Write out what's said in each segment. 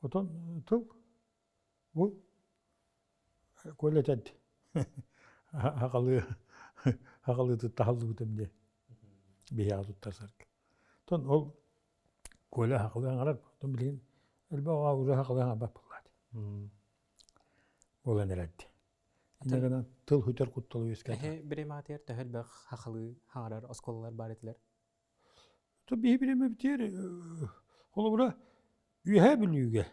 Отон тыл бу Коля этэрди аҕалыы аҕалыытын таһаллыбытым диye биһиэхэ туттарсарга. Тон ол Коля аҕалыы аҥарар, оттон билигин элбэх оҕо уже аҕалыы аҥарбат буоллаат. Буолан эрэрди. Инньэ гынан тыл хүтэр кутталы үөскээтэ. Эһи бириэмэҕитигэр төһө элбэх хахалыы хаҥарар оскуолалар баар этилэр? То биһи бириэмэбитигэр холобура Үөһээ Бүлүүгэ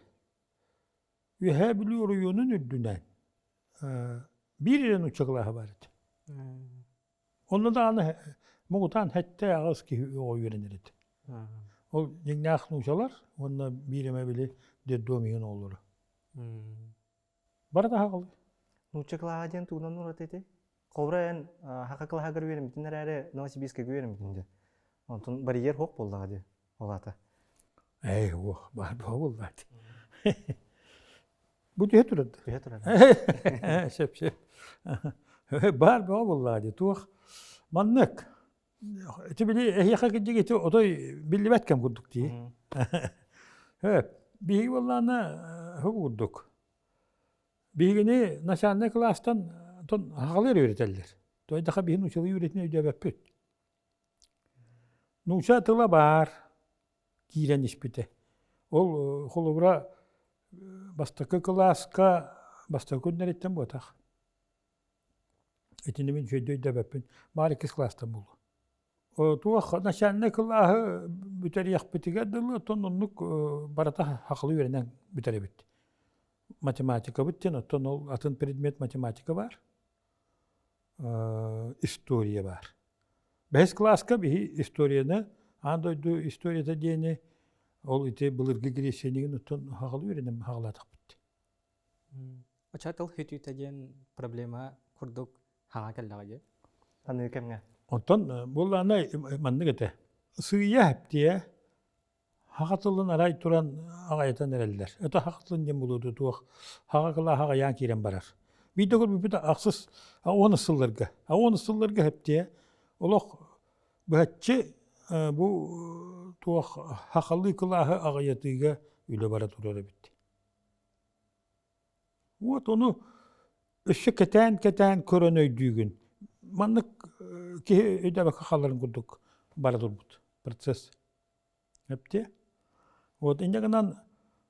Үөһээ Бүлүү оройуонун үрдүнэн биир эрэ нуучча кылааһа баар этэ. Онно даҕаны муҥутаан сэттэ аҕыс киһи оҕо үөрэнэр этэ. Ол дьиҥнээх нуучалар уонна биир эмэ били детдом иһин оҕолоро. Барыта аһаҕалыы. Нуучча кылааһа диэн тугунан ураты этэй? Холобура эн хака кылааһыгар үөрэммитин эрээри Новосибирскайга үөрэммитин дии. Онтон барьер суох буоллаҕа дии ол аата. Ээ, уох, баар буолла дии. Бу түһэ турар. Түһэ турар. Сөп, сөп. Баар бөҕө буоллаҕа дии. Туох маннык Ити били эһиэхэ кырдьык ити отой биллибэт кэм курдук дии. Ээ, биһиги буоллаҕына ху курдук. Биһигини начальнай кылаастан тон аҕалар үөрэтэллэр. Тойдаха биһи нуучалыы үөрэтин өйдөөбөппүт. Нууча тыла баар киирэн испитэ. Ол холобура бастакы кылааска бастакы күннэриттэн буотах. Итини мин үчүгэйдик өйдөөбөппүн. Баар иккис кылаастан буолуо. Туох начальнай кылааһы бүтэриэхпитигэр дылы оттон оннук барыта хахылы үөрэнэн бүтэрэбит. Математикабыт диэн оттон ол атын предмет математика баар, история баар. Бэһис кылааска биһи историяны, аан дойду историята диэни ол ити былыргы Грециянигин оттон хахылы үөрэнэн хаҕалаатахпыт. Оччо тыл хүтүүтэ диэн проблема курдук хаҥа кэллэҕэ дии. Аныгы кэмҥэ. Онтон буоллаҕына маннык этэ. Сыыйа эптиэ хаха тылын арай туран аҕайытан эрэллэр. Это хаха тылын диэн булуоду туох хаха кылааһа аҕайаан киирэн барар. Биирдэ көрбүппүт ахсыс уонус сылларга. Уонус сылларга эптиэ олох быһаччы бу туох хахалыы кылааһы аҕыйатыыга үлэ бара турар эбит. Вот ону өссө кэтээн-кэтээн көрөн өйдүүгүн. Маннык киһи өйдөөбөккө хааларын курдук бара турбут процесс. Эптиэ. Вот инньэ гынан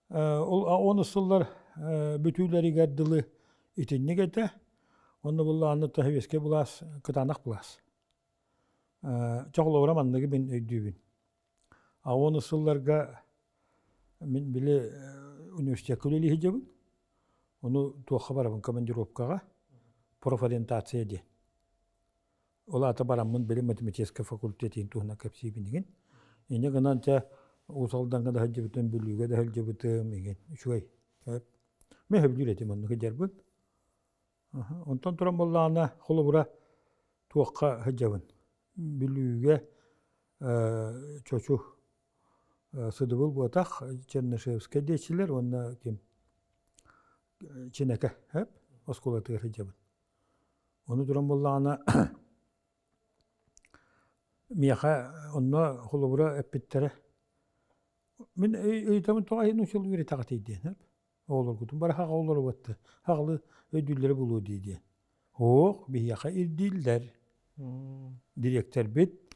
ол онус сыллар бүтүүлэригэр дылы итинник этэ. Онно буллаҕына Советскай былаас кытаанах былаас. Чоҕулугура манныгы мин өйдүүбүн. А уонус сылларга мин били университекка үлэлии сылдьабын. Ону туохха барабын командировкаҕа профориентация диэн. Ол аата бараммын били математическай факультет иһин туһунан кэпсиибин игин. Инньэ гынан чэ Уус Алдаҥҥа да сылдьыбытым, Бүлүүгэ да сылдьыбытым игин үчүгэй. Мин сөбүлүүр этим оннук сылдьарбын. Онтон туран буоллаҕына, холобура, туохха сылдьабын? Бүлүүгэ Чочу Сыдыбыл буотах, Чернышевскай диэччилэр уонна ким Чинэкэ оскуолатыгар сылдьабын. Ону туран буоллаҕына, миэхэ онно холобура эппиттэрэ, мин ыйытабын тоҕо эһиги нууччалыы үөрэтэҕитий диэн Оҕолоргутун бары хаҕа олоробут хаҕылы өйдүүллэрэ буолуо дии диэн. Оох, биһиэхэ ирдииллэр. Дириэктэрбит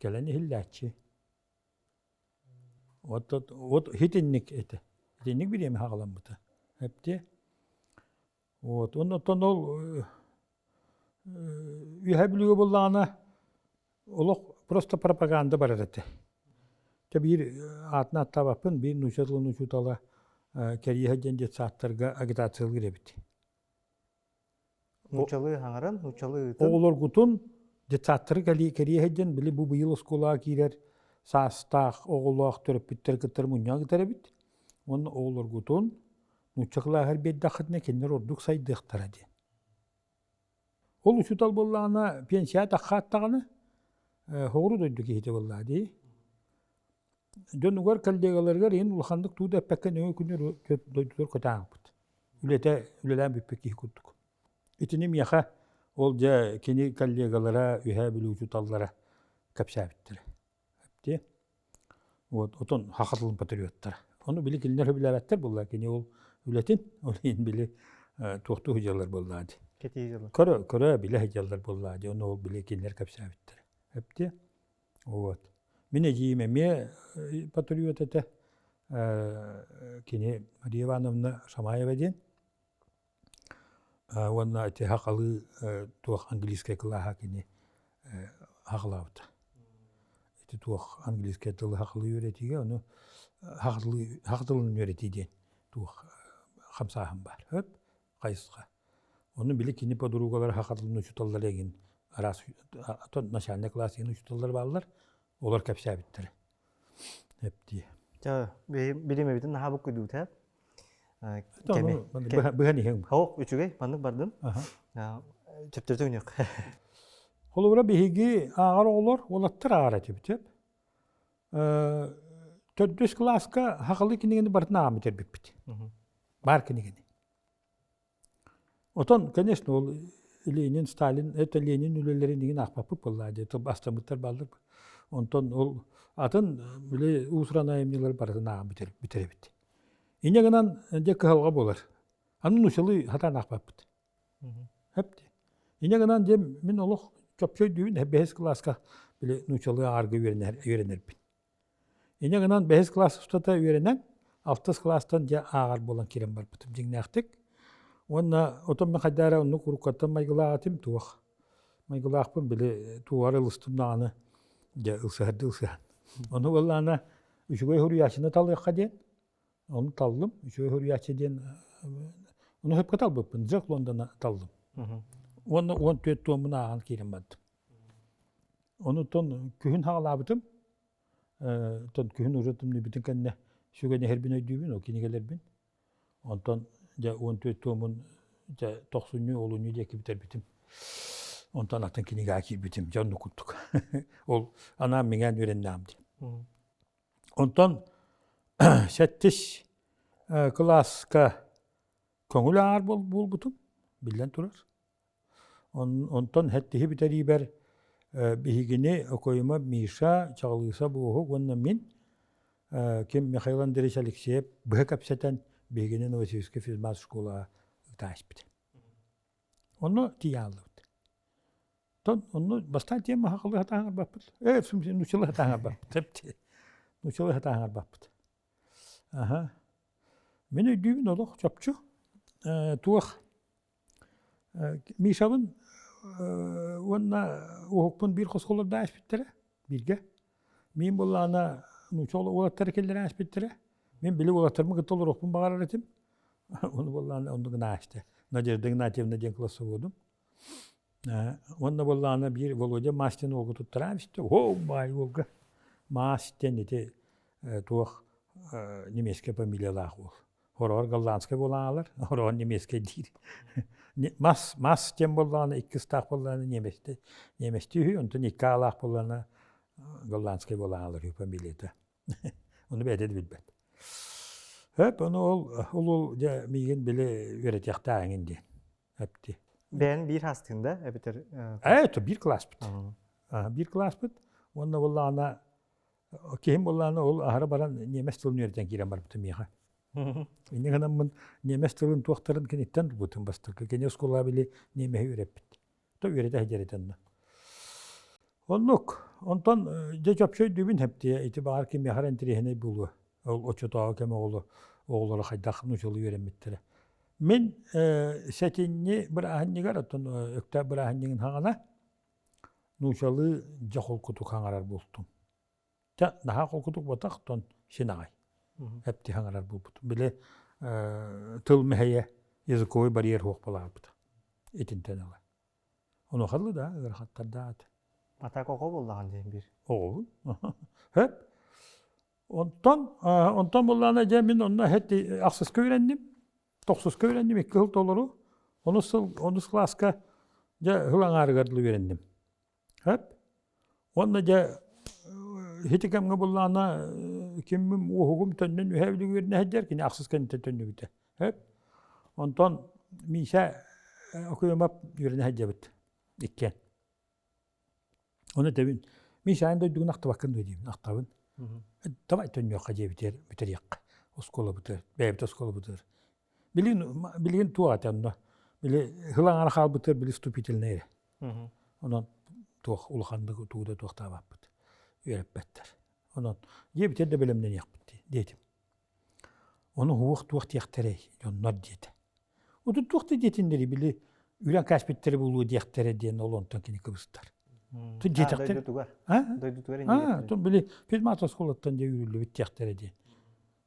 кэлэн иһиллээччи. Вот, вот итинник этэ. Итинник бириэмэ хаҕаламмыта. Эптиэ. Вот, онтон ол Үөһээ Бүлүүгэ буоллаҕына олох просто пропаганда барар этэ. Дьэ биир аатын ааттаабаппын, биир нуучча тылын учуутала кэриэһэ диэн детсадтарга агитациялыыр эбит. Нууччалыы хаҥаран, нууччалыы ыытан. Оҕолоргутун детсадтары кэриэһэ диэн били бу быйыл оскуолаҕа киирэр саастаах оҕолоох төрөппүттэр кыттар мунньаҕа ыытар эбит. Уонна оҕолоргутун нуучча кылааһыгар биэрдэххитинэ кинилэр ордук сайдыахтара диэн. Ол учуутал буоллаҕына пенсия таххааттаҕына соҕуруу дойду киһитэ буоллаҕа дии. Дьонугар, коллегаларыгар иһин улаханнык туу да эппэккэ нөҥүө күнү дойдутугар көтөөн Үлэтэ үлэлээн бүппүт киһи курдук. Итини миэхэ ол дьэ кини коллегалара, Үөһээ Бүлүү учууталлара кэпсээбиттэрэ. Эптиэ. Вот, отон саха тылын патриоттара. Ону били кинилэр сөбүлээбэттэр буолла кини ол үлэтин, ол иһин били туохтуу сылдьаллар буоллаа дии. Кэтии дьылы. Көрө, көрө билэ сылдьаллар буоллаа дии. Ону ол били кинилэр кэпсээбиттэр. Эпти. Вот. Мин эдьиийим эмиэ патриот этэ. Кини Мария Ивановна Шамаева диэн. Уонна ити сахалыы туох английскай кылааһа кини саҕалаабыта. Ити туох английскай тылы сахалыы үөрэтиигэ, ону саха тылын үөрэтии диэн туох хамсааһын баар. Хөп, хайысха. Ону били кини подругалара саха тылын учууталлара эҥин араас начальный класс игин учууталлар бааллар, олор кэпсээбиттэрэ. Эптии. Ча, билим эбитин наһаа буккуйдубут ээ. Быһан иһиҥ. Хоох, үчүгэй, маннык бардым. Чөптөртө үнүк. Холобура биһиги ааҕар оҕолор уолаттар ааҕар этибит. Төрдүс кылааска сахалыы кинигэни барытын ааҕан бүтэрбиппит. Баар кинигэни. Отон, конечно, ол Ленин, Сталин, это Ленин үлэлэрин игин аахпаппыт буоллаа дии, бастаммыттар бааллар. Онтон ол атын били уус-уран айымньылары барытын ааҕан бүтэрэбит. Инньэ гынан дьэ кыһалҕа буолар. Аны нуучалыы сатаан аахпаппыт. Хэп дии. Инньэ гынан дьэ мин олох чопчу өйдүүбүн, бэһис кылааска били нуучалыы ааҕарга үөрэнэрбин. Инньэ гынан бэһис кылаас устата үөрэнэн, алтыс кылаастан дьэ ааҕар буолан киирэн барбытым дьиҥнээхтик. Уонна отон мин хайдах эрэ оннук уруккаттан майгылаах этим туох. Майгылаахпын били туоҕар ылыстым даҕаны дьэ ылсыһардыы ылсыһан. Ону буоллаҕына үчүгэй суруйааччыны талыахха диэн, ону таллым. Үчүгэй суруйааччы диэн ону сөпкө талбыппын, Джек Лондона таллым. Уонна 14 туоммун ааҕан киирэн бардым. Онутон күһүн хаҕалаабытым. Оттон күһүн уже тымныйбытын кэннэ сүгэн иһэрбин өйдүүбүн, ол кинигэлэрбин. Онтон дьэ 14 туомун дьэ тохсунньу, олунньу диэки бүтэрбитим. Онтон атын кинигэҕэ киирбитим, дьэ оннук курдук. Ол анаан миҥээн үөрэннэҕим дии. Онтон сэттис кылааска көҥүл ааҕар буолбутум, биллэн турар. Онтон сэттиһи бүтэриибэр биһигини Окоемов Миша, Чаҕылыыса Буоһук уонна мин ким Михаил Андреевич Алексеев быһа кэпсэтэн биһигини Новосибирскай физмат школаҕа ыытаачпыт. Онно тиийэ хааллыбыт. Тон онно бастаан тиэмэ сахалыы сатаан барбаппыт. Ээ, нууччалыы сатаан барбаппыт. Нууччалыы сатаан барбаппыт. Аха. Мин өйдүүбүн олох чопчу. Туох Мишабын уонна уһукпун биир хосхолордоон испиттэрэ бииргэ. Мин буоллаҕына нуучча уолаттара киллэрэн испиттэрэ. Мин били уолаттарбын кытта олоруохпун баҕарар этим. Ону буоллаҕына оннук гына истэ. Надежда Игнатьевна диэн классоводум. Уонна буоллаҕына биир Володя Мастин уолга туттаран истэ. О, баай уолга. Мастин ити туох немецкэй фамилиялаах уол. Хороҕор голландскай буолан аалар, хороҕор немецкэй диир. Мас, мас диэн буоллаҕына, икки ыстаах буоллаҕына немецтии, немецтии үһү, онтон икки аалаах буоллаҕына голландскай буолан аалар үһү фамилията. Ону бэйэтэ да билбэт. Хөп, ону ол, ол ол дьэ миигин били үөрэтиэхтээх эҥин диэн. Эпти. Бэйэн биир хастыын да эбэтэр Ээ, то биир класспыт. Биир класспыт. Уонна буоллаҕына Киһим буоллаҕына ол аһара баран ньиэмэс тылын үөрэтэн киирэн барбытым миэхэ. Инньэ гынаммын ньиэмэс тылын туохтарын киниттэн туппутум бастакы. Кини оскуолаҕа били ньиэмэһи үөрэппит. То үөрэтэ сылдьар этэ онно. Оннук. Онтон дьэ чопчу өйдүүбүн хэптиэ ити баҕар кимиэхэ эрэ интэриэһинэй буолуо. Ол оччотооҕу кэм оҕоло оҕолоро хайдах нууччалыы үөрэммиттэрэ. Мин сэтинньи бырааһынньыгар, оттон Өктөөп бырааһынньыгын саҕана Нуучалыы дьэ холкутук хаҥарар буолтум. Чэ, наһаа холкутук буотах, оттон син аҕай. Эпти хаҥарар буолбутум. Били тыл мэһэйэ языковой барьер суох буолаабыта. Итинтэн ыла. Онуоха дылы да ыарахаттардаат. А так оҕо буоллаҕын диэн биир. Оҕобун. Хөп. Онтон онтон буоллаҕына дьэ мин онно ахсыска үөрэнним. Тохсуска үөрэнним икки сыл толору. Онус сыл онус кылааска дьэ сыл аҥаарыгар дылы үөрэнним. Хөп. Уонна дьэ ити кэмҥэ буллаҕына киммин уоһугум төннөн үһэ бүлүг үөрэнэ сылдьар кини ахсыс кэнниттэн төннүбүтэ. Хөп. Онтон Миша Окуемап үөрэнэ сылдьабыт иккиэн. Ону этэбин, Миша эн дойдугун ахтыбаккын дуо диибин, ахтабын. Давай төннүөххэ диэбитигэр бүтэриэххэ. Оскуолабытыгар, бэйэбит оскуолабытыгар. Билигин, билигин туох этэ онно? Били сыл аҥара хаалбытыгар били вступительнай эрэ. Онон туох улаханнык тугу да туохтаабаппыт. Үөрэппэттэр. Онон дьиэбитигэр да бэлэмнэниэхпит диэтим. Ону уһуох туох диэхтэрэй дьоннор диэтэ. Отут туох да диэтиннэри били үрэн кээспиттэрэ буолуо диэхтэрэ диэн ол онтон кини кыбыстар. Тут диэтэхтэр. Дойдутугар. Дойдутугар А, тут били физмат оскуолаттан дьэ үүрүллүбүт диэхтэрэ диэн.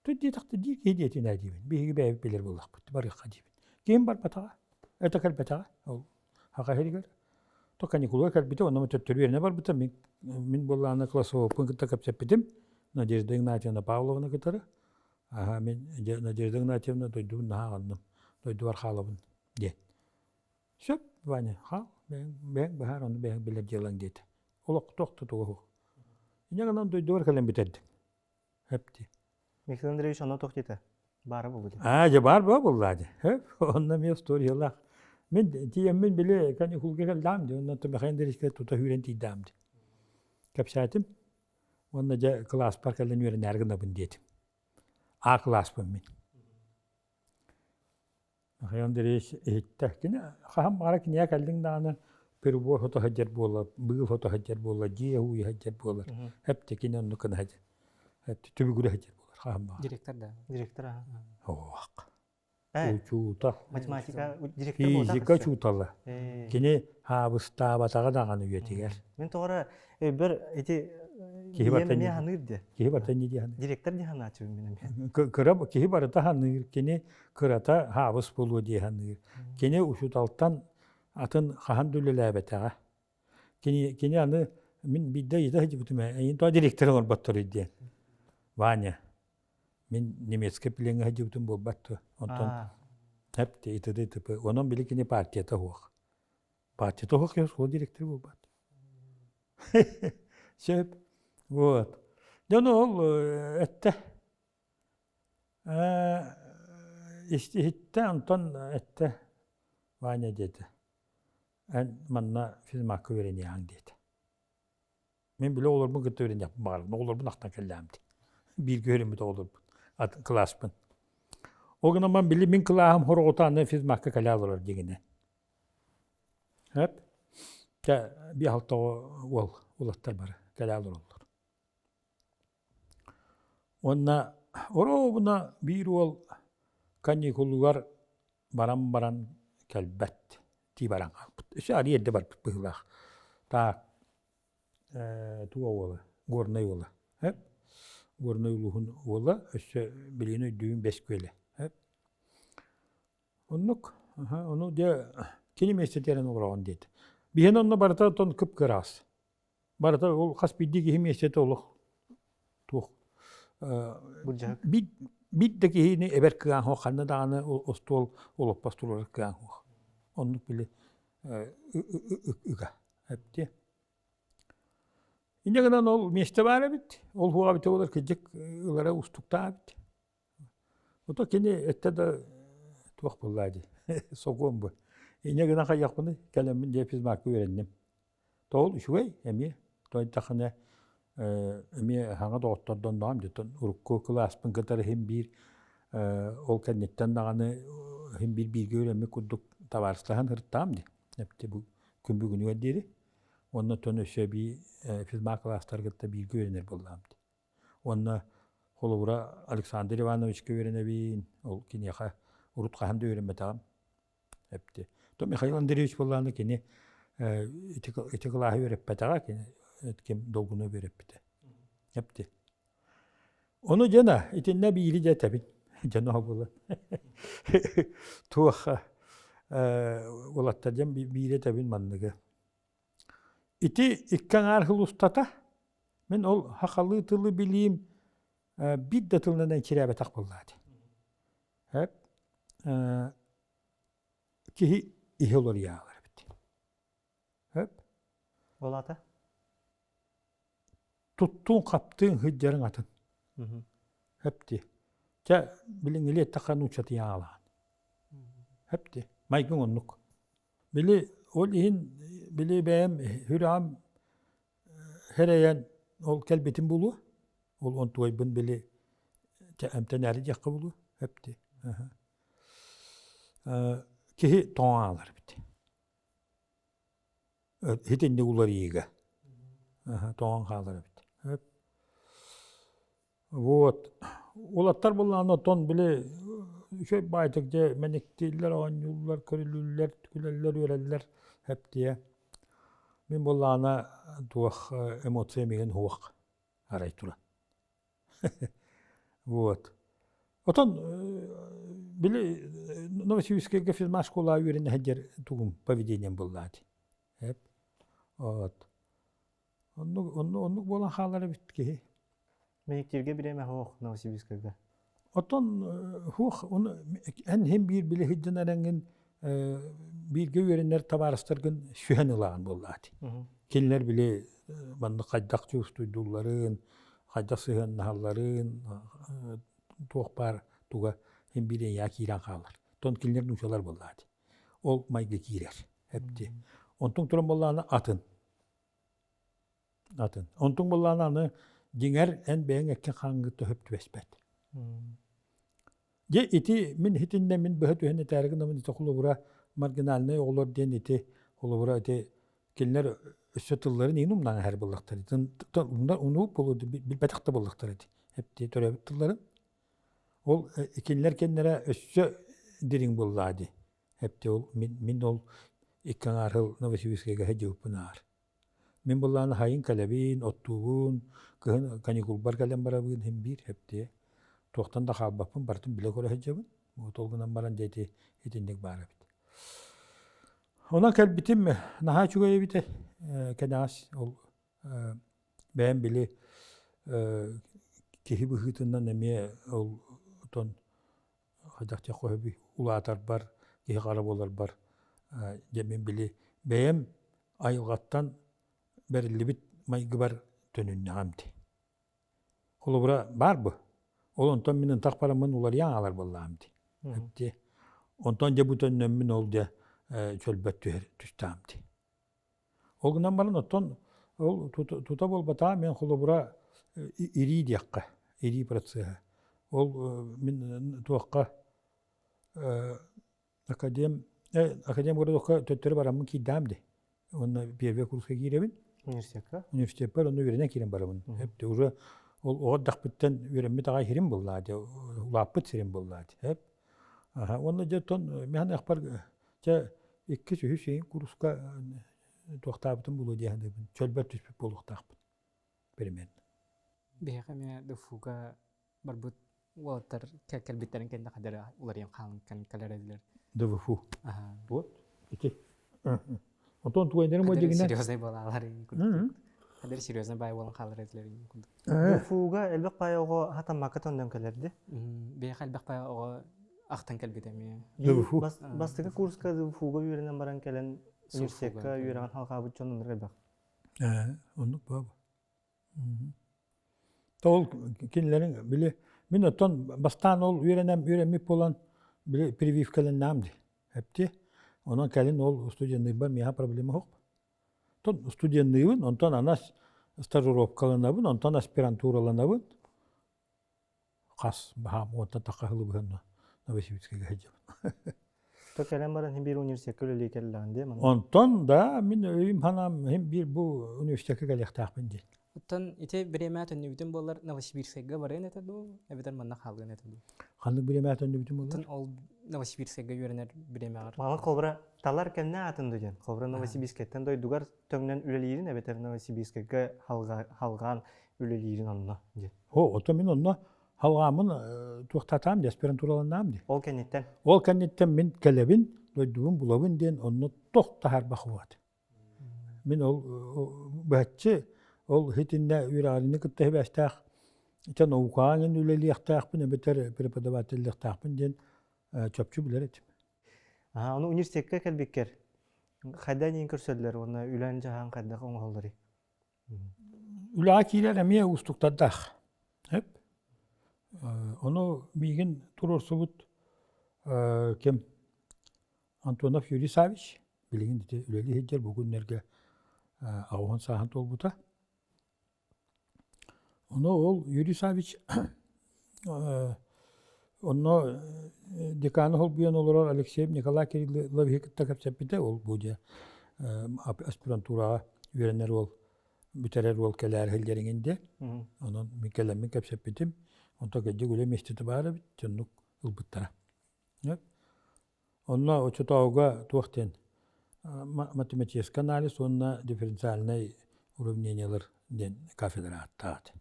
Тут диэтэхтэ дии киһи диэтин ээ диибин. Биһиги бэйэбит билэр буоллахпыт. Барыахха диибин. Киһим барбатаҕа. Это кэлбэтэҕэ. Ол Аха иһигэр то каникулга кэлбитэ, онно төттөрү үөрэнэ барбыта. Мин, мин буоллаҕына классовоппун кытта кэпсэппитим. Надежда Игнатьевна Павловна кытары. Аха, мин Надежда Игнатьевна дойдубун наһаа аҕынным, дойдубар хаалабын диэн. Сөп, Ваня, хаал, бэйэҥ, бэйэҥ быһаар, ону бэйэҥ билэр дьыалаҥ диэтэ. Олох туох да туга суох. Инньэ гынан дойдубар кэлэн бүтэрдим. Хэп дии. Михаил Андреевич онно туох диэтэ? Баара буолуо дии. Аа, дьэ баар буо буоллаа дии. Хөп, онно эмиэ историялаах. Мин тиийэммин били каникулга кэллэҕим дии, онно Михаил Андреевичка тута сүүрэн тиийдэҕим дии. Кэпсээтим. Уонна дьэ кылааспар кэлэн үөрэнээри гынабын диэтим. А кылааспын мин. Михаил Андреевич иһиттэ. Кини хаһан баҕара кинигэ кэллиҥ даҕаны прибор хото сылдьар буолар, быыл хото сылдьар буолар, дьиэ ууйа сылдьар буолар. Эпти кини оннук гына сылдьар. Эпти түбүгүрэ сылдьар буолар хаһан баҕар. Директор да. Директор аха. Оох. Э, Учуутал. математика директор буолбатах Физика өссө. учуутала. Э. Кини хаабыстаабатаҕа даҕаны үйэтигэр. Мин тоҕо өйбөр ити Киһи ийэм барыта эмиэ ханыыр дии. Киһи барыта инньэ дии саныыр. Директор дии санааччыбын мин эмиэ. Кыра киһи барыта саныыр, кини кырата хаабыс буолуо дии саныыр. Кини учууталтан атын хаһан да үлэлээбэтэҕэ. Кини, кини аны мин биирдэ ыйыта сылдьыбытым ээ, эйин тоҕо директор оҥорботторуй диэн. Ваня, мин немецкэй плеҥҥэ сылдьыбытым буолбат дуо? Онтон эп т.д. т.п. Онон били кини партията суох. Партията суох киһи оскуола директора буолбат. Сөп. Вот. Дьон ол эттэ. Иһиттэ, онтон эттэ, Ваня диэтэ, эн манна физмакка үөрэниэҕиҥ диэтэ. Мин били оҕолорбун кытта үөрэниэхпин баҕарабын, оҕолорбун ахтан кэллэҕим дии. Бииргэ үөрэммит оҕолорбун, кылааспын. Ол гынан баран били мин кылааһым хороҕото аны физмакка кэлэ олорор дигинэ. Сөп. Чэ, биир-алта уол уолаттар бары кэлэ олороллор. Уонна оруобуна биир уол каникулугар баран баран кэлбэт дии баран хаалбыт. Өссө арыый эрдэ барбыт быһыылаах. Таак туох уола, Горнай уола. Горнай улууһун уола өссө билигин өйдүүбүн Бэс Күөлэ. Оннук. Ону дьэ кини миэстэтигэр олороҕун диэтэ. Биһиэн онно барыта оттон кып-кыраас. Барыта ол хас биирдии киһи миэстэтэ олох туох биир биир да киһини эбэр кыаҕа суох ханна даҕаны остуол олоппос туруорар кыаҕа суох. Оннук били ыга эптиэ. Инньэ гынан ол миэстэ баар эбит. Ол хуоҕа эбитэ буолар кырдьык ылара уустуктаах эбит. Ото кини эттэ да туох буоллаа дии, сокуон бу. Инньэ гынан хайыахпыный, кэлэммин дьэ физмакка үөрэнним. Тоҕол үчүгэй эмиэ, тоойдоххуна эмиэ саҥа доҕоттордонноҕум дьэ урукку кылааспын кытары иһин биир ол кэнниттэн даҕаны иһин биир бииргэ үөрэммит курдук табаарыстаһан сырыттаҕым дии. Эпти бу күн бүгүнүгэр диэри. Уонна оттон өссө эбии физмак кылаастары кытта бииргэ үөрэнэр буоллаҕым дии. Уонна холобура Александр Ивановичка үөрэнэбин, ол киниэхэ урут хаһан да үөрэммэтэҕим эпти. То Михаил Андреевич буоллаҕына кини ити, ити кылааһы үөрэппэтэҕэ, кини ким долгуну үөрэппитэ. Эпти. Ону дьэна, итиннэ биири дьэ этэбин. Дьоно буолан. Туох уолаттар дьэн биири этэбин манныгы. Ити икки аҥаар сыл устата мин ол сахалыы тылы билиим биир да тылынан энчирээбэтэх буоллаа дии. Эп киһи иһи уларыйаалар эбит. Эп Ол аата? Туттуун-хаптыын сылдьарыҥ атын. Эп дии. Чэ, билиҥҥили эттэххэ нууччатыйаалаан. Эп дии. Майгыҥ оннук. Били ол иһин били бэйэм сүрэҕим сэрэйэн ол кэлбитим буолуо. Ол онтуойбун били Эмтэнээри диэххэ буолуо, эпти. Киһи тоҥон хаалар эбит. Итинник уларыйыыга тоҥон хаалар эбит. Вот. Уолаттар буоллаҕына оттон били үчүгэй баайтык дьэ мэниктииллэр, оонньууллар, көрүлүүллэр, күлэллэр, үөрэллэр эптиэ. Мин буоллаҕына туох эмоция миигин суох арай туран. Вот. Отон били Новосибирскайга физмат школа үөрэнэ сылдьар тугум поведением буоллаати. Эп. Вот. Оннук, оннук, оннук буолан хаалар эбит киһи. Мэниктииргэ бириэмэ суох Новосибирскайга. Оттон суох, ону эн иһин биир били сылдьан эрэҥҥин бииргэ үөрэнэр табаарыстаргын сүһэн ылаҕын буоллаати. Кинилэр били маннык хайдах чувствуйдуулларын, хайдах сыһыаннаһалларын, туох баар туга иһин биир эйээ киирэн хаалар. Оттон кинилэр нуучалар буоллаати. Ол майгы киирэр. Эпти. Онтуҥ туран буоллаҕына атын. Атын. Онтуҥ буоллаҕына аны дьиҥэр эн бэйэҥ эккин хааҥҥын төһөп түбэспэт. Дьэ ити мин итиннэ мин быһа түһэн этээри гынабын ити холобура маргинальнай оҕолор диэн ити холобура ити кинилэр өссө тылларын иин умнан эһэр буоллахтар. Унуу буолуо билбэтэх да буоллахтар ити. Эпти төрөөбүт тылларын. Ол кинилэр кэннэрэ өссө дириҥ буоллаа дии. Эпти ол мин, мин ол икки аҥаар сыл Новосибирскайга сылдьыбыппын аар. Мин былаан хайын кэлэбин, оттуубун, кыһын каникулбар кэлэн барабын иһин биир эптиэ. Туохтан да хаалбаппын, барытын билэ-көрө сылдьабын. Вот ол гынан баран дьэ ити итинник баар эбит. Онон кэлбитим наһаа үчүгэй эбитэ. Кэнэҕэс ол бэйэм били киһи быһыытынан эмиэ ол отон хайдах диэххэ сөбүй улаатарбар, киһи хара буоларбар дьэ мин били бэйэм айылҕаттан бэриллибит майгыбар төнүннэҕим дии. Холобура баар бу. Ол онтон мин ынтах бараммын уларыйан хаалар буоллаҕым дии. Дии. Онтон дьэ бу төннөммүн ол дьэ чөлбөт түһэр түстэҕим дии. Ол гынан баран оттон ол тута буолбатаҕа мен холобура ирии диэххэ, ирии процеһа. Ол мин туохха академ академ городокка төттөрү бараммын киирдэҕим дии. Уонна первый курска киирэбин. Университекка? Университеппэр онно үөрэнэн киирэн барабын. Эп уже ол оҕо эрдэхпиттэн үөрэммит аҕай сирим буоллаа дии, улааппыт сирим буоллаа дии. Эп. Уонна дьэ оттон мин ахпар Чэ, иккис, үһүс ыйын курска туохтаабытым буолуо дии саныыбын. Чөлбөр түспүт буолуохтаахпын. Примерно. Биһиэхэ эмиэ ДФУга барбыт уолаттар кэлбиттэрин кэннэ хадары уларыйан хаалан кэлэрэллэр. ДВФУ. Вот. Ити. Онтон тугайдарын бу дигинэ. Серьезный буолаалар. Хадары серьезный бай буолан хаалар этилер. ДФУга элбэх пай оҕо хатаммакка тоннон кэлэрди. Биһиэхэ элбэх пай оҕо ахтан кэлбит эмиэ. ДВФУ. Бастакы курска ДВФУга үөрэнэн баран кэлэн университекка үөрэҕин халҕаабыт дьон оннук элбэх. Оннук баба. Ол кинилэрин били мин оттон бастаан ол үөрэнэн үөрэммит буолан били прививкаланнаам дии. Эпти. Онон кэлин ол студенныйбар миэхэ проблема суох. Оттон студенныыбын, онтон анас стажировкаланабын, онтон аспирантураланабын. Хас баһаам уонтан тахха сылы Новосибирскайга сылдьабын. То кэлэн баран хин биир университекка үлэлии кэллэҕин дии манна. Онтон да мин өйүм санаам хин биир бу университекка кэлиэхтээхпин диэн. Оттон ити бириэмэ төннүбүтүн буоллар Новосибирскайга барыан этэ дуу, эбэтэр манна хаалыан этэ дуу? Ханнык бириэмэ төннүбүтүн буоллар? Оттон ол Новосибирскайга үөрэнэр бириэмэҕэр. Маны холобура талар кэмнэ аатын дуу диэн. Холобура Новосибирскайтан дойдугар төҥнөн үлэлиирин эбэтэр Новосибирскайга халҕаан үлэлиирин онно диэн. О, оттон мин онно халҕааммын туохтатаам дии, аспирантураланнаам дии. Ол кэнниттэн? Ол кэнниттэн мин кэлэбин, дойдубун булабын диэн онно тох таһаарбах уот. Мин ол быһаччы ол итиннэ үөрэҕириини кытта сибээстээх ити наукаҕа эҥин үлэлиэхтээхпин эбэтэр преподавателлиэхтээхпин диэн чопчу билэр этим. Аха, ону университекка кэлбиккэр хайдах эйигин көрсөллөр уонна үлэн-дьаһаан хайдах оҥоһулларый? Үлэҕэ киирэр эмиэ уустуктардаах. Эп. Ону миигин туруорсубут ким Антонов Юрий Савич билигин ити үлэлии сылдьар бу күннэргэ аҕыһын сааһын туолбута. Ону ол Юрий Савич. Онно деканы холбуйан олорор Алексеев Николай Кирилловиһы кытта кэпсэппитэ. Ол бу дьэ аспирантураҕа үөрэнэр уол бүтэрэр уол кэлээр иһиллэриҥин дэ. Онон мин кэлэммин кэпсэппитим. Онтон кырдьык үлэ миэстэтэ баар эбит, дьоннук ылбыттара. Онно оччотооҕуга туох диэн математический анализ уонна дифференциальнай уравнениелар диэн кафедра ааттаат.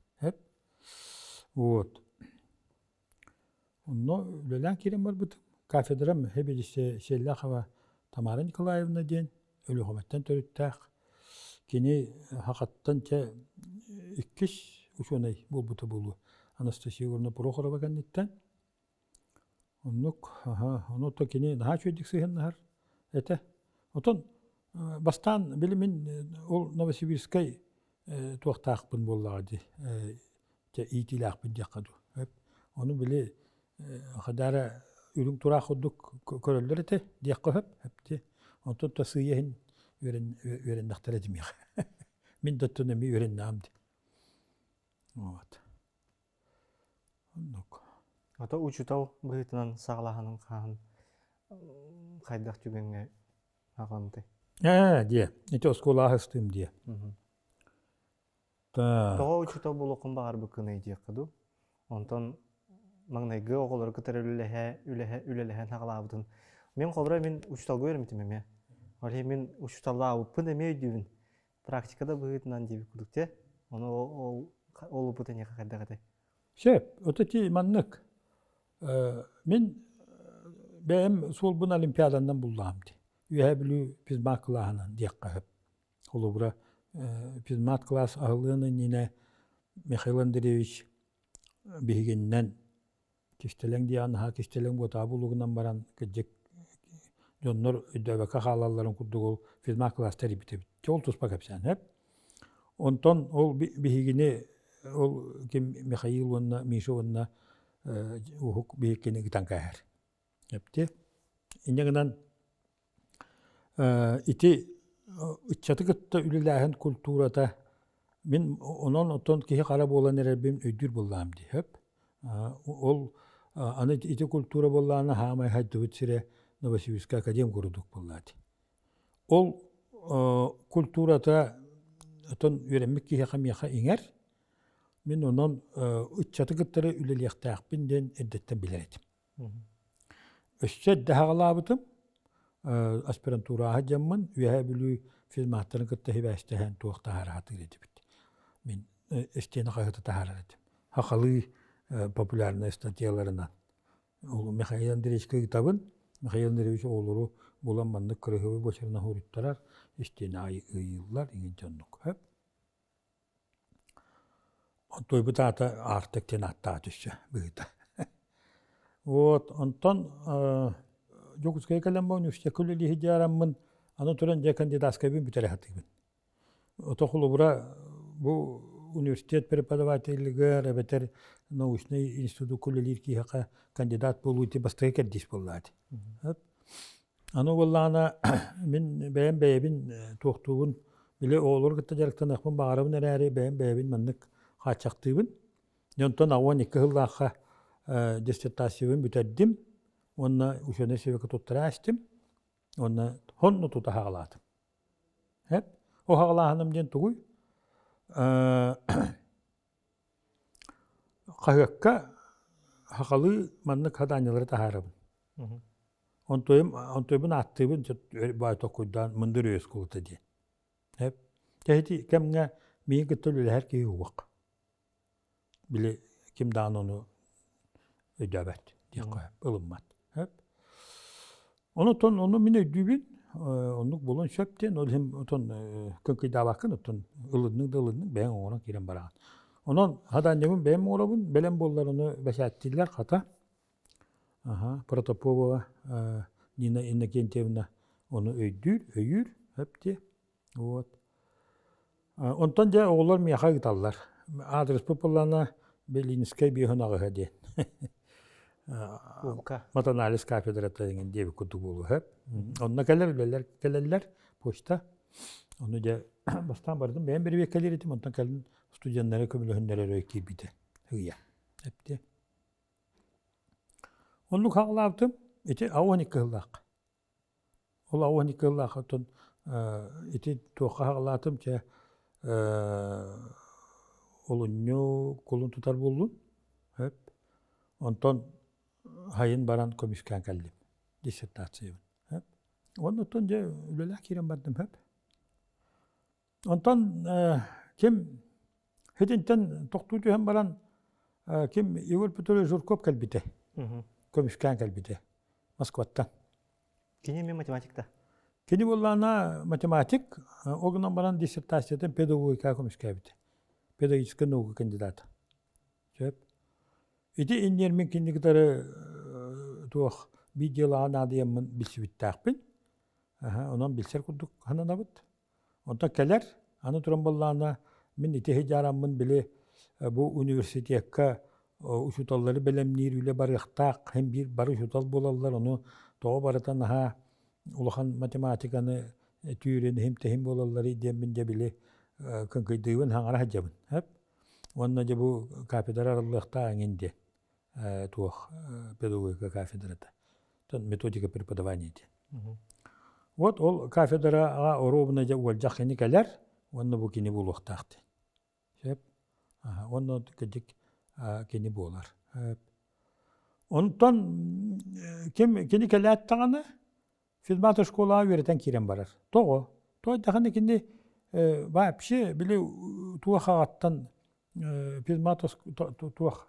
Вот. Онно үлэлээн киирэн барбытым. Кафедрам хэбидиссэ Селляхова Тамара Николаевна диэн Өлүөхүмэттэн төрүттээх. Кини хахаттан чэ иккис учуонай буолбута буолуо. Анастасия Егоровна Прохорова кэнниттэн. Оннук, аха, ону то кини наһаа үчүгэйдик сыһыаннаһар этэ. Отон бастаан били мин ол Новосибирскай туохтаахпын буоллаҕа дии, дьэ иитиилээхпин диэххэ дуу. Ону били хадаара үрүҥ тураах курдук көрөллөр этэ диэххэ сөп, эпти. Онтон то сыыйа иһин үөрэннэхтэрэ димиэхэ. Мин да оттон эмиэ үөрэннэҕим дии. Вот. Оннук. Ото учуутал быһыытынан саҕалааһынын хаһан хайдах түгэҥҥэ аҕалымтай? Ээ, диэ. Ити оскуола аһыстыым диэ. Так. Тоҕо учуутал буолуоххун баҕарбыккыный диэххэ дуу? Онтон маҥнайгы оҕолору кытары үлэлэһэ, үлэһэ, үлэлэһэн саҕалаабытын. Мин холобура мин учууталга үөрэммитим эмиэ. Ол иһин мин учууталлаабыппын эмиэ өйдүүбүн. Практика да быһыытынан диэбит курдук те. Ону ол ол опыт эйиэхэ хайдах этэй? Сөп. Вот эти маннык. Мин бэйэм суолбун олимпиаданан буллаҕым дии. Үөһээ Бүлүү физмат кылааһынан диэххэ сөп. Холобура, физмат кылаас аһыллыан иннинэ Михаил Андреевич биһигиннэн Кистэлэҥ диэҕи наһаа кистэлэҥ буотаҕа булугунан баран кырдьык дьоннор өйдөөбөккө хаалалларын курдук ол физмат кылаас тэрийбит эбит. Ол туспа кэпсээн сөп. Онтон ол биһигини ол ким Михаил уонна Миша уонна Уһук биһиккини ытан кээһэр. Эпти. Инньэ гынан Ити ыччаты кытта үлэлээһин культурата мин онон оттон киһи хара буолан эрэрбин өйдүүр буоллаҕым дии сөп. Ол аны ити культура буоллаҕына хаамай хайдыбыт сирэ Новосибирскай академ курдук буоллаа дии. Ол культурата оттон үөрэммит киһиэхэ миэхэ иҥэр. Мин онон ыччаты кыттары үлэлиэхтээхпин диэн эрдэттэн билэр этим. Өссө эрдэ саҕалаабытым, аспирантураҕа дьаммын Үөһээ Бүлүү физматтарын кытта сибээстэһэн туох таһаара сатыыр этибит. Мин истиэнэ хаһыаты таһаарар этим. Сахалыы популярнай статьяларынан. Ол Михаил Андреевичка ыытабын. Михаил Андреевич оҕолору булан маннык кырыһыбы буочарынан суруйтарар, истиэнэ ыйыыллар, иҥин дьоннук. Туойбут аата Аартык диэн ааттаах өссө быһыыта. Вот, онтон Дьокуускайга кэлэн бу университекка үлэлии сылдьараммын, аны туран дьэ кандидатскайбын бүтэрэ сатыыбын. Ото холобура бу университет преподавателигэр эбэтэр научнай институкка үлэлиир киһиэхэ кандидат буолуу ити бастакы кэрдиис буоллаҕа ити. Аны буоллаҕына мин бэйэм бэйэбин туохтуубун, били оҕолору кытта дьарыктаныахпын баҕарабын эрээри бэйэм бэйэбин маннык хааччахтыыбын. Онтон 12 сыллаахха диссертациябын бүтэрдим уонна учуонай сэбиэккэ туттара истим уонна сонно тута саҕалаатым. Эп ол саҕалааһыным диэн тугуй? Хаһыакка сахалыы маннык хадаанньалары таһаарабын. Онтуйум онтуйбун ааттыыбын баай толкуйдаан мындыр өй оскуолата диэн. Эп ити кэмҥэ миигин кытта үлэлэһэр киһи уох. Били ким даҕаны ону өйдөөбөт диэххэ ылыммат. Онон ону мин өйдүүбүн, оннук буолуон сөп диэн, ол иһин отон кыҥкыйдаабаккын, оттон ылынныҥ да ылынныҥ, бэйэҥ оҥорон киирэн бараҕын. Онон хадаанньабын бэйэм оҥоробун, бэлэм буоллар ону бэчээттииллэр хата. Аха, Протопопова Нина Иннокентьевна ону өйдүүр, өйүүр, сөп дии. Вот. Онтон дьэ оҕолор миэхэ ыыталлар. Аадырыспыт буоллаҕына Белинскэй биэһин аҕыһа диэн. Улка. Матанализ кафедрата деген диэбит курдук буолуо сөп. Онно кэлэр үлэлэр кэлэллэр почта. Ону дьэ бастаан бардым бэйэм бэрэбиэркэлиир этим, онтон кэлин студеннары көмөлөһүннэрэр өй киирбитэ. Ыйа. Эпти. Оннук хаалаабытым ити 82 сыллаах. Ол 82 сыллаах оттон ити туохха хаалаатым чэ олунньу кулун тутар буоллун. Хөп. Онтон хайын баран көмүскээн кэллим диссертациябын. Хөп. Оннуттан дьэ үлэлээх киирэн бардым хөп. Онтон ким итинтэн тохтуу түһэн баран ким Егор Петрович Жирков кэлбитэ. Көмүскээн кэлбитэ Москваттан. Кини эмиэ математик да? Кини буоллаҕына математик, ол гынан баран диссертациятын педагогика көмүскээбитэ. Педагогическай наука кандидата. Сөп. Ити иннигэр мин кинини кытары туох биир дьыалаҕа наадыйаммын билсибиттээхпин. Онон билсэр курдук сананабыт. Онтон кэлэр, аны туран буоллаҕына, мин ити иһи били бу университекка учууталлары бэлэмниир үлэ барыахтаах, һин биир бары учуутал буолаллар, ону тоҕо барыта наһаа улахан математиканы түүрэн иһим-тэһим буолалларый диэммин дьэ били кыҥкыйдыыбын хаҥара сылдьабын. Уонна дьэ бу кафедра арыллыахтаах эҥин диэн туох педагогика кафедрата методика преподавания диэн. Вот ол кафедраҕа оруобуна дьэ уолдьах кини кэлэр уонна бу кини буолуохтаах диэн. Сөп. Уонна кырдьык кини буолар. Онтон ким кини кэлээт даҕаны физмат школаҕа үөрэтэн киирэн барар. Тоҕо? Тоҕо даҕаны кини вообще били туох аҕаттан физмат туох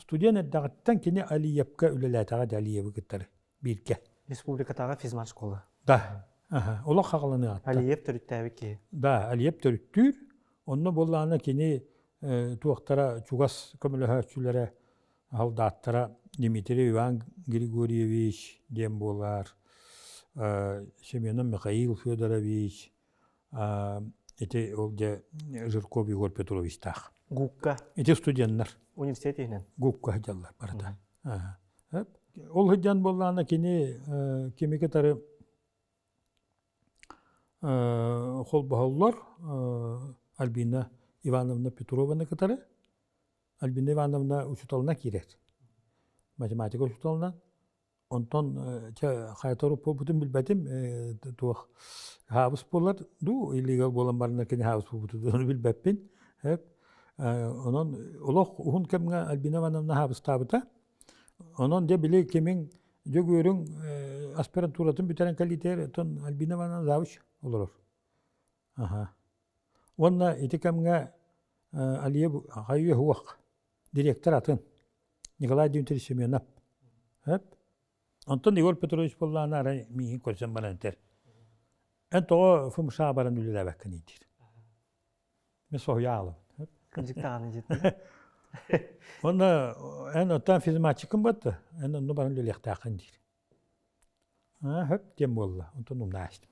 студент эрдэҕиттэн кини Алиевка үлэлээтэҕэ дии Алиевы кыттары бииргэ. Республикатааҕы физмат школа. Да. Олох хаҕаланыаҕыттан. Алиев төрүттээбит киһи. Да, Алиев төрүттүүр. Онно буоллаҕына кини туохтара чугас көмөлөһөөччүлэрэ Халдааттара Дмитрий Иван Григорьевич диэн буолар, Семенов Михаил Федорович, ити ол дьэ Жирков Егор Петровичтаах. ГУКка. Ити студеннар. Университет иһинэн. ГУКка сылдьаллар барыта. Ол сылдьан буоллаҕына кини кими кытары холбоһоллор Альбина Ивановна Петрованы кытары Альбина Ивановна учууталына киирэр. Математика учууталынан. Онтон чэ хайа буолбутун билбэтим туох хаабыс буолар дуу или буолан баран кини хаабыс буолбутун билбэппин. Онон олох уһун кэмҥэ Альбина Ивановна хаабыстаабыта. Онон дьэ били кимиҥ Дьөгүөрүҥ аспирантуратын бүтэрэн кэлиитигэр оттон Альбина Ивановна завуч олорор. Аха. Уонна ити кэмҥэ Алиев хайыы уох директор атын Николай Дмитриевич Семенов. Сөп. Онтон Егор Петрович буоллаҕына арай миигин көрсөн баран этэр. Эн тоҕо ФМШ баран үлэлээбэккин диир. Мен соһуйа аалабын. Кырдьык даҕаны дьиттин. Онно эн оттон физматчиккын батта, эн онно баран үлэлиэхтээххин диир. Аа, хөп диэн буолла. Онтон умнаастым.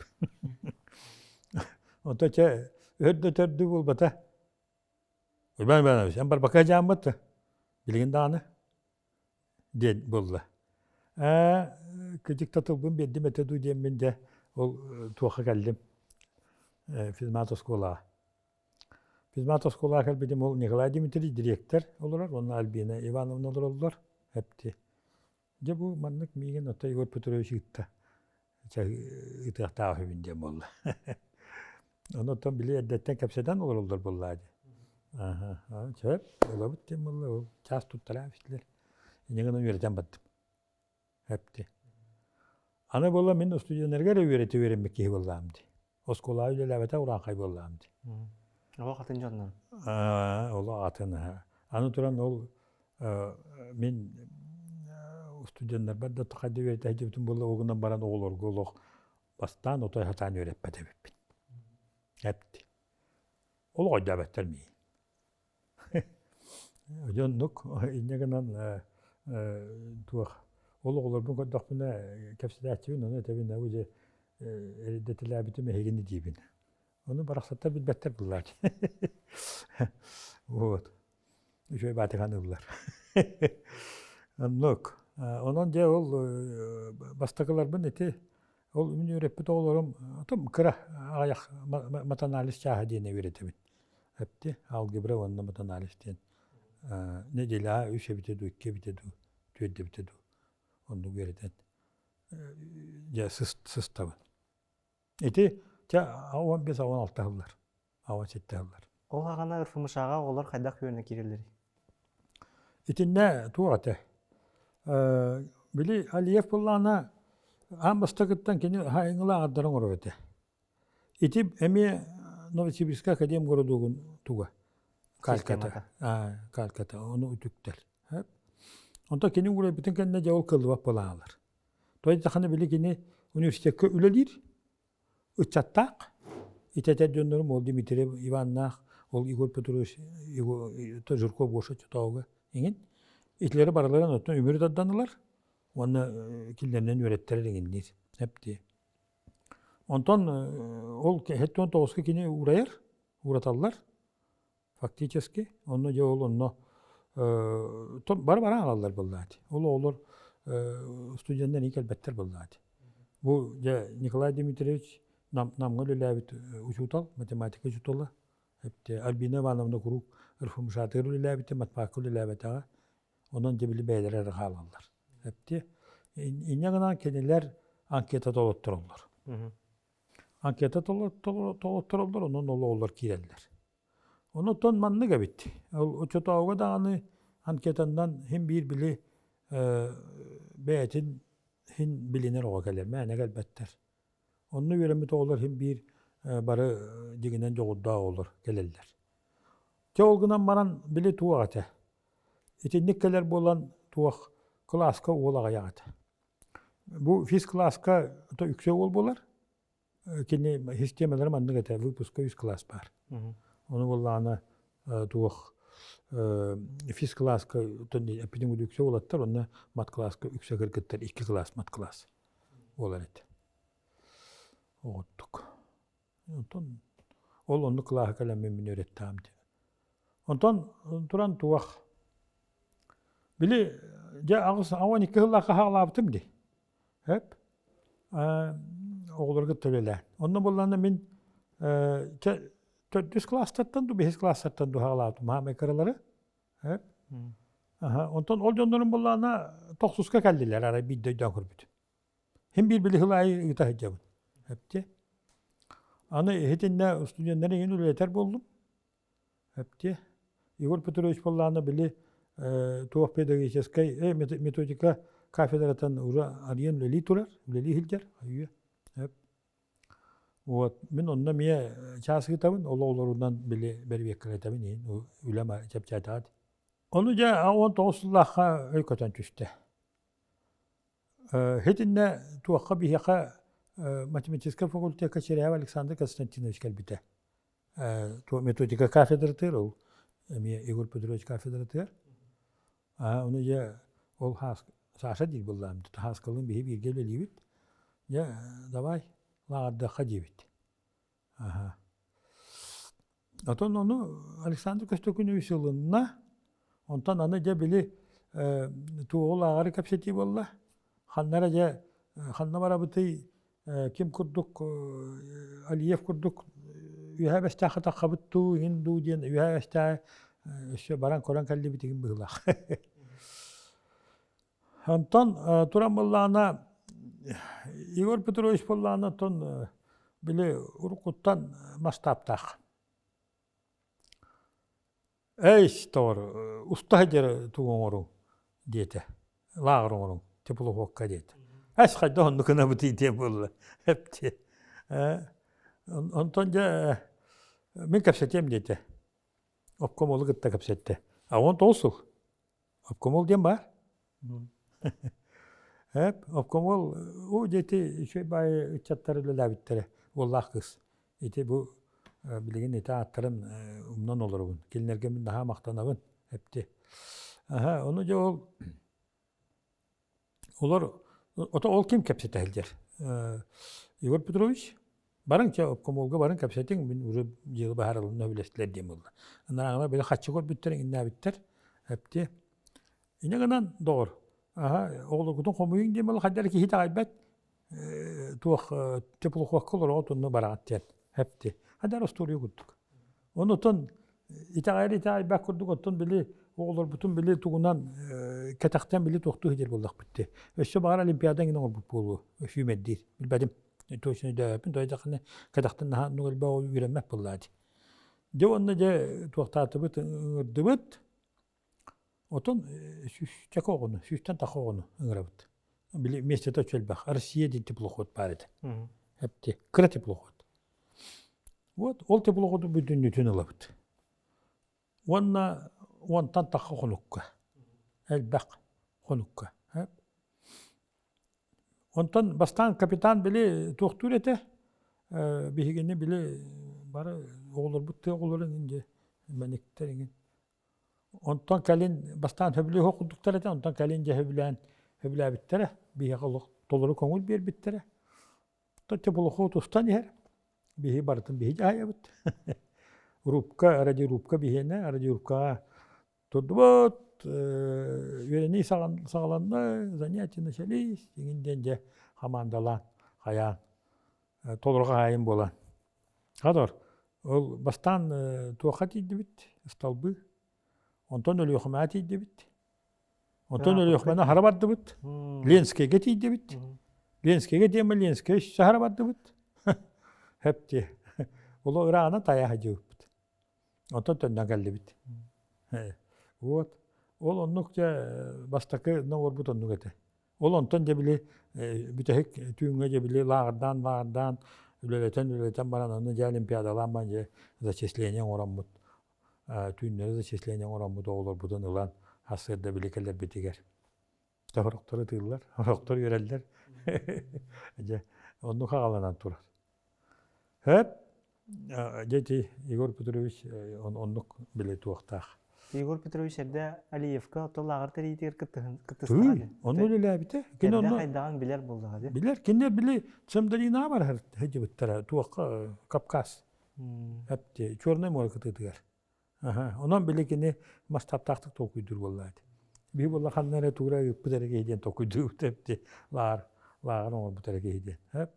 Онто чэ өр да төрдү буолбата. Иван Иванович, эн барбакка дьааммыт билигин даҕаны диэн буолла. Ээ, кырдьык да тылбын биэрдим этэ дуу диэммин дьэ ол туохха кэллим физмат оскуолаҕа. Физмат оскуолаҕа кэлбитим ол Николай Дмитриевич дириэктэр олорор уонна Альбина Ивановна олороллор эпти. Дьэ бу маннык миигин оттон Егор Петрович ыытта. Ыытыахтаах үһүбүн диэн буолла. Ону оттон били эрдэттэн кэпсэтэн олороллор буоллаа дии. Аха, сөп, ылабыт диэн буолла, ол чаас туттараа истилэр. Инньэ гынан үөрэтэн бардым. Эпти. Аны буолла мин студеннарга эрэ үөрэтэ үөрэммит киһи буоллаам дии. Оскуолаҕа үлэлээбэтэх урааҥхай буоллаам дии. Олох атын дьоннор. Олох атын. Аны туран ол мин студеннарбар да хайда үөрэтэ сылдьыбытым буолла, ол гынан баран оҕолорго олох бастаан отой сатаан үөрэппэт эбиппин. Эпти. Олох өйдөөбөттөр миигин. Дьэ оннук инньэ гынан туох ол оҕолорбун көрдөхпүнэ кэпсэтээччибин ону этэбин бу дьэ эрдэтилээбитим эһигини диибин. Ону барахсаттар билбэттэр буллааччы. Вот. Үчүгэй баатыхан ыллар. Оннук. Онон дьэ ол бастакыларбын ити ол мин үөрэппит оҕолорум отом кыра аҕыйах матанализ чааһа диэни үөрэтэбин. Эпти алгебра уонна матанализ диэн неделя үс эбитэ дуу, икки эбитэ дуу, түөрт эбитэ дуу. Оннук үөрэтэн дьэ сыстабын. Ити чэ 15-16 сыллар, 17 сыллар. Ол аҕана РФМШ-ҕа оҕолор хайдах үөрэнэ киирэллэрий? Итиннэ туох этэ? Били Алиев буоллаҕына аан бастакыттан кини хаайыҥылааҕардарын оҥорор этэ. Ити эмиэ Новосибирскай академгородогун туга кальката, кальката ону үтүктэр. Онтон кини уурайбытын кэннэ дьэ ол кыллыбат буолаалар. Тоҕо диэтэххинэ били кини университекка үлэлиир, ыччаттаах, итэтэр дьоннорум ол Дмитрий Иваннаах, ол Егор Петрович Жирков Гоша Чотоога иҥин. Итилэри барыларын оттон үмүрү тарданылар уонна кинилэринэн үөрэттэрэр иҥинниир. Эптии. Онтон ол 79-ка кини уурайар, уураталлар. Фактически, онно дьэ ол онно бары баран аҕалаллар буоллаати. Ол оҕолор студеннар ии кэлбэттэр буоллаати. Бу дьэ Николай Дмитриевич Намҥа үлэлээбит учуутал, математика учуутала. Альбина Ивановна куруук РФМШ-тыгар үлэлээбитэ, матпаакка үлэлээбэтэҕэ. Онон дьэ били бэйэлэрэ эрэ хаалаллар. Эпти. Инньэ гынан кинилэр анкета толоттороллор. Анкета толоттороллор, онон ол оҕолор киирэллэр. Онон маннык эбит. Ол оччотооҕуга даҕаны анкетаннан син биир били бэйэтин син билинэр оҕо кэлэр, мээнэ кэлбэттэр. Онно үөрэммит оҕолор син биир бары дьиҥинэн дьоҕурдаах оҕолор кэлэллэр. Дьэ ол гынан баран били туох этэ? Итинник кэлэр буолан туох кылааска уол аҕыйах этэ. Бу физ-кылааска үксэ уол буолар. Кини систиэмэлэрэ маннык этэ, выпуска үс кылаас баар. Ону буоллаҕына туох физ-кылааска эппитим үксэ уолаттар, онно мат-кылааска үксэ кыргыттар икки кылаас мат-кылаас буолар этэ. Оҕоттук. Онтон ол оннук кылааһы кэлэммин мин үөрэттээм дии. Онтон туран туох били дьэ аҕыс 12 сыллаахха хаалаабытым дии. Эп оҕолорго төлөлөөн. Онно буоллаҕына мин төрдүс кылаастартан дуу, бэһис кылаастартан дуу хаалаабытым хаамай кыралары. Эп. Онтон ол дьоннорум буоллаҕына тохсуска кэллилэр арай биирдэ өйдөөн көрбүтүм. Хим биир били сыл аайы ыыта сылдьабын. Эптиэ. Аны иһитиннэ студеннары иҥин үлэлэтэр буоллум. Эптиэ. Егор Петрович буоллаҕына били туох педагогическай методика кафедратан уже арыйан үлэлии турар, үлэлии сылдьар. Эп. Вот мин онно эмиэ чаас ыытабын, ол оҕолорунан били бэрэбиэркэлэтэбин иһин үлэм чэпчээтэҕэ. Ону дьэ 19 сыллаахха өй көтөн түстэ. Итиннэ туохха биһиэхэ математическай факультекка Чиряев Александр Константинович кэлбитэ. Методика кафедратыгар ол эмиэ Егор Петрович кафедратыгар. Ону дьэ ол Саша диир буоллаҕым, Хааскалыын биһи бииргэ үлэлиибит. Дьэ давай лааҕырдыахха диэбит. Аха. Отон ону Александр Көстөкүнүбүс ылынна. Онтон аны дьэ били туоҕу лааҕыры кэпсэтии буолла. Ханна эрэ дьэ ханна барабытый ким курдук Алиев курдук үөһээ бэстээххэ таххабыт дуу, иһин дуу диэн үөһээ бэстээҕи өссө баран көрөн кэллибит игин быһыылаах. Онтон туран буоллаҕына Егор Петрович буоллаҕына оттон били уруккуттан масштабтаах. Эй, тоҕор, уста сылдьар тугу оҥоруҥ диэтэ. Лааҕыр оҥоруҥ, теплоходка диэтэ. Эс хайдах оннук гынабытый диэн буолла. Эптиэ. Онтон дьэ мин кэпсэтиэм диэтэ. Обкомолу кытта кэпсэттэ. А он тоҕус сыл. Обкомол диэн баар. Эп, обкомол уу диэти үчүгэй баайы ыччаттар үлэлээбиттэрэ уоллаах кыыс. Ити бу билигин ити ааттарын умнан олоробун. Кинилэргэ мин наһаа махтанабын эпти. Аха, ону дьэ ол олор ото ол ким кэпсэтэ сылдьар? Егор Петрович Барыҥ чэ обкомолга барыҥ кэпсэтиҥ, мин уже дьыала баһаарылынна билэстилэр диэн буолла. Анарааҥҥа били хаччы көрбүттэр, иҥнээбиттэр. Эптиэ. Инньэ гынан, доҕор, аха, оҕолоргутун хомуйуҥ диэн буолла, хайдах эрэ киһи итэҕэйбэт, туох теплоходка олороҕут онно бараҕыт диэн. Эптиэ. Хайдах эрэ остуоруйа курдук. Онутун итэҕэйэр итэҕэйбэт курдук, оттон били Оҕолорбутун били тугунан кэтэхтэн били туохтуу сылдьар буоллахпыт дии. Өссө баҕар Олимпиада эҥин оҥорбут буолуо, сүүмэрдиир. Билбэтим. Точно өйдөөбөппүн. Тоҕо диэтэххинэ кэтэхтэн наһаа оннук элбэх оҕо үөрэммэт буоллаҕа дии. Дьэ уонна дьэ туохтаатыбыт, ыҥырдыбыт. Отон сүүсчэкэ оҕону, сүүстэн тахса оҕону ыҥырабыт. Били миэстэтэ өссө элбэх. Россия диэн теплоход баар этэ. Эпти, кыра теплоход. Вот ол теплоходу бүтүннүүтүн ылабыт. Уонна уонтан тахха хонукка. Элбэх хонукка. Онтон бастаан капитан били туохтуур этэ, биһигини били бары оҕолорбут тыа оҕолорун иҥин мэниктэр иҥин. Онтон кэлин бастаан сөбүлүөх курдуктар этэ, онтон кэлин дьэ сөбүлээн сөбүлээбиттэрэ, биһиэхэ олох толору көҥүл биэрбиттэрэ. Оттон теплоход устан иһэр, биһи барытын биһи дьаһайабыт. Рубка, радиорубка биһиэнэ, радиорубкаҕа Турдубут, үөрэнии саҕаланна, занятия начались, иҥин диэн дьэ хамаандалаан, хайаан, толору хаһаайын буолан. Хадор, ол бастаан туохха тиийдибит, ысталбыы, онтон Өлүөхүмэҕэ тиийдибит, онтон Өлүөхүмэни аһара бардыбыт, Ленскэйгэ тиийдибит, Ленскэйгэ диэмэ Ленскэй өссө аһара бардыбыт, хэпти, оло ырааҕынан тайа сылдьыбыппыт. Онтон төннөн кэллибит. Вот. Ол оннук дьэ бастакы оҥорбут оннук этэ. Ол онтон дьэ били бүтэһик түүҥҥэ дьэ били лааҕырдаан лааҕырдаан үлэлэтэн үлэлэтэн баран аны дьэ олимпиадалаан баран дьэ зачисление оҥороммут түүннэри зачисление оҥороммут оҕолорбутун ылан сарсыарда били кэлэрбитигэр сорохтор ытыыллар, сорохтор үөрэллэр. Дьэ оннук аҕаланан турар. Хөп, дьэ ити Егор Петрович оннук били туохтаах. Егор Петрович эрдэ Алиевка оттон лааҕыр тэрийиитигэр кыттыстаҕа. Онно үлэлээбитэ. Кини онно хайдаҕын билэр буоллаҕа дии. Билэр. Кинилэр били Цемдалинаҕа барар сылдьыбыттара туохха Кавказ. Эпти Черное море кытыытыгар. Онон били кини масштабтаахтык толкуйдуур буолла этэ. Биһи буолла ханна эрэ тугу эрэ ыыппыт эрэ киһи диэн толкуйдуубут эбит лааҕыр лааҕыр оҥорбут эрэ киһи диэн.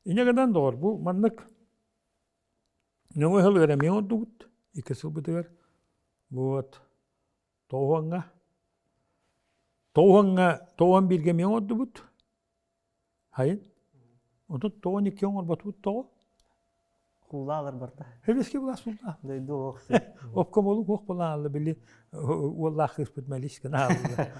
Инньэ гынан доҕор бу маннык нөҥүө сыл үөрэмиэҥ ордубут икки сылбытыгар вот тоҕуоҥҥа тоҕуоҥҥа тоҕуон бииргэ эмиэ оҥордубут Хайын? Отут тоҕо икки оҥорботубут тоҕо? Куулаалар барда. Хэбэски былаас булла. Дойду ох. Обкомолу ох булаалла били уоллаах кыыспыт мэлис гынаалла.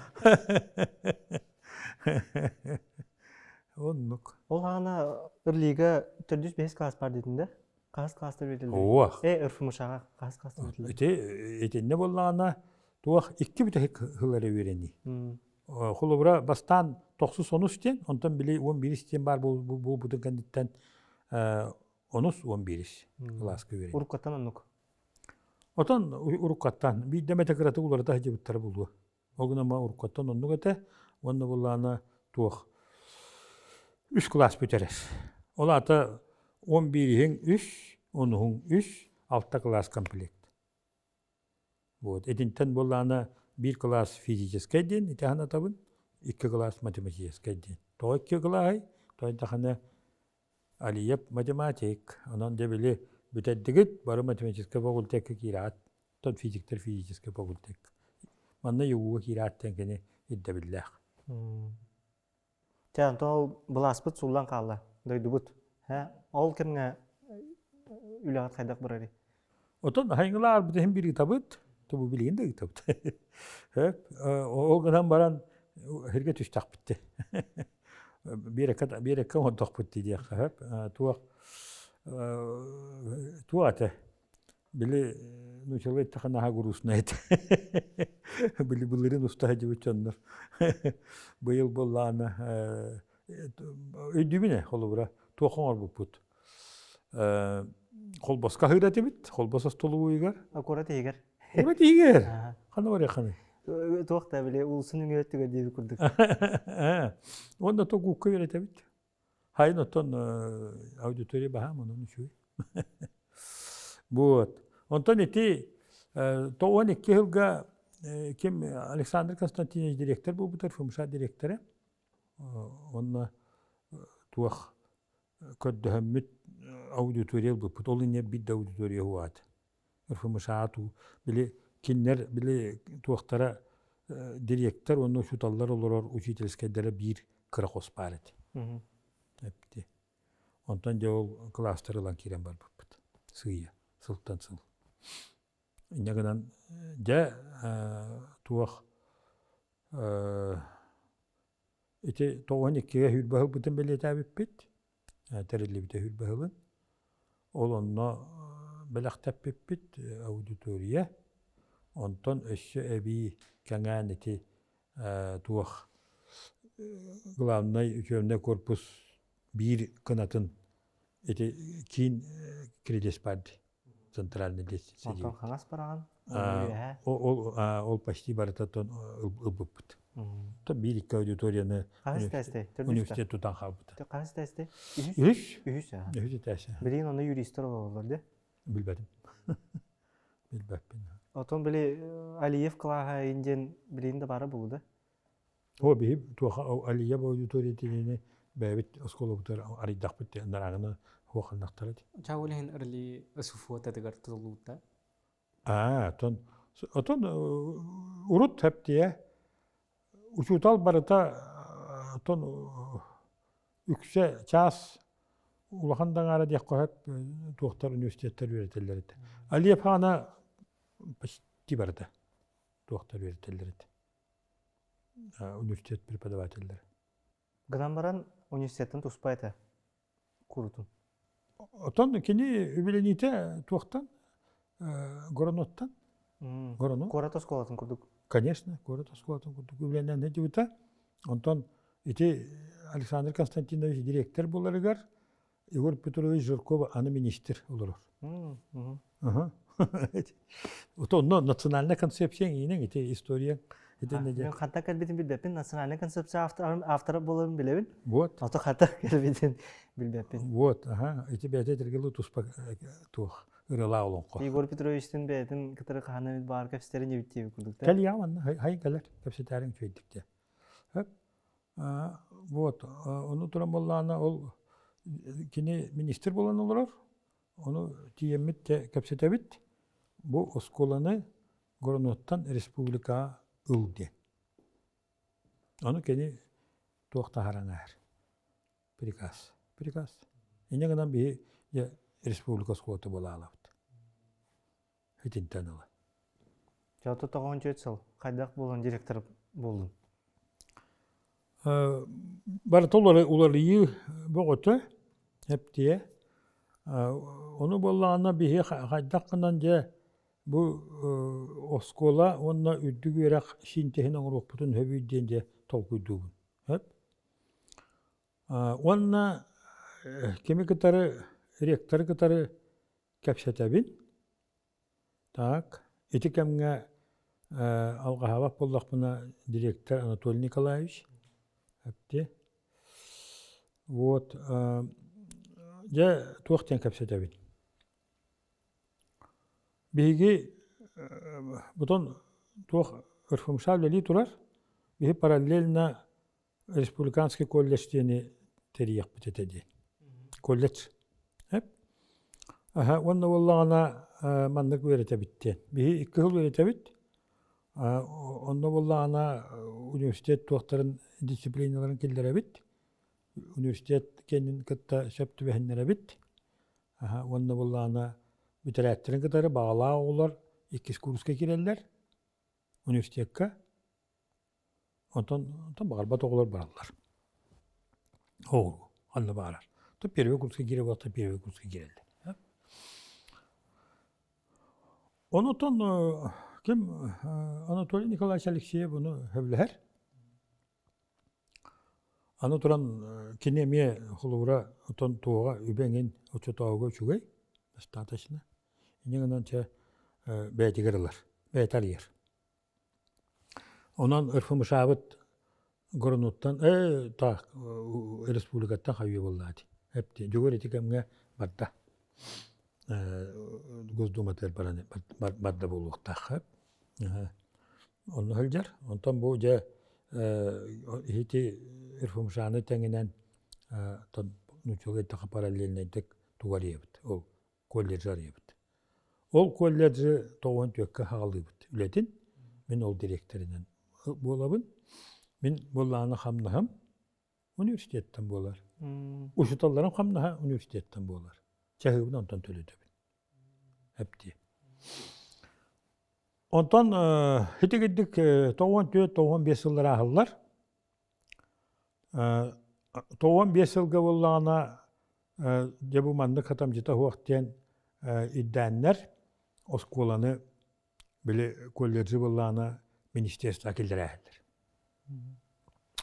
Оннук. Ол хаана Ырлига төрдүс бэһис класс бар дедин да? Хас класста үөрэтэллэр? Ох. Э, РФМШ-га хас класста үөрэтэллэр? Ити итиннэ буоллаҕына туох икки бүтэһик сыл эрэ үөрэнии. Холобура, бастаан тохсус онус диэн, онтон били уон биирис диэн баар буолбутун кэнниттэн онус уон биирис кылааска үөрэнии. Уруккаттан оннук. Отон уруккаттан биирдэ эмэтэ кыратык уларыта сылдьыбыттара буолуо. Ол гынан уруккаттан оннук этэ уонна былаана туох үс кылаас бүтэрэр. Ол аата он биириһиҥ үс, онуһуҥ үс, алта кылаас комплект. Вот. Итинтэн буоллаҕына биир кылаас физическэй диэн ити санатабын, икки кылаас математическай диэн. Тоҕо икки кылааһый? Тоҕо даҕаны Алиев математик, онон дьэ били бүтэрдигит, бары математическай факультекка киирэҕит, оттон физиктэр физическэй факультекка. Манна ЮГУ-га киирэҕит диэн кини ирдэбиллээх. Чэ, онтон ол былааспыт сууллан хаалла, дойдубут. Һэ, ол кэмҥэ үлэҕит хайдах барарый? Отон хайыҥылаарбыт иһин биир ыытабыт, бу билигин да ыытабыт. Ол гынан баран сиргэ түстэхпит биэрэккэ биэрэккэ оҥордохпут дии диэххэ сөп. Туох туох этэ били нуучалыы эттэххэ наһаа грустно этэ. Били былырыын уста сылдьыбыт дьоннор быйыл буоллаҕына өйдүүбүн ээ холобура туох оҥорбуппут Холбоско аһыыр этибит, холбос остолобуйугар. Куорат иһигэр. Куорат иһигэр. Ханна барыаххыный? Туох да били уулуссаны үҥүөттүгэр диэбит курдук. Уонна то гуукка үөрэтэбит. Хайын оттон аудитория баһаам онон үчүгэй. Вот. Онтон ити 92 сылга ким Александр Константинович директор буолбутар, ФМШ директора. Онно туох көрдөһөммүт аудитория ылбыппыт. Ол иннинэ биир да аудитория уһаат. РФМШ туу били Кинилэр били туохтара дириэктэр уонна учууталлар олорор учительскайдара биир кыра хос баар этэ. Эпти. Онтон дьэ ол кылаастары ылан киирэн барбыппыт. Сыыйа, сылтан сыл. Инньэ гынан дьэ туох ити 92-гэ сүүрбэ сылбытын бэлиэтээбиппит. Тэриллибитэ сүүрбэ сылын. Ол онно бэлэхтэппиппит аудитория. Онтон өссө эбии кэҥээн ити туох главнай учебный корпус биир кынатын ити киин кирилиэс баар дии центральный лестница Онтон хаҥас бараҕын ол ол почти барытаттан ылбыппыт. Биир икки аудиторияны университет тутан хаалбыта. Хаһыс тесте? Үһүс. Үһүс. Үһүс этээсэ. Билигин онно юристар олороллор де? Билбэтим. Билбэппин. Отон били Алиев кылааһа индиэн билигин да баара булу да? О, биһи туоха Алиев аудитория тилини бэйэбит оскуолабытыгар арыйдахпыт нараагына хуоханнахтара ди. Чаул иһин ырли суфуотатыгар тутулуутта. Аа, отон отон урут хэптие учуутал барыта отон үксэ чаас улахан даҥаара диэххэ сөп туохтар университеттар үөрэтэллэр этэ. Алиев хаана почти барыта туохтар үөрэтэллэр этэ. Университет преподавателлэрэ. Гынан баран университеттан туспа этэ курутун. Отон кини үбүлэниитэ туохтан? Гороноттан. Гороно. Куорат оскуолатын курдук. Конечно, куорат оскуолатын курдук үбүлэнэн сылдьыбыта. Онтон ити Александр Константинович директор буоларыгар Егор Петрович Жирков аны министр олорор. Онно национальная концепция иинэн ити история Мен ханта кэлбитин билбэппин, национальная концепция автора буоларын билэбин. Вот. Ото хата кэлбитин билбэппин. Вот, ага, ити бэйэтэ этэргэлүү туспа туох ыралаа олоҥхо. Егор Петровичтин бэйэтин кытары хаһан эмит баар кэпсэтэрин эбит курдук. Кэлиэ манна хайын кэлэр кэпсэтээриҥ үчүгэйдик дии. Вот, ону туран буоллаҕына ол кини министр буолан олорор, ону тиийэммит дьэ кэпсэтэбит, бу оскуоланы Гороноттан республикаҕа ыл диэн. Ону кини туох таһааран ааһар приказ. Приказ. Инньэ гынан биһи дьэ республика оскуолата буолаалабыт. Итинтэн ыла. Дьэ, 94 сыл хайдах буолан директор буоллун? Барыта уларыйыы бөҕөтө, эптиэ. Ону буоллаҕына биһи хайдах гынан дьэ бу оскуола уонна үрдүк үөрэх синтеһин оҥоруохпутун сөбүй диэн дьэ толкуйдуубун. Сөп? Уонна кими кытары, ректоры кытары кэпсэтэбин. Так, ити кэмҥэ алҕаһаабат буоллахпына директор Анатолий Николаевич эпти. Вот, дьэ, туох диэн кэпсэтэбин. Биһиги бутон туох РФМШ үлэлии турар, биһи параллельно республиканский колледж диэни тэрийиэхпит этэ диэн. Колледж. Аха, уонна буоллаҕына маннык үөрэтэбит диэн. Биһи икки сыл үөрэтэбит. Онно буоллаҕына университет туохтарын дисциплиналарын киллэрэбит. Университет кэннин кытта сөп түбэһиннэрэбит. Аха, уонна буоллаҕына бүтэрээттэрин кытары баҕалаах оҕолор иккис курска киирэллэр университекка. Онтон, онтон баҕарбат оҕолор бараллар. Оҕолуу, ханна баарар. То первый курска киирэ буолта первый курска киирэллэр. Онутон ким Анатолий Николаевич Алексеев ону сөбүлэһэр. Аны туран кини эмиэ холобура отон туоҕа үбэ эҥин оччотооҕуга үчүгэй достаточно. Инньэ гынан чэ бэйэтигэр ылар, бэйэтэ арыйар. Онон РФМШ-быт Горнуттан ээ таах республикаттан хайыы буоллаати. Эпти дьугур ити кэмҥэ барда. Госдуматыгар баран барда буолуохтаах. Онно сылдьар. Онтон бу дьэ ити РФМШ-ны тэҥинэн нууччалыы эттэххэ параллельнайдык тугу арыйабыт. Ол колледж арыйабыт. Ол колледжы тоҕуон түөккэ хаҕалыыбыт үлэтин. Мин ол дириэктэринэн буолабын. Мин буоллаҕына хамнаһым университеттан буолар. Учууталларым хамнаһа университеттан буолар. Чаһыыбын онтон төлөтөбүн. Эптии. Онтон итигирдик 94-95 сыллар ааһаллар. 95 сылга буоллаҕына дьэ бу маннык хатамдьыта суох диэн ирдээннэр оскуоланы били колледжы буоллаҕына министерство киллэрээһэллэр.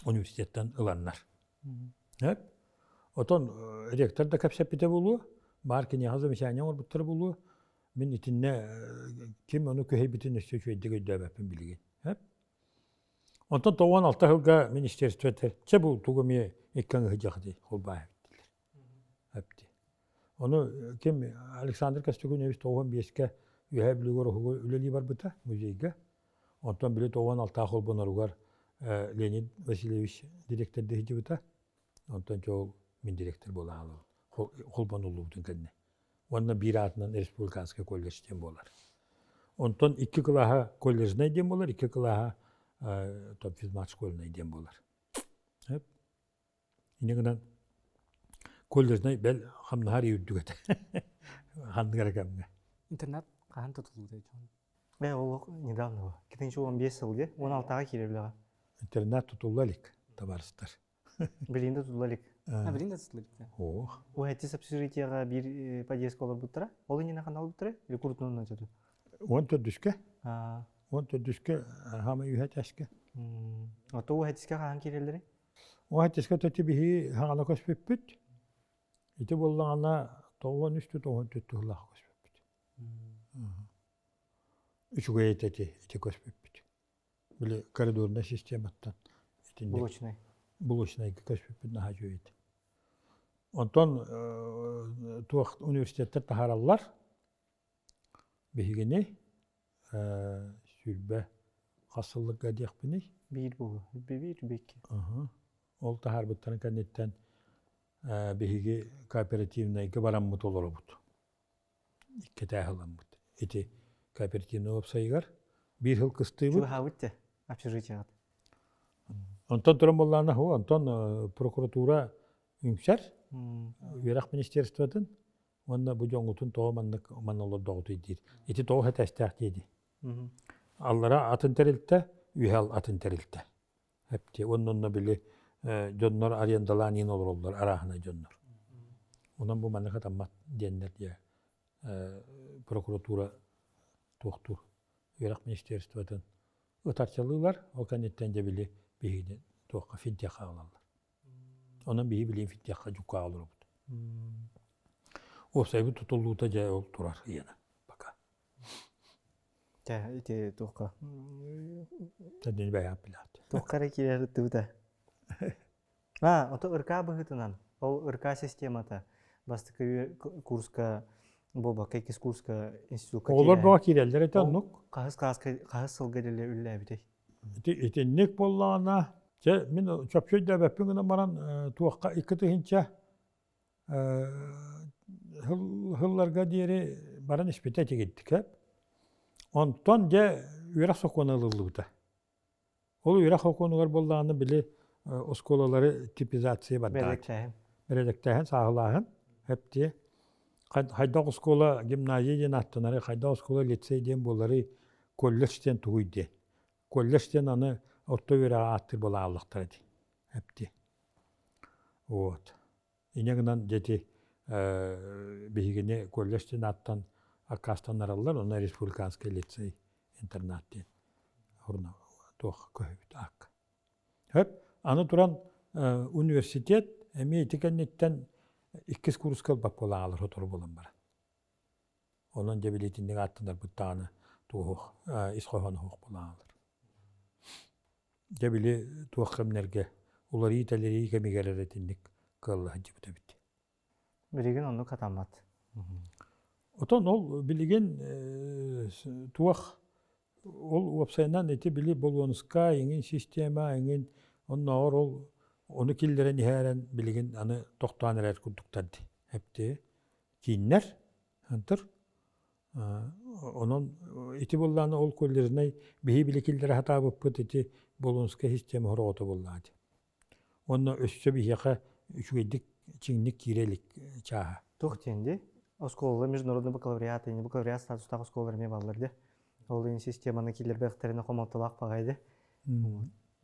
Университеттан ыланнар. Отон ректор да кэпсэппитэ буолуо, баар киниэхэ замечание оҥорбуттара буолуо. Мин итиннэ ким ону күһэйбитин өссө үчүгэйдик өйдөөбөппүн билигин. Онтон 96 сылга министерство этэр, чэ бу тугу эмиэ икки аҥыһыдьах дии холбааһын дииллэр. Эпти. Ону ким Александр Костюгунович 95-кэ Үөһээ Бүлүүгэ Ороһуга үлэлии барбыта музейга. Онтон били 96 холбоноругар Леонид Васильевич директордыы сылдьыбыта. Онтон чол мин директор буола хаалабын. Холбонуллубутун кэннэ. Уонна биир аатынан республиканскай колледж диэн буолар. Онтон икки кылааһа колледжнай диэн буолар, икки кылааһа физмат школьнай диэн буолар. Инньэ гынан колледжнай бэл хамнаһар үрдүк этэ. Ханнык эрэ кэмҥэ. Интернат хаһан тутуллубутай дьон? Э, ол недавно. 2015 сылга 16-га киирэр үлэҕэ. Интернат тутулла илик, табаарыстар. Билигин да тутулла илик. А, билигин да тутулла илик. Ох. Уһэтис общежитиеҕа биир подъездка олорбуттара. Ол иннинэ ханна олорбуттара? Или курутунан сөтү? Уон төрдүскэ. Уон төрдүскэ хаама үһэ тэскэ. Ото уһэтискэ хаһан киирэллэрий? Уһэтискэ төтү биһи хаҕана көспүппүт. Ити буоллаҕына 93 94 туһулаах көспүппүт. Үчүгэй этэ ити, ити көспүппүт. Били коридорнай систематтан итинник Булочнай. булочнайга көспүппүт наһаа үчүгэй этэ. Онтон туох университеттар таһаараллар биһигини 20 хас сылларга диэхпиний? Биир буолуо. Биир, икки. Ол таһаарбыттарын кэнниттэн биһиги кооперативнайга бараммыт олоробут. Иккитээ ыламмыт. Ити кооперативнай уопсайыгар биир сыл кыстыыбыт. Чугаһаабыт те общежитиеҕыт. Онтон туран буоллаҕына, онтон прокуратура үҥсэр үөрэх министерствотын уонна бу дьоҥҥутун тоҕо маннык манна олордоҕутуй диир. Ити тоҕо хэтээстээх диэди. Аллара атын тэрилтэ, үөһэ атын тэрилтэ. Эпти уонна онно били дьоннор арендалаан иин олороллор арааһынай дьоннор. Онон бу маннык хатаммат диэннэр дьэ прокуратура туохтуур үөрэх министерствотын ытарчалыылар, ол кэнниттэн дьэ били биһигини туохха финтехха ылаллар. Онон биһи билигин финтехха дьуккаа олоробут. Уопсайбыт тутуллуута дьэ ол турар ыйана пока. Чэ, ити туохха? Тэдини бэйэм билэт. Туохха эрэ киирэр ыттыбыта. А, ото РК быһыытынан, ол РК системата бастакы курска буолбакка иккис курска институкка Оҕолор бөҕө киирэллэр этэ оннук. Хаһыс кылааска хаһыс сылга дэлэ үллээбитэй? Ити итинник буоллаҕына, чэ мин чопчу өйдөөбөппүн гынан баран туохха 2000 сылларга диэри баран испитэ этигирдик. Онтон дьэ үөрэх сокуона ылыллыбыта. Ол үөрэх сокуонугар буоллаҕына били оскуолалары типизация барда. Бэрээдэктээһин. Бэрээдэктээһин, сааһылааһын, эптиэ. Хайдах оскуола гимназия диэн ааттанары, хайдах оскуола лицей диэн буоларый, колледж диэн тугуй диэн. Колледж диэн аны орто үөрэҕи ааттыыр буолааллахтара дии. Эптиэ. Вот. Инньэ гынан дьэ ити биһигини колледж диэн ааттан аккаастаннараллар, онно республиканский лицей интернат диэн туох көһүбүт аакка. Хөп, аны туран университет эмиэ ити кэнниттэн иккис курска ылбат буолан сотору буолан баран. Онон дьэ билитинник ааттанарбыт даҕаны туоһуох, ис хоһооно суох буолан Дьэ били туох кэмнэргэ уларыы-тэлэрии кэмигэр эрэ итинник кыалла сылдьыбыт эбит. Билигин оннук хатаммат. Отон ол билигин туох ол уопсайынан ити били Болуонускай эҥин система эҥин оннооҕор ол ону киллэрэн иһээрэн билигин аны тохтоон эрэр курдуктар дии. Эпти кииннэр антыр. Онон ити буоллаҕына ол колледжнай биһи били киллэрэ сатаабыппыт ити Болонскай система хороҕото буоллаҕа дии. Уонна өссө биһиэхэ үчүгэйдик чиҥник киирэ илик чааһа. Туох диэн дии? Оскуола международный бакалавриат, не бакалавриат статустаах оскуолалар эмиэ бааллар дии. Ол иһин системаны киллэрбэхтэринэ хомолтолоох баҕайы дии.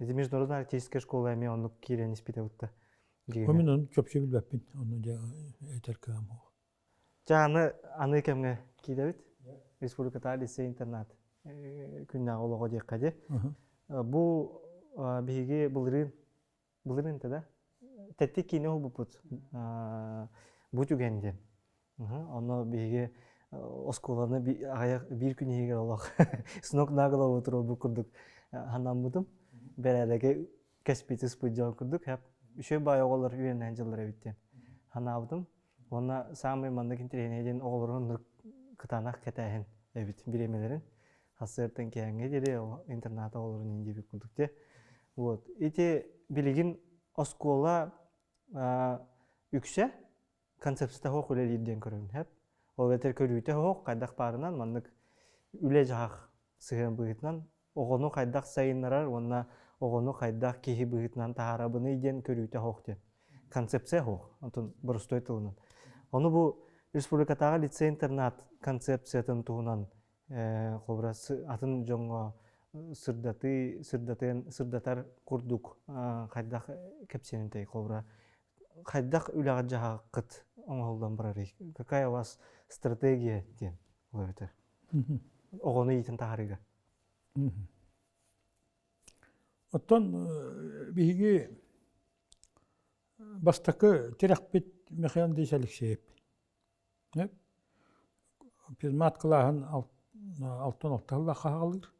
Ити международная арктическая школа эмиэ оннук киирэн испитэ бутта. Мин ону чопчу билбэппин. Ону дьэ этэр кыам суох. Дьэ аны аны кэмҥэ киирэбит. Республикатааҕы лицей-интернат күннээҕи олоҕо диэххэ дии. Бу биһиги былырыын былырыын да тэттик киинэ уһулбуппут бу түгэн диэн. Онно биһиги оскуоланы аҕыйах биир күн иһигэр олох с ног на голову туруорбут курдук санаммытым. Бэрээдэги кэспит ыспыт дьон курдук үчүгэй баай оҕолор үөрэнэн дьыллар эбит диэн санаабытым. Уонна саамай маннык интэриэһинэй диэн оҕолору оннук кытаанах кэтээһин эбит бириэмэлэрин. Сарсыартан киэһээҥҥэ диэри интернат оҕолорун иин диэбит курдук дии. Вот. Ити билигин оскуола үксэ концепцията суох үлэлиир диэн көрөбүн сөп. Ол эбэтэр көрүүтэ суох, хайдах баарынан маннык үлэ-дьаһах сыһыан быһыытынан оҕону хайдах сайыннарар уонна оҕону хайдах киһи быһыытынан таһаарабыный диэн көрүүтэ суох диэн. Концепция суох, онтон боростуой тылынан. Ону бу республикатааҕы лицей-интернат концепциятын туһунан холобура атын дьоҥҥо сырдатыы, сырдатыан, сырдатар курдук хайдах кэпсиэнтэй холобура хайдах үлэҕэ дьаһаххыт оҥоһуллан барарый? Какая у вас стратегия диэн ол эбэтэр оҕону иитэн таһаарыыга? Оттон биһиги бастакы тирэхпит Михаил Андреевич Алексеев. Физмат кылааһын алтан алта сыллаах хаалыыр.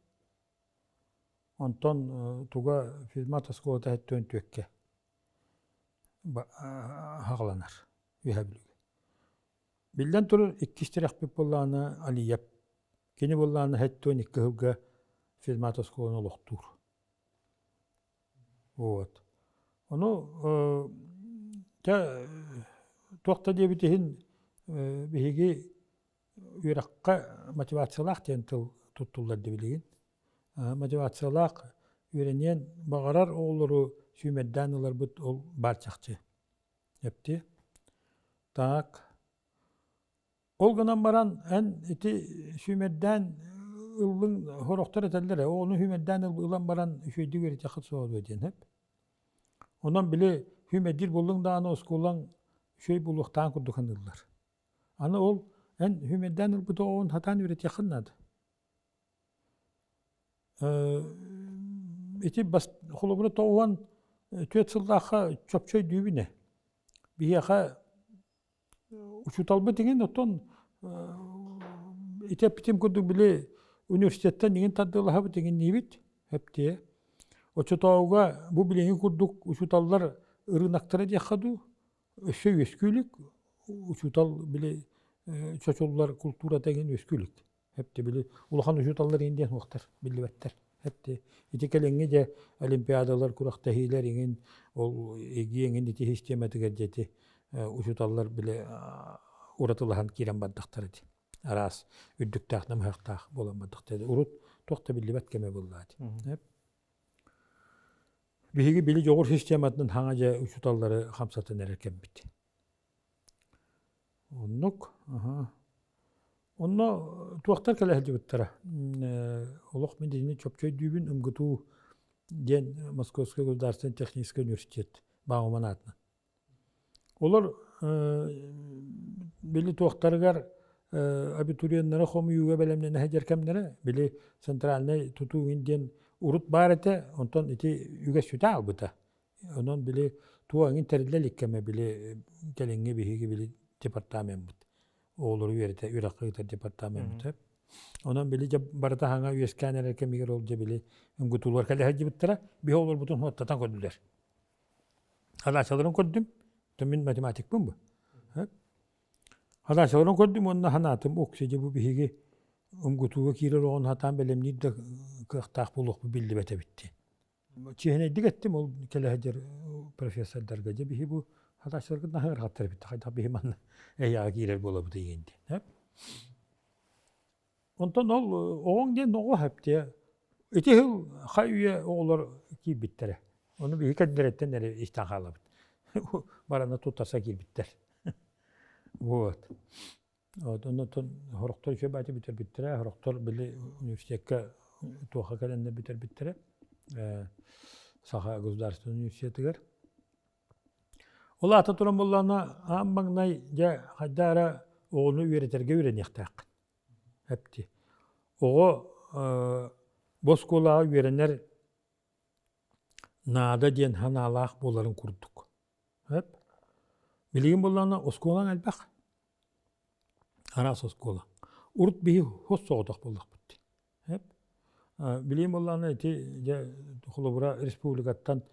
Онтон туга физмат оскуолата төөн түөккэ хаҕаланар үөһэ Бүлүүгэ. Биллэн турар, иккис тирэхпит буоллаҕына Алиев. Кини буоллаҕына 72 сылга физмат оскуоланы олохтуур. Вот. Ону дьэ туох да диэбит иһин биһиги үөрэххэ мотивациялаах диэн тыл туттуллар дии билигин. Мотивациялаах үөрэниэн баҕарар оҕолору сүүмэрдээн ыларбыт ол баар чахчы. Эпти. Так. Ол гынан баран эн ити сүүмэрдээн ыллыҥ сорохтор этэллэр ээ ону сүүмэрдээн ылан баран үчүгэйдик үөрэтиэххит суоҕа дуо диэн сөп. Онон били сүүмэрдиир буоллуҥ даҕаны оскуолаҥ үчүгэй буолуохтааҕын курдук саныыллар. Аны ол эн сүүмэрдээн ылбыт оҕоҕун сатаан үөрэтиэххин наада. Ити бас холобура 94 сыллаахха чопчу өйдүүбүн ээ. Биһиэхэ учууталбыт иҥин оттон ити эппитим курдук били университеттан иҥин тардыалаһабыт иҥинниибит эптиэ. Оччотооҕуга бу билиҥҥи курдук учууталлар ырыынактара диэххэ дуу, өссө үөскүү илик, учуутал били чочуллар култуурата иҥин үөскүү илик. Эпти били улахан учууталлар иҥин диэн суохтар, биллибэттэр. Эпти ити кэлиҥҥи дьэ олимпиадалар, күрэхтэһиилэр иҥин ол ИГИ иҥин ити систиэмэтигэр дьэ ити учууталлар били уратылаһан киирэн бардахтар ити. Араас үрдүктээх намыһахтаах буолан бардахтар. Урут туох да биллибэт кэмэ буолла ити. Биһиги били дьоҕур систематынан хаҥа дьэ учууталлары хамсатан эрэр кэммит. Оннук. Онно туохтар кэлэ сылдьыбыттара. Олох мин итини чопчу өйдүүбүн МГТУ диэн Московский государственный технический университет Бауман аатынан. Олор били туохтарыгар абитуриеннары хомуйууга бэлэмнэнэ сылдьар кэмнэрэ били центральнай тутуу диэн урут баар этэ, онтон ити үгэс сүтэ хаалбыта. Онон били туох эҥин тэриллэ илик кэмэ били кэлиҥҥи биһиги били департамеммыт оҕолору үөрэтэ үөрэххэ ыытар департамеммыт. Онон били дьэ барыта хаҥа үөскээн эрэр кэмигэр ол дьэ били МГТУлар кэлэ сылдьыбыттара. Биһи олорбутун суоттатан көрдүлэр. Хадаачаларын көрдүм. Мин математикпын бу. Хадаачаларын көрдүм уонна санаатым, ок, дьэ бу биһиги МГТУга киирэр оҕону сатаан бэлэмниир да кыахтаах буолуохпут биллибэт эбит диэн. Чиэһинэйдик эттим ол кэлэ сылдьар профессордарга дьэ биһи бу хатааччыларгыт наһаа ыарахаттар эбит хайдах биһи манна эйэҕэ киирэр буолабыт игин диэн. Онтон ол оҕоҥ диэн оҕо хэптиэ. Ити сыл хай үйэ оҕолор киирбиттэрэ. Ону биһи кэннилэриттэн эрэ истэн хаалабыт. Барана туттарса киирбиттэр. Вот. Вот, оннуттан сорохтор үчүгэй баайты бүтэрбиттэрэ, сорохтор били университекка туохха кэлэннэр бүтэрбиттэрэ. Саха государственный университетыгар. Ол аата туран буоллаҕына, аан маҥнай дьэ хайдах эрэ оҕону үөрэтэргэ үөрэниэхтээххин. Эпти. Оҕо бу оскуолаҕа үөрэнэр наада диэн санаалаах буоларын курдук. Эп. Билигин буоллаҕына оскуолаҥ элбэх. Араас оскуола. Урут биһи хос соҕотох буоллахпыт дии. Билиим буоллаҕына ити дьэ холобура республикаттан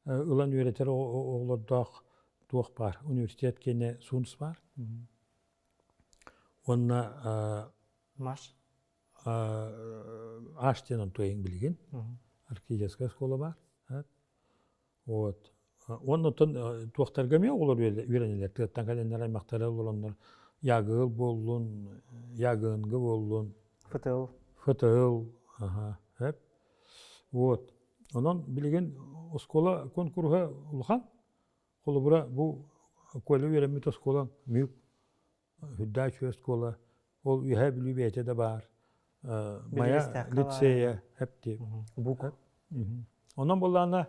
ылан үөрэтэр оҕолордоох туох баар университет киэнэ СУНС баар. Уонна Маш Аш диэн онтуойуҥ билигин арктическая школа баар. Вот. Уонна оттон туохтарга эмиэ оҕолор үөрэнэллэр. Тыаттан кэлэннэр аймахтара олороннор ЯГЫл буоллун, ЯГЫНГы буоллун. ФТЛ. ФТЛ, аха, эп. Вот. Онон билигин оскуола куонкуруһа улахан. Холобура, бу Коля үөрэммит оскуолаҥ Мүк Үрдээх үчүгэй оскуола, ол Үөһээ Бүлүү бэйэтэ да баар. Майа лицейэ эпти. Бук. Онон буоллаҕына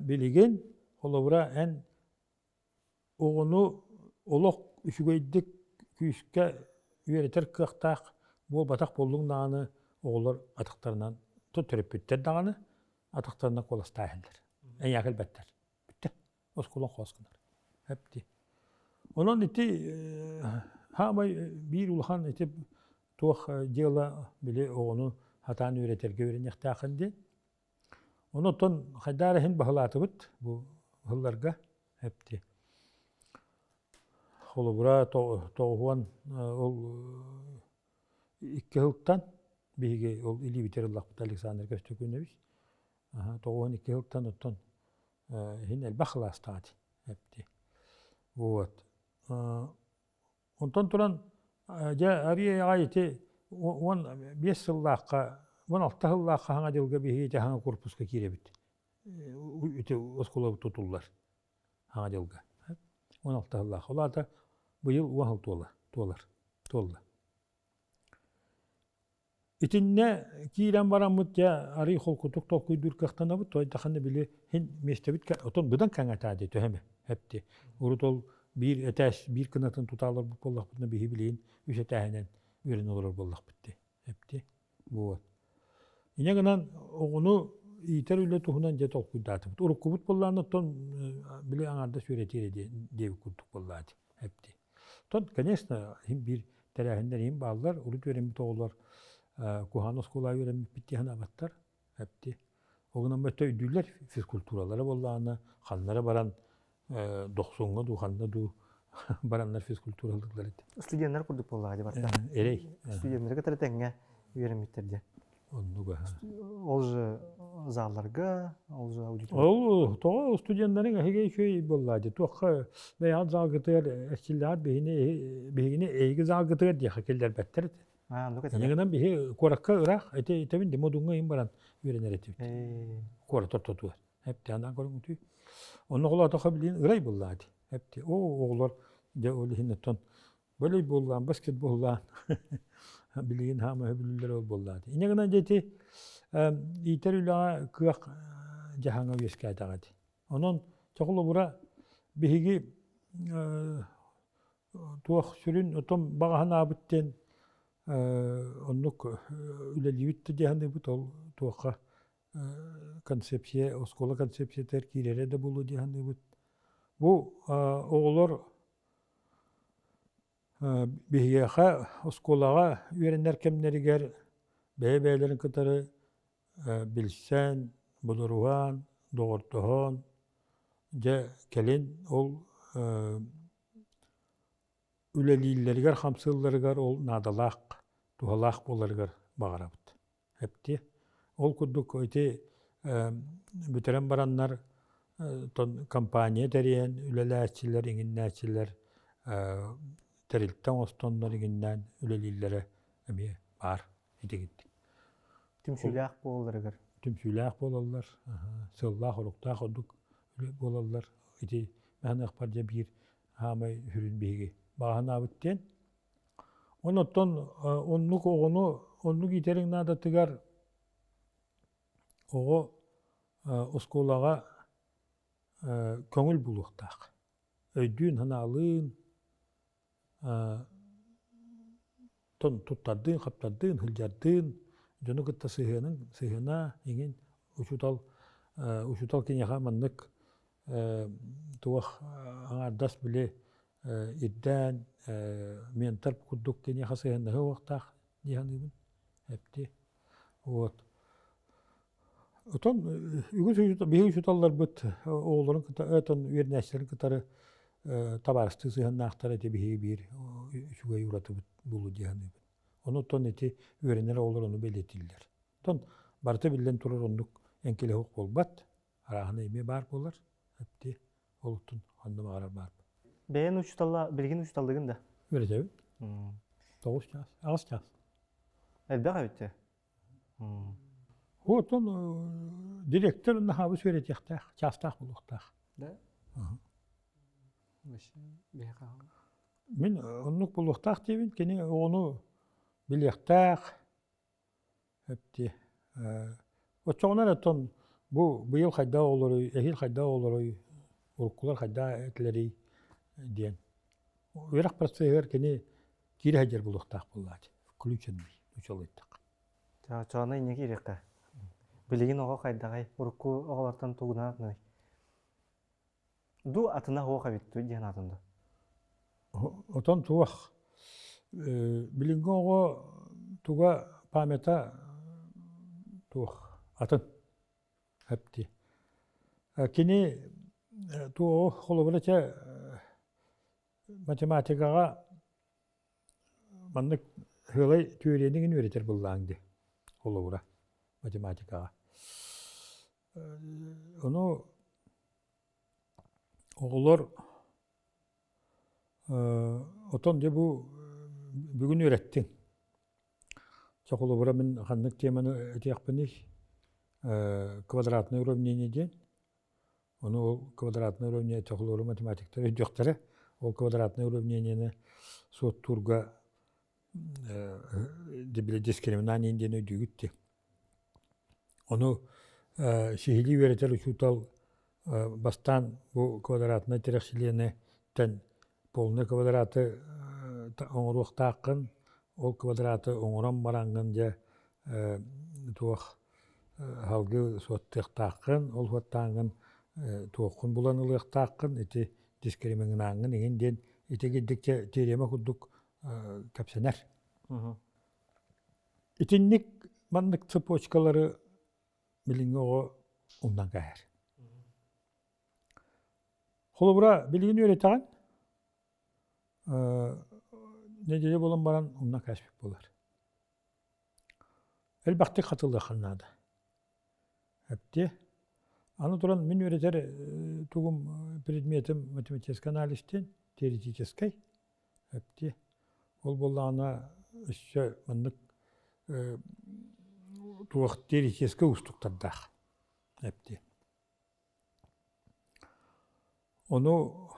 билигин холобура эн оҕону олох үчүгэйдик күүскэ үөрэтэр кыахтаах буолбатах буоллуҥ даҕаны оҕолор атахтарынан төрөппүттэр даҕаны атахтарынан куоластааһыннар. Эйиэхэ элбэттэр. Бүттэ. Оскуола хоос гынар. Эпти. Онон ити хаамай биир улахан ити туох дьыала били оҕону хатаан үөрэтэргэ үөрэниэхтээххин диэн. Онон хайдаар иһин баһылаатыбыт бу сылларга эпти. Холобура тоҕуһуон ол икки сылтан биһиги ол илиибитигэр ыллахпыт Александр Көстөкүүнэбич 92 сылтан оттон иһин элбэх кылаастаах этэ эпти. Вот. Онтон туран дьэ арыый аҕай ити 15 сыллаахха, 16 сыллаахха хаҥа дьылга биһиги ити хаҥа корпуска киирэбит. Ити оскуолабыт тутуллар хаҥа дьылга. 16 сыллаах. Ол аата быйыл 10 сыл туолар, туолар, туолла. Итиннэ киирэн бараммыт дьэ арыый холкутук толкуйдуур кыахтанабыт, тойдахына били һин миэстэбит отон быдан кэҥэтээ дии төһө эмэ эпти. Урут ол биир этээс биир кынатын тута олорбут буоллахпытына биһи билигин үс этээһинэн үөрэнэ олорор буоллахпыт дии эпти. Вот. Инньэ гынан оҕону иитэр үлэ туһунан дьэ толкуйдаатыбыт. Уруккубут буоллаҕына оттон били аҥаардас үөрэтиэрэ диэбит курдук буоллаа дии эпти. Оттон, конечно, иһин биир тэрээһиннэр иһин бааллар. Урут үөрэммит оҕолор куһаҕан оскуолаҕа үөрэммиппит дии санаабаттар. Эпти. Ол гынан өттө өйдүүллэр физкультуралара буоллаҕына, ханнара баран дохсуҥҥа дуу, ханна дуу бараннар физкультуралыыллар этэ. Студеннар курдук буоллаҕа дии барта. Эрэй. Студеннары кытары тэҥҥэ үөрэммиттэр диэн. Оннуга. Ол же залларга, ол же аудитория. Ол тоҕо студеннарыҥ эһиги үчүгэй буоллаа дии. Туохха бэйэҕит залгытыгар эрчиллэҕит биһини биһигини эйиги залгытыгар диэхэ киллэрбэттэр этэ. Аа, гынан биһи куоракка ыраах эти этэбин ди модуҥҥа иһин баран үөрэнэр этибит. Куорат ортотугар. Эпти анаан көрүҥүтүй. Онно холоотохо билин ырай буоллаа дии. Эпти оо оҕолор дьэ ол иһин оттон Бөлүй буоллаан, баскетболлаан билигин хаама өбүлүллэр ол буоллаат. Инньэ гынан дьэ ити иитэр үлэҕэ кыах дьаһаҥа үөскээтэҕэ ити. Онон чохолобура биһиги туох сүрүн отон баҕаһын аабыт диэн оннук үлэлиибит да дии саныыбыт ол туохха концепция оскуола концепциятыгар киирэрэ да буолуо дии саныыбыт. Бу оҕолор Биһиэхэ оскуолаҕа үөрэнэр кэмнэригэр бэйэ-бэйэлэрин кытары билсэн, бодоруһан, доҕордоһон, дьэ кэлин ол үлэлииллэригэр, хамсыылларыгар ол наадалаах, туһалаах буоларыгар баҕарабыт. Эптиэ. Ол курдук ити бүтэрэн бараннар компания тэрийэн үлэлээччилэр, иҥиннээччилэр тэрилтэ оҥостоннор иҥиннээн үлэлииллэрэ эмиэ баар итигит. Түмсүүлээх буолалларыгар. Түмсүүлээх буолаллар, сыллаах-оруктаах ордук буолаллар. Ити мэханыахпар дьэ биир хаамай сүрүн биһиги баҕаһынаабыт диэн. Онон оннук оҕону оннук иитэриҥ наадатыгар оҕо оскуолаҕа көҥүл булуохтаах. Өйдүүн-санаалыын, туттардыын-хаптардыын, сылдьардыын, дьону кытта сыһыанын, сыһыана иҥин учуутал учуутал киниэхэ маннык туох аҥаардас били ирдээн ментор курдук киниэхэ сыһыаннаһыа уохтаах дии саныыбын эпти вот Отон үгүс биһиги учууталларбыт оҕолорун кытта отон үөрэнээччилэрин кытары табаарыстыы сыһыаннаахтар ити биһиги биир үчүгэй уратыбыт буолуо дии саныыбын. Онуттан ити үөрэнэр оҕолор ону бэлиэтииллэр. Оттон барыта биллэн турар оннук эҥкилэ суох буолбат. Арааһына эмиэ баар буолар. Эпти олуттун ханна баҕарар баар. Бэйэн учууталла билигин учууталлыгын да? Үөрэтэбин. 9 чаас, 8 чаас. Элбэх эбит те. Оттон директор наһаабыс үөрэтиэхтээх, чаастаах буолуохтаах. Да? Мин оннук буолуохтаах диибин, кини оҕону билиэхтээх, эпти. Оччоҕуна эрэ оттон бу быйыл хайдах оҕолоруй, эһиил хайдах оҕолоруй, уруккулар хайдах этилэрий диэн. Үөрэх процеһыгар кини киирэ сылдьар буолуохтаах буоллаачы, включенный, учуолуйтах. Чооно инньэ киириэххэ. Билигин оҕо хайдаҕай? Урукку оҕолортон тугунан атыный? Ду атына суох эбит дуу диэн атын дуу? Отон туох билиҥҥи оҕо туга памята туох атын эпти. Кини туоҕу холобура чэ математикаҕа маннык сыалай түөрүйэни гин үөрэтэр буллааҥ дии холобура математикаҕа. Ону оҕолор отон дьэ бу бүгүн үөрэттиҥ. Чэ холобура мин ханнык теманы этиэхпиний квадратное уравнение диэн Ону ол квадратное уравнение технология математиктар өйдүөхтэрэ. Ол квадратное уравнениены суоттуурга дискриминание диэн өйдүүгүт дии. Ону сиһилии үөрэтэр учуутал бастаан бу квадратнай тирэхсилиэнэттэн полный квадраты оҥоруохтааххын, ол квадраты оҥорон бараҥҥын дьэ туох Салгыы суоттуохтааххын, ол суоттааҥҥын туоххун булан ылыахтааххын, ити дискриминаҥҥын иҥин диэн ити кирдикчэ теорема курдук кэпсэнэр. Итинник маннык цепочкалары билиҥҥи оҕо умнан кээһэр. Холобура, билигин үөрэтэҕин, нэдиэлэ буолан баран умнан кээспит буолар. Элбэхтик хатылыахха наада. Эптиэ. Аны туран мин үөрэтэр тугум предметим математический анализ диэн теоретическай. Эптиэ. Ол буоллаҕына өссө маннык туох теоретическай уустуктардаах. Эптиэ. Ону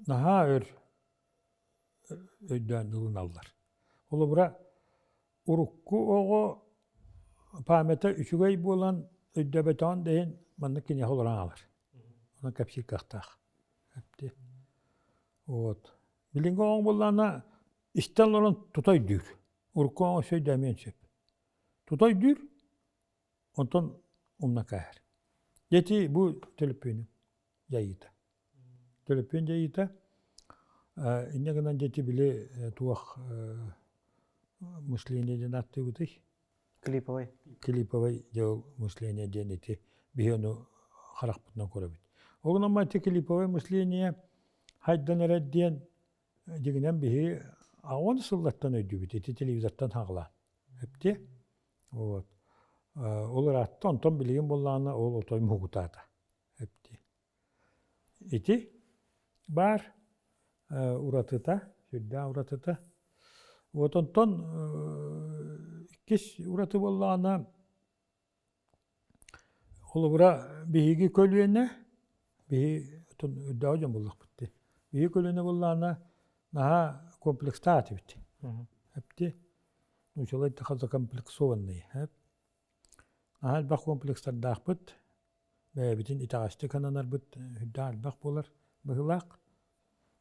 наһаа өр өйдөөн ылыналлар. Холобура, урукку оҕо памята үчүгэй буолан өйдөөбөтөҕүн да иһин маннык киниэхэ олорон хаалар. Онон кэпсиир кыахтаах. Вот. Билиҥҥи оҕоҥ буоллаҕына истэн олорон тута өйдүүр. Урукку оҕо өссө өйдөөмүөн сөп. Тута өйдүүр, онтон умна кээһэр. Ити бу төлөпүөнүм дьайыыта. Төлөпүөн дьайыыта инньэ гынан дьэ ити били туох мышление диэн ааттыыбытый? Клиповый. Клиповый дьыл мышление диэн ити биһи ону харахпытынан көрөбүт. Ол гынан ити клиповое мышление хайдан эрэр диэн дьиҥинэн биһи аҕыс сыллартан өйдүүбүт ити телевизортан хаҕалаан. Эпти. Вот. Ол ыраатта, онтон билигин буоллаҕына ол отой мугутаата. Эпти. Ити баар уратыта, сүрдээх уратыта. Вот онтон иккис ураты буоллаҕына, холобура, биһиги көлүөнэ, биһи отон үрдээҕи дьон буоллахпыт дии. Биһиги көлүөнэ буоллаҕына наһаа комплекстаах этибит. Эпти, нуучалыы эттэххэ закомплексованный. Наһаа элбэх комплекстардаахпыт, бэйэбитин итэҕэстик сананарбыт үрдээх элбэх буолар быһыылаах.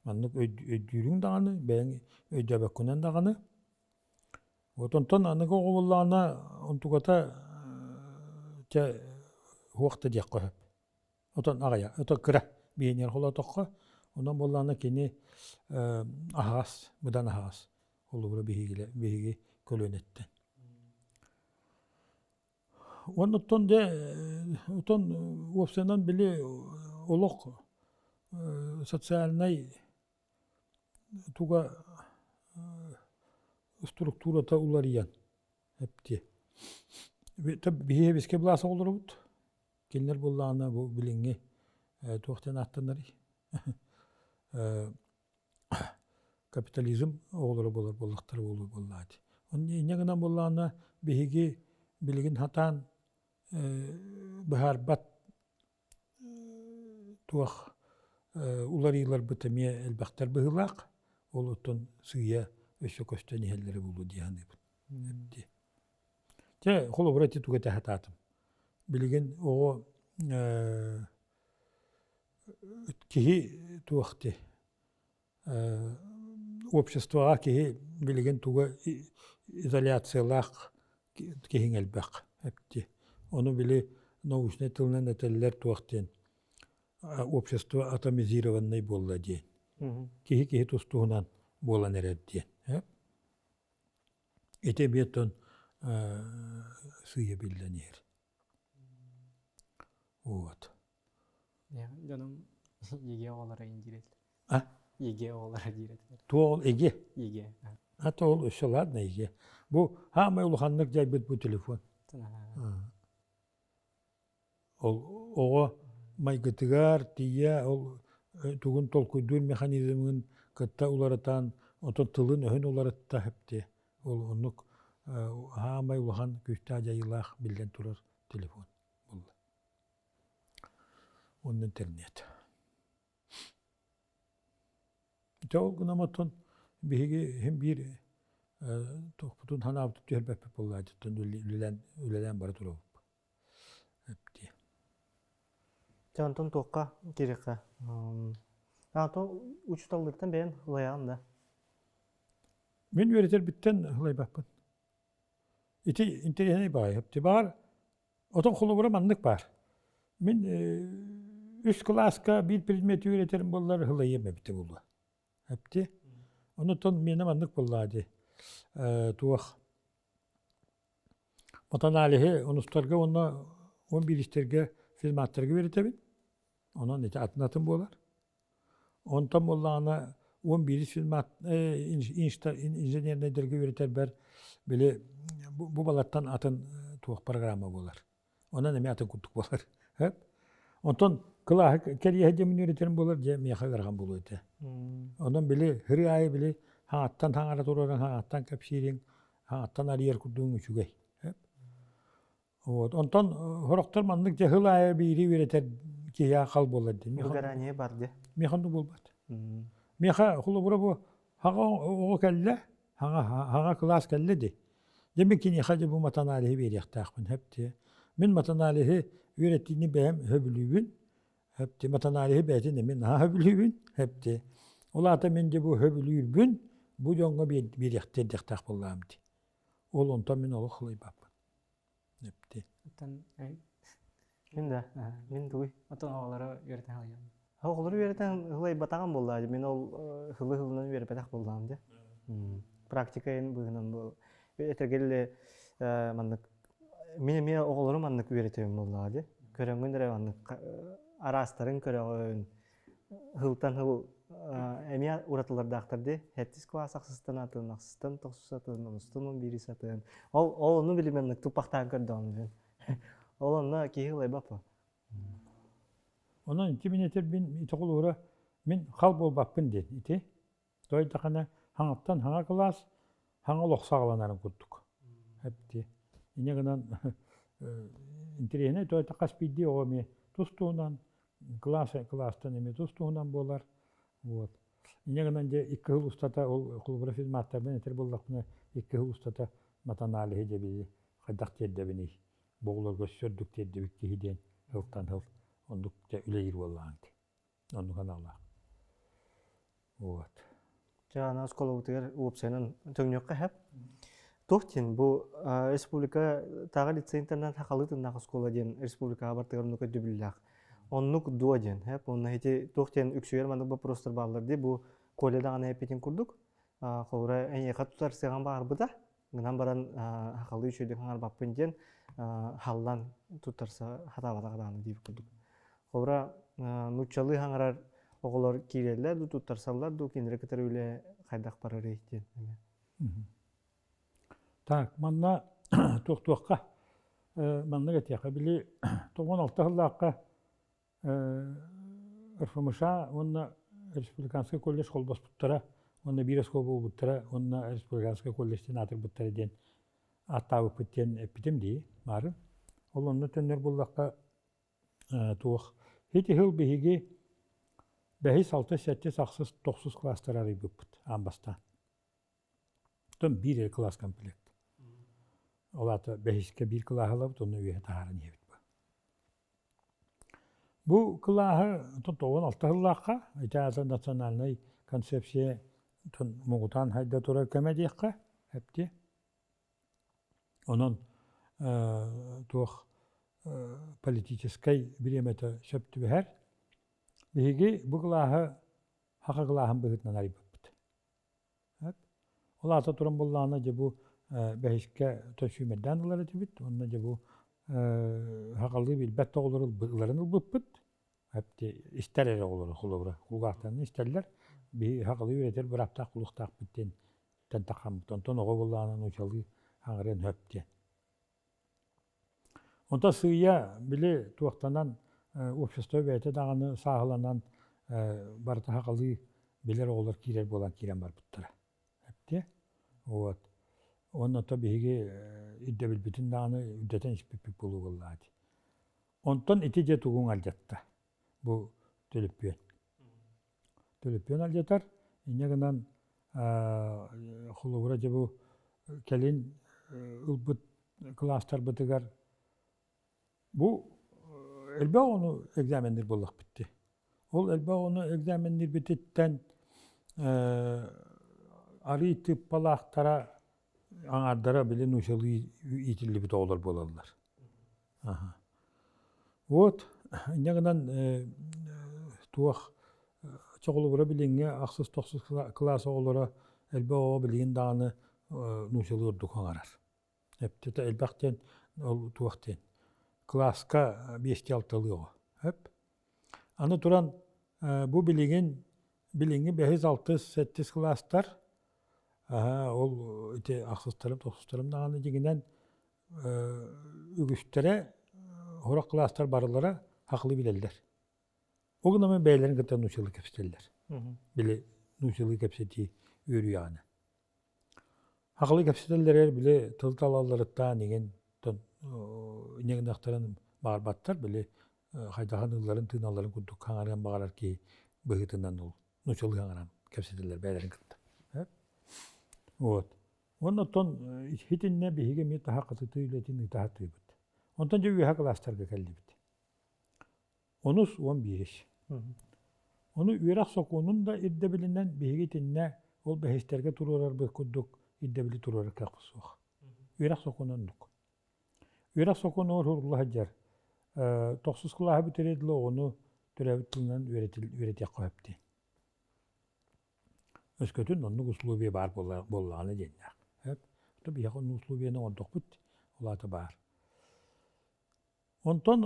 Маннык өйдүүрүҥ даҕаны, бэйэҥ өйдөөбөккүнэн даҕаны. Вот онтон аныгы оҕо буоллаҕына онтуката чэ уһуох да диэххэ сөп. Отон аҕыйа, отон кыра биэньэр холоотоххо, онон буоллаҕына кини аһаҕас, быдан аһаҕас холобура биһиги көлүөнэттэн. Уонна оттон дьэ отон уопсайынан били олох социальнай туга структурата уларыйан эптиэ. Биһиги эбискэ былаас оҕолоробут. Кинилэр буоллаҕына бу билиҥҥи туох диэн ааттанарый? Капитализм оҕолоро буолар буоллахтара буолуо буоллаҕа дии. Инньэ гынан буоллаҕына биһиги билигин сатаан быһаарбат туох уларыйыыларбыт эмиэ элбэхтэр быһыылаах. Ол оттон сыыйа өссө көстөн иһэллэрэ буолуо дии саныыбын. Дии. Чэ, холобура ити тугу этэ сатаатым. Билигин оҕо киһи туох дии обществоҕа киһи билигин туга изоляциялаах киһиҥ элбэх эпти. Ону били научнай тылынан этэллэр туох диэн общество атомизированный буолла диэн. Киһи киһи тус-туһунан буолан эрэр диэн. Ити эмиэ оттон сыыйа биллэн иһэр. Вот. Дьонум ЕГЭ оҕолоро диир этилэр. А? ЕГЭ оҕолоро диир этилэр. Туол ЕГЭ? ЕГЭ. А то ол өссө ладно ЕГЭ. Бу хаамай улаханнык дьайбыт бу телефон. Ол оҕо майгытыгар тиийэ ол тугун толкуйдуур механизмын кытта уларытан, отон тылын-өһүн уларытта хэпти. Ол оннук хаамай улахан күүстээх дьайыылаах биллэн турар телефон буолла. Уонна интернет. Ити ол гынан оттон биһиги иһин биир туохпутун санаабытын түһэрбэппит буоллаачыттан үлэлээн үлэлээн бара турабыт. Эптиэ. Дьэ онтон туохха киириэххэ? Ато учууталлартан бэйэн ылайаҕын да? Мин үөрэтэрбиттэн ылайбаппын. Ити интэриэһинэй баҕайы. Баар Отон холобура маннык баар. Мин үс кылааска биир предмети үөрэтэрим буоллар ылайыам эбитэ буолуо. Эпти. Онутон миэнэ маннык буоллаа дии. Туох матаналиһы онустарга уонна он бииристэргэ физматтарга үөрэтэбин. Онон ити атын-атын буолар. Онтон буоллаҕына уон биирис физмат инженернэйдэргэ үөрэтэрбэр били бу балартан атын туох программа буолар. Онон эмиэ атын курдук буолар. Онтон кылааһы кэриэһэ диэмин үөрэтэрим буолар дьэ миэхэ ыарахан буолуо этэ. Онон били һырыы аайы били хаҥаттан хаҥара турарын хаҥаттан кэпсиириҥ, хаҥаттан арыйар курдугуҥ үчүгэй. Вот. Онтон сорохтор маннык дьэ сыл аайы биири үөрэтэр киһиэхэ хал буолар дии. Выгорание бар дии. Миэхэ оннук буолбат. Миэхэ холобура бу хаҥа оҕо кэллэ, хаҥа хаҥа кылаас кэллэ дии. Дьэ мин киниэхэ дьэ бу матаналиһы биэриэхтээхпин сөп дии. Мин матаналиһы үөрэтиини бэйэм сөбүлүүбүн. Сөп дии. Матаналиһы бэйэтин эмиэ наһаа сөбүлүүбүн. Сөп дии. Ол аата мин дьэ бу сөбүлүүрбүн бу дьоҥҥо биэриэхтиэрдиэхтээх буоллаҕым дии. Ол онтон мин олох халыйбаппын. Эпти. Оттон Мин да. Мин тугуй? Оттон оҕолору үөрэтэн халыйам. Оҕолору үөрэтэн ылайбатаҕым буоллаа. Мин ол һылы һылынан үөрэппэтэх буоллаҕым дьэ. Практика эн быһынан бу этэргэлли маннык мин эмиэ оҕолору маннык үөрэтэбин буоллаҕа дьэ. Көрөҥҥүн эрэ маннык араастарын көрөҕүн, Һылтан һыл эмиэ уратылардаахтар дии. Сэттис кылаас ахсыстан атын, ахсыстан тохсус атын, онустан он биирис атын. Ол ол ону билимэнник туппахтаан көрдөҕүм дьон. Ол онно киһи ылайбаппа. Онон ити мин этэрбин ити холуура мин хал буолбаппын диэн ити. Той даҕаны хаҥаттан хаҥа кылаас. Хаҥа олох саҕаланарын курдук. Эпти. Инньэ гынан интэриэһинэй то хас биирдии оҕо эмиэ тус-туһунан кылаас кылаастан эмиэ тус-туһунан буолар. Вот. Инньэ гынан дьэ икки сыл устата ол холобура физматтарбын этэр буоллахпына икки сыл устата матаналиһы дьэ били хайдах тиэрдэбиний бу оҕолорго сөрдүк тиэрдибит киһи диэн сылтан сыл оннук дьэ үлэлиир буоллаҕыҥ дии. Оннук аналлаах. Вот. Дьэ, аны оскуолабытыгар уопсайынан төҥнүөххэ сөп. Туох диэн бу республика тааҕы лицей-интернат сахалыы тыллаах оскуола диэн республикаҕа бартыгар оннук өйдөбүллээх. Оннук дуо диэн, сөп. Онно ити туох диэн үксүгэр маннык боппуруостар бааллар дии. Бу Коля даҕаны эппитин курдук, холобура эйиэхэ тутар сыаҕан баҕарбыта, гынан баран сахалыы үчүгэйдик хаҥарбаппын диэн халлан туттарса хатаабатах даҕаны диэбит курдук. Холобура нууччалыы хаҥарар оҕолор киирэллэр дуу, туттарсаллар дуу, кинилэри кытары үлэ хайдах барарый диэн эмиэ. Так, манна туох-туохха маннык этиэхэ били 96 сыллаахха РФМШ уонна Республиканскай колледж холбоспуттара уонна биир оскуола буолбуттара уонна Республиканскай колледж диэн аатырбыттара диэн ааттаабыппыт диэн эппитим дии баарын. Ол онно төннөр буллахха туох ити сыл биһиги бэһис, алтыс, сэттис, ахсыс, тохсус кылаастары арыйбыппыт аан бастаан. Оттон биир эрэ кылаас комплект. Ол аата бэһискэ биир кылааһы ылабыт, онно үөһэ таһааран иһэбит. Бу кылааһы 96 сыллаахха, ити аата национальнай концепция муҥутаан хайда турар кэмэ диэххэ, эпти. Онон туох политическай бириэмэтэ сөп түбэһэр. Биһиги бу кылааһы саха кылааһын быһыытынан арыйбыппыт. Ол аата туран буоллаҕына дьэ бу бэһискэ сүүмэрдээн ылар этибит уонна дьэ бу сахалыы билбэт да оҕолору ыларын ылбыппыт. Истэр эрэ оҕолору холобура кулгаахтарын истэллэр. Биһи сахалыы үөрэтэр бырааптаах кулуохтаахпыт диэн таххаммыт. Онтон оҕо буоллаҕына нуучалыы аҥарыан сөп диэн. Онтон сыыйа били туохтанан общество бэйэтэ даҕаны сааһыланан барыта сахалыы билэр оҕолор киирэр буолан киирэн барбыттара. Эптиэ. Вот. Уонна то биһиги ирдэбилбитин даҕаны үрдэтэн испиппит буолуо буоллаҕа дии. Онтон ити дьэ тугуҥ алдьатта? Бу төлөпүөн. Төлөпүөн алдьатар. Инньэ гынан холобура дьэ бу кэлин ылбыт кылаастарбытыгар бу элбэх оҕону экзаменныыр буоллахпыт дии. Ол элбэх оҕону экзаменныырбытыттан арыый тыыппалаахтара аҥаардара били нуучалыы иитиллибит оҕолор буолаллар. Вот, инньэ гынан туох чоҕулубура билиҥҥи ахсыс-тохсус кылаас оҕолоро элбэх оҕо билигин даҕаны нуучалыы ордук аҥарар. Эптэтэ элбэх диэн ол туох диэн кылааска биэстии алталыы оҕо. Эп. Аны туран бу билигин билиҥҥи бэһис, алтыс, сэттис кылаастар ол ити ахсыстарым, тохсустарым даҕаны дьиҥинэн үгүстэрэ сорох кылаастар барылара хахлыы билэллэр. Ол гынан бэйэлэрин кытта нуучалыы кэпсэтэллэр. Били нуучалыы кэпсэтии үөрүйэҕинэ. Хахлыы кэпсэтэллэригэр били тыл талалларыттан иҥин иҥинахтарын баҕарбаттар, били хайдахан ылларын тыыналларын курдук хаҥарыан баҕарар киһи быһыытынан ол нуучалыы хаҥаран кэпсэтэллэр бэйэлэрин кытта. Вот. Уонна оттон итиннэ биһиги эмиэ таһа хатытыы үлэтин ыыта сатыыбыт. Онтон дьэ үөһэ кылаастарга кэллибит. Онус уон биирис. Ону үөрэх сокуонун да ирдэбилинэн биһиги итиннэ ол бэһистэргэ туруорарбыт курдук ирдэбили туруорар кыахпыт суох. Үөрэх сокуона оннук. Үөрэх сокуонугар сурулла сылдьар тохсус кылааһы бүтэрэ дылы оҕону төрөөбүт тылынан үөрэтиэххэ сөп диэн. Өскөтүн оннук условие баар буоллаҕына диэннээх. Сөп. Биһиэхэ оннук условиены оҥордохпут, ол аата баар. Онтон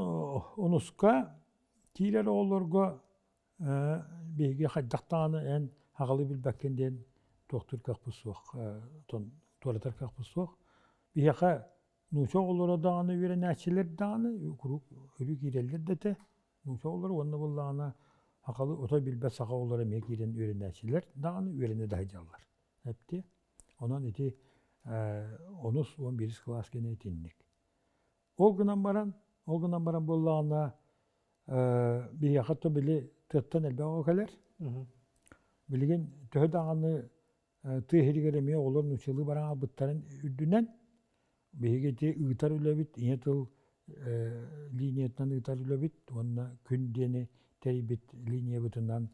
онуска киирэр оҕолорго биһиги хайдах даҕаны эн аҕалыы билбэккин диэн туохтуур кыахпыт суох, туоратар кыахпыт суох. Биһиэхэ нуучча оҕолоро даҕаны үөрэнээччилэр даҕаны куруук өрүү киирэллэр да этэ. Нуучча оҕолоро уонна буоллаҕына сахалыы отой билбэт саха оҕолоро эмиэ киирэн үөрэнээччилэр даҕаны үөрэнэ да сылдьаллар. Эптиэ. Онон ити онус 11 кылаас кэнэ итинник. Ол гынан баран, ол гынан баран буоллаҕына биһиэхэ то били тыаттан элбэх оҕо кэлэр. Билигин төһө даҕаны тыа иһигэр эмиэ оҕолор нууччалыы баран хаалбыттарын үрдүнэн биһиги ити ыытар үлэбит ийэ тыл линиятынан ыытар үлэбит уонна күн диэни тэрийбит линиябытынан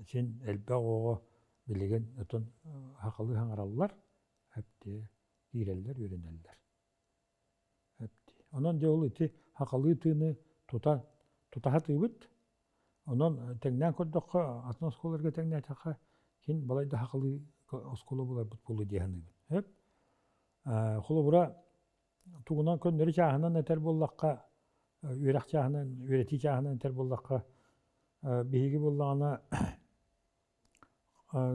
син элбэх оҕо билигин отон сахалыы саҥараллар, киирэллэр, үөрэнэллэр. Онон дьэ ол ити сахалыы тыыны тута тутаһа тыыбыт. Онон тэҥнээн көрдөххө, атын оскуолаларга тэҥнээтэххэ, кин балайда сахалыы оскуола буларбыт буолуо дии саныыбын. Сөп. Холобура, тугунан көннөрү чааһынан этэр буоллахха, үөрэх чааһынан, үөрэтии чааһынан этэр буоллахха, биһиги буоллаҕына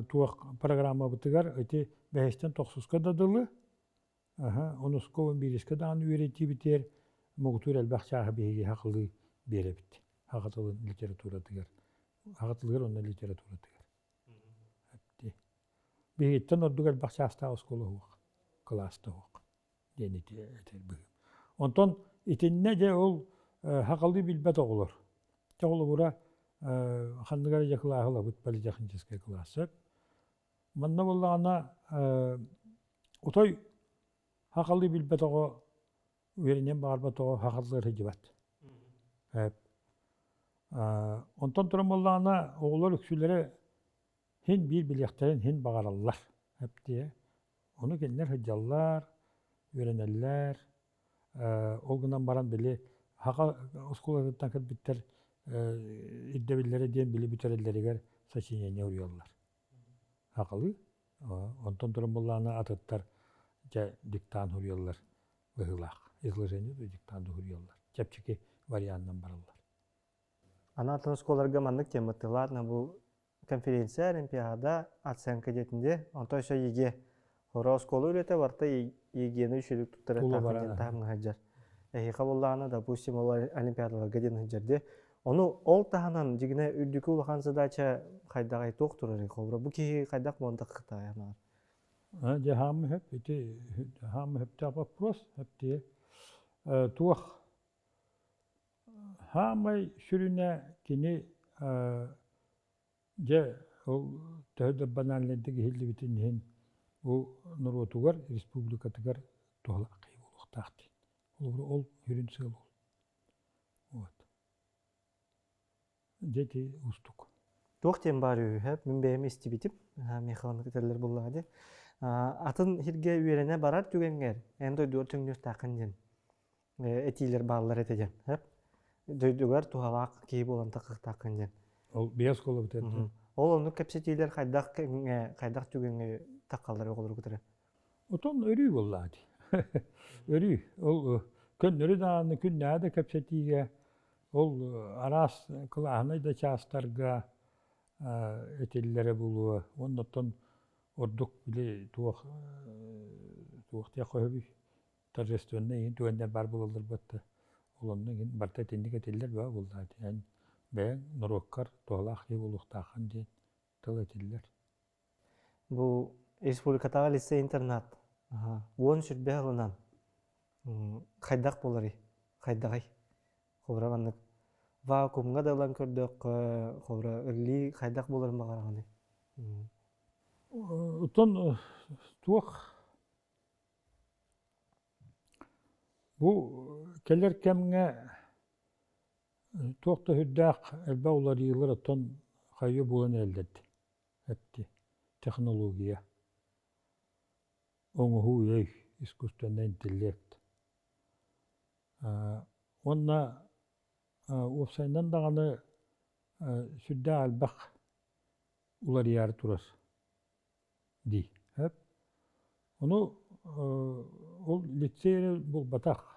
туох программабытыгар ити бэһистэн тохсуска да дылы Онуску биирискэ даҕаны үөрэтиибитигэр муҥутуур элбэх чааһы биһиги сахалыы биэрэбит. Саха тылын литературатыгар. Саха тылыгар уонна литературатыгар. Биһигиттэн ордук элбэх чаастаах оскуола суох, кылаас да суох диэн ити этэр быһыым. Онтон итиннэ дьэ ол сахалыы билбэт оҕолор. Чэ холобура ханнык эрэ дьэ кылааһы ылабыт политехническай кылаас сөп. Манна буоллаҕына отой сахалыы билбэт оҕо үөрэниэн баҕарбат оҕо сахалыыр сылдьыбат. Онтон туран буоллаҕына оҕолор үксүлэрэ син биир билиэхтэрин син баҕараллар. Эптиэ. Ону кинилэр сылдьаллар, үөрэнэллэр. Ол гынан баран били саха оскуолатыттан кэлбиттэр ирдэбиллэрэ диэн били бүтэрэллэригэр сочинение уруйаллар. Сахалыы. Онтон туран буоллаҕына атыттар дьэ диктант суруйаллар быһыылаах. Изложение да диктант суруйаллар. Чэпчэки варианынан бараллар. Аны атын оскуолаларга маннык тема ладно бу конференция, олимпиада, оценка диэтинде, онтон өссө ЕГЭ. Хоро оскуола үлэтэ барыта ЕГЭ-ни үчүгэй туттарар диэн таһымҥа сылдьар. Эһиэхэ буоллаҕына, допустим, ол олимпиадаларга диэн сылдьар дии. Ону ол таһынан дьигинэ үрдүкү улахан задача хайдаҕай туох турарый холобура бу киһи хайдах буолан таххытаайа анаҕар? Дьэ хаамы хөп ити хаамы хөптөөх вопрос хөптие туох хаамай сүрүнэ кини Дьэ, ол төһө да банальнайдык иһиллибитин иһин, бу норуотугар, республикатыгар туһалаах киһи буолуохтаах диэн. Холобура, ол сүрүн сыал ол. Вот. Дьэ ити уустук. Туох диэн баар үһү, мин бэйэм истибитим, Михаил этэллэр буоллаҕа дии. Атын сиргэ үөрэнэ барар түгэҥҥэр эн дойдугар түҥнүөхтааххын диэн этиилэр бааллар этэ диэн. Дойдугар туһалаах киһи буолан таххахтааххын диэн. Ол биэс оскуолабыт этэ. Ол оннук кэпсэтиилэр хайдах кэмҥэ, хайдах түгэҥҥэ таххаллар оҕолору кытары? Отон өрүү буоллаа дии. Өрүү. Ол көннөрү даҕаны күннээҕи да кэпсэтиигэ, ол араас кылааһынай да чаастарга этиллэрэ буолуо. Уонна оттон ордук били туох туох диэххэ сөбүй торжественнай иһин түгэннэр баар буолаллар буотта. Ол онно иһин барыта итинник этиллэр бөҕө буоллаҕа ити. Эн бэйэҥ норуоккар туһалаах киһи буолуохтааххын диэн тыл этиллэр. Бу республикатааҕы лицей-интернат 10 сүрбэ сылынан хайдах буоларый? Хайдаҕый? Холобура маннык вакуумҥа да ылан көрдөххө, холобура өлүү хайдах буоларын баҕараҕыный? Оттон туох Бу кэлэр кэмҥэ туох да сүрдээх элбэх уларыйыылар оттон хайыы буолан эрэллэр этти технология, оҥоһуу өй, искусственнай интеллект. Уонна уопсайынан даҕаны сүрдээх элбэх уларыйаары турар дии. Сөп. Ону ол лицей эрэ буолбатах.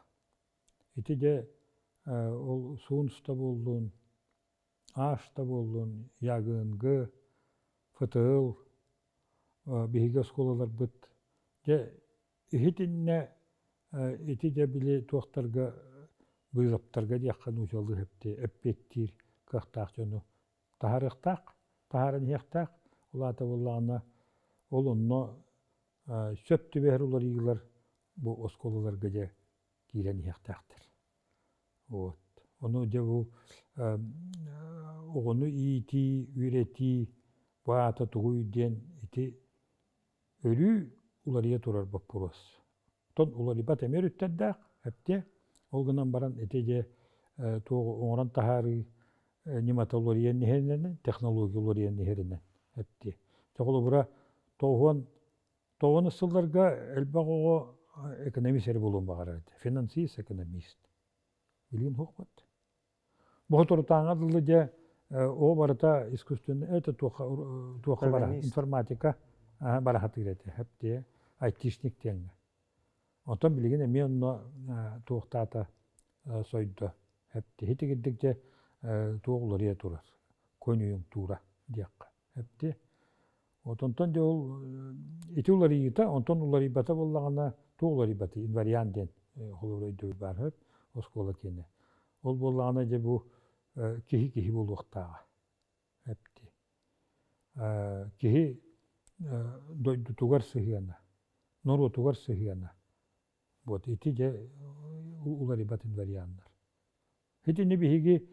Ити дьэ ол СУНС да буоллун, АШ да буоллун, ЯГНГ, ФТЛ биһиги оскуолаларбыт дьэ иһитиннэ ити дьэ били туохтарга быылаптарга диэххэ нуучалыы эппиэттиир кыахтаах дьону таһаарыахтаах, таһааран иһиэхтээх. Ол аата буоллаҕына ол онно. Сөп түбэһэр уларыйыылар бу оскуолаларга дьэ киирэн иһиэхтээхтэр. Вот. Ону дьэ бу оҕону иитии, үөрэтии бу аата тугуй диэн ити өрүү уларыйа турар боппуруос. Оттон уларыйбат эмиэ өрүттэрдээх, эптиэ. Ол гынан баран ити дьэ туох оҥорон таһаарыы ньымата уларыйан иһэринэн, технология уларыйан иһэринэн эптиэ. Дьэ холобура, тоҕуон тоҕуон сылларга элбэх оҕо экономист эрэ буолуон баҕарар этэ. Финансист, экономист. Билигин суохпут. Бу соторутааҥҥа дылы дьэ оо барыта искусственный это туохха туохха бара информатика бара сатыыр этэ хэптиэ айтишник диэҥҥэ. Онтон билигин эмиэ онно туохтаата сойдо хэптиһи тигирдик дьэ туох уларыйа турар конъюнктура диэххэ хэптиэ. Вот онтон дьэ ол ити уларыйыыта, онтон уларыйбата буоллаҕына, туох уларыйбатый? Инвариант диэн холобура өйдөбүл баар сөп, оскуола киэнэ. Ол буоллаҕына дьэ бу киһи киһи буолуохтааҕа. Эпти. Киһи дойдутугар сыһыана, норуотугар сыһыана. Вот ити дьэ уларыйбат инварианнар. Итини биһиги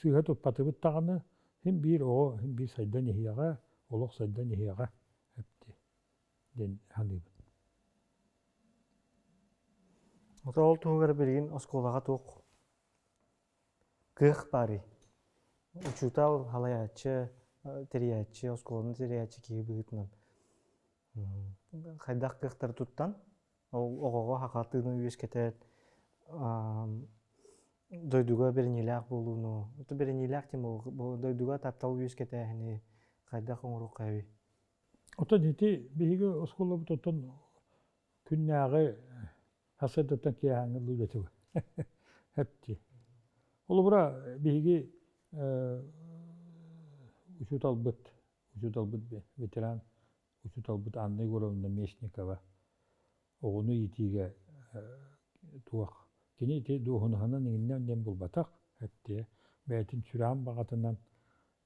сыыһа туппатыбыт даҕаны, син биир оҕо син биир сайдан иһиэҕэ, олох сайдан иһиэҕэ эпти диэн саныыбын. Ото ол туһугар билигин оскуолаҕа туох кыах баарый? Учуутал, халайааччы, тэрийээччи, оскуоланы тэрийээччи киһи быһыытынан хайдах кыахтары туттан Ол оҕоҕо хахатыыны үөскэтэр дойдуга бэриниилээх буолууну, бэриниилээх диэн дойдуга таптал үөскэтээһини хайдах оҥоруохха эбий? Оттон ити биһиги оскуолабыт оттон күннээҕи сарсыардаттан киэһээҥҥи үлэтэ эпти. Холобура, биһиги учууталбыт, учууталбыт ветеран учууталбыт Анна Егоровна Местникова оҕону иитиигэ туох кини ити дуоһунаһынан иҥиннэн диэн булбатах эттиэ бэйэтин сүрэҕин баҕатынан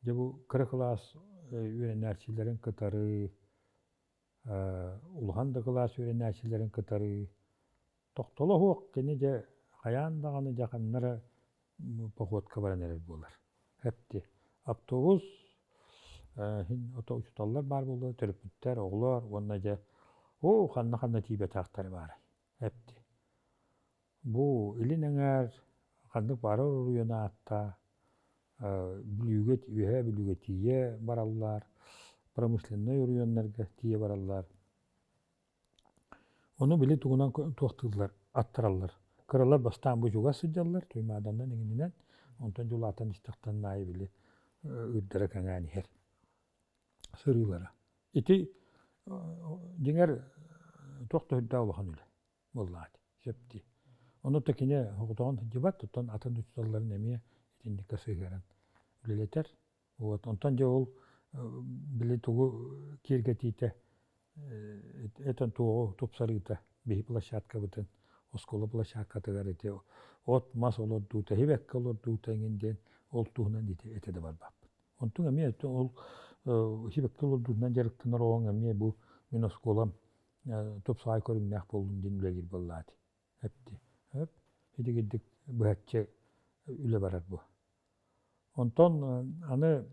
дьэ бу кыра кылаас үөрэнээччилэрин кытары улахан да кылаас үөрэнээччилэрин кытары Тохтоло суох кини дьэ хайаан даҕаны дьэ ханна эрэ походка баран эрэр буолар. Эпти. Автобус иһин ото учууталлар баар буоллар, төрөппүттэр, оҕолор уонна дьэ оо ханна-ханна тиийбэтэхтэрэ баарай. Эпти. Бу илин эҥээр ханнык баарар уруйан аатта Бүлүүгэ Үөһээ Бүлүүгэ тиийэ бараллар, промышленнай оройуоннарга тиийэ бараллар. Ону били тугунан туохтууллар, аттараллар. Кыралар бастаан бу чугас сылдьаллар, Туймааданнан иҥининэн, онтон дьулаатан истэхтэрин аайы били ыырдара кэҥээн иһэр сырыылара. Ити дьиҥэр туох да үрдээх улахан үлэ буоллаҕа сөп дии. Ону да кини оҕотоҕун сылдьыбат, оттон атын учууталларын эмиэ итинниккэ сыһыаран үлэлэтэр. Вот онтон дьэ ол били тугу киэргэтиитэ этэн туоҕу тупсарыыта биһи площадкабытын оскуола площадкатыгар ити от-мас олордуута, хибэккэ олордуута эҥин диэн ол туһунан ити этэ да барбаппыт. Онтуҥ эмиэ ол хибэккэ олордуутунан дьарыктанар оҕоҥ эмиэ бу мин оскуолам тупсаҕай көрүҥнээх буоллун диэн үлэлиир буоллаати. Эпти. Эп. Итигирдик быһаччы үлэ барар бу. Онтон аны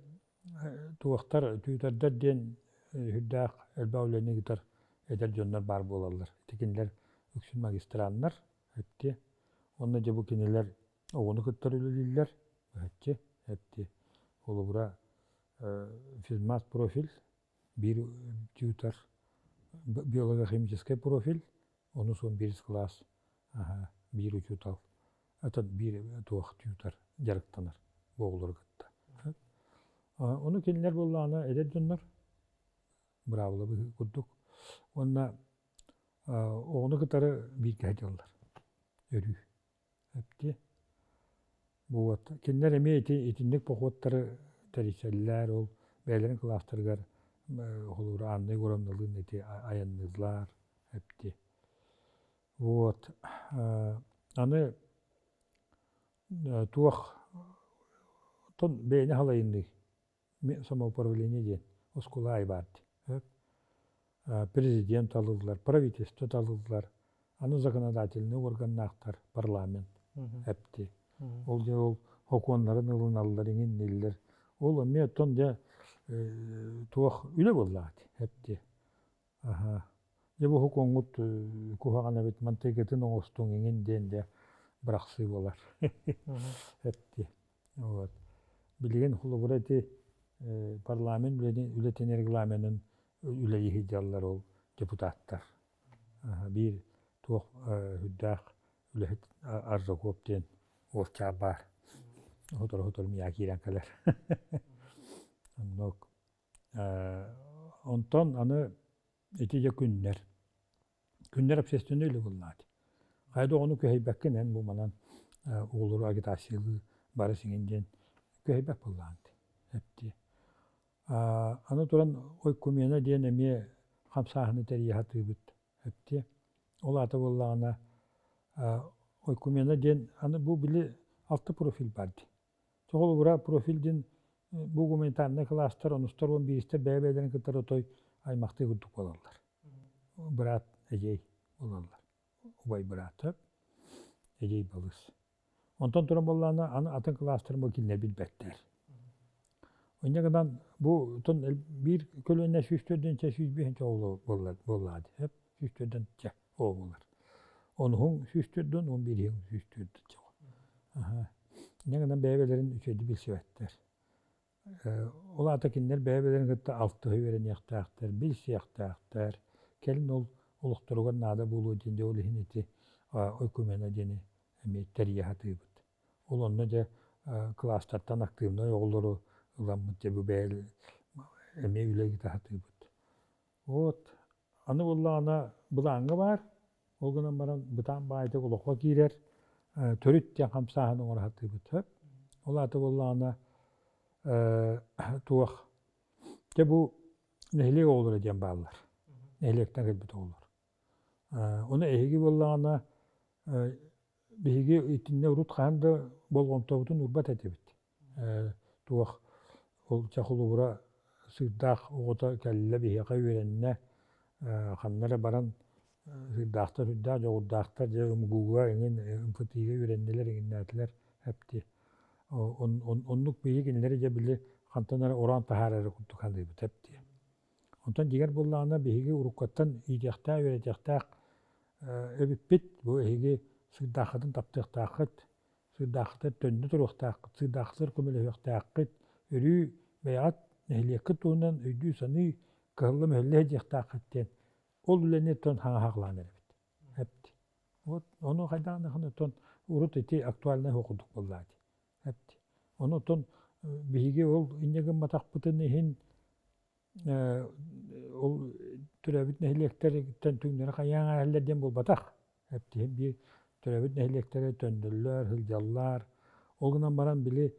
туохтар, түүтэрдэр диэн сүрдээх элбэх үлэни ыытар эдэр дьоннор баар буолаллар. Ити кинилэр үксүн магистраннар, эпти. Уонна дьэ бу кинилэр оҕону кытта үлэлииллэр, быһаччы, эпти. Холобура, физмат профиль, биир тьютор, биолого-химическай профиль, онус уон биирис кылаас биир учуутал атын биир туох тьютор дьарыктанар бу оҕолору кытта. Ону кинилэр буоллаҕына эдэр дьоннор быраабыла курдук уонна оҕону кытары бииргэ сылдьаллар өрүү. Эптиэ. Вот. Кинилэр эмиэ ити итинник походтары тэрийсэллэр, ол бэйэлэрин кылаастарыгар холобура Анна Егоровналыын ити айанныыллар, эпти. Вот. Аны туох тон бэйэни халайынныы самоуправление диэн оскуола аайы баар дии. Президент талыллар, правительство талыллар, аны законодательный органнаахтар, парламент эпти. Ол дьэ ол сокуоннарын ылыналлар, иҥинниллэр. Ол эмиэ оттон дьэ туох үлэ буоллаҕа эпти. Аһа. Дьэ бу сокуоҥҥут куһаҕан эбит, мантыйгытын оҥостуҥ иҥин диэн дьэ бырахсыы буолар. Эпти. Вот. Билигин холобура ити парламент үлэтин регламенын үлэлии сылдьаллар ол депутаттар. Биир туох үрдээх үлэһит Аржаков диэн уолчаан баар. Сотору-сотору миэхэ киирэн кэлэр. Оннук. Онтон аны ити дьэ күннэр. Күннэр общественнай үлэ буоллаҕа Хайа да оҕону күһэйбэккин эн бу манан оҕолору агитациялыы бары сиҥин диэн күһэйбэт буоллаҕыҥ эптиэ. Аны туран ойкумена диэн эмиэ хамсааһыны тэрийэ сатыыбыт эптиэ. Ол аата буоллаҕына ойкумена диэн аны бу били алта профиль баар дии. Холобура профиль диэн бу гуманитарнай кылаастар онустар уон бииристэр бэйэ-бэйэлэрин кытары отой аймахтыы курдук буолаллар. Быраат, эдьиэй буолаллар. Убай быраат, эдьиэй балыс. Онтон туран буоллаҕына аны атын кылаастарым бу кинилэр билбэттэр. Инньэ гынан бу биир көлүөнэ 104 105 оҕо буоллаҕа дии. 104 чэ оҕо буолар. Онуһуҥ 104 11 104 чэ. Инньэ гынан бэйэ-бэйэлэрин үчүгэйдик билсибэттэр. Ол аата кинилэр бэйэ-бэйэлэрин кытта алтыһа үөрэниэхтээхтэр, билсиэхтээхтэр. Кэлин ол олохторугар наада буолуо диэн дьэ ол иһин ити ойкумена диэни эмиэ тэрийэ сатыыбыт. Ол онно дьэ кылаастартан актыыбынай оҕолору ыламмыт дьэ бу бэйэ эмиэ үлэ ыыта сатыыбыт. Вот аны буоллаҕына былааҥҥа баар, ол гынан баран бытаан баайдык олоххо киирэр төрүт диэн хамсааһын оҥоро сатыыбыт. Ол аата буоллаҕына туох дьэ бу нэһилиэк оҕолоро диэн бааллар. Нэһилиэктэн кэлбит оҕолор. Ону эһиги буоллаҕына биһиги итиннэ урут хаһан да болҕомтобутун уурбат этибит. Туох ол чэ холобура сыырдаах оҕото кэллэ биһиэхэ үөрэннэ ханна эрэ баран сыырдаахтар сүрдээх дьоҕурдаахтар дьэ МГУ-га эҥин МФТИ-га үөрэннилэр эҥиннээтилэр эпти оннук биһиги кинилэри дьэ били хантан эрэ ороон таһаарары курдук саныыбыт эпти онтон дьиҥэр буоллаҕына биһиги уруккаттан иитиэхтээх үөрэтиэхтээх эбиппит бу эһиги сыырдааххытын таптыахтааххыт сыырдааххытыгар төннө туруохтааххыт, сыырдааххытыгар көмөлөһүөхтээххит, өрүү бэйэҕит нэһилиэккит туһунан өйдүү-саныы, кыһалла-мүһэллэ сылдьыахтааххыт диэн ол үлэни оттон хаҥаһаҕалаан эрэбит. Эпт. Вот ону хайдаҕын оттон урут ити актуальнай суох курдук буоллаа дии. Эпт. Ону оттон биһиги ол инньэ гымматахпытын иһин ол төрөөбүт нэһилиэктэриттэн түҥнэри хайаан ааһаллар диэн буолбатах. Эптиһин биир төрөөбүт нэһилиэктэрэ төннөллөр, сылдьаллар. Ол гынан баран били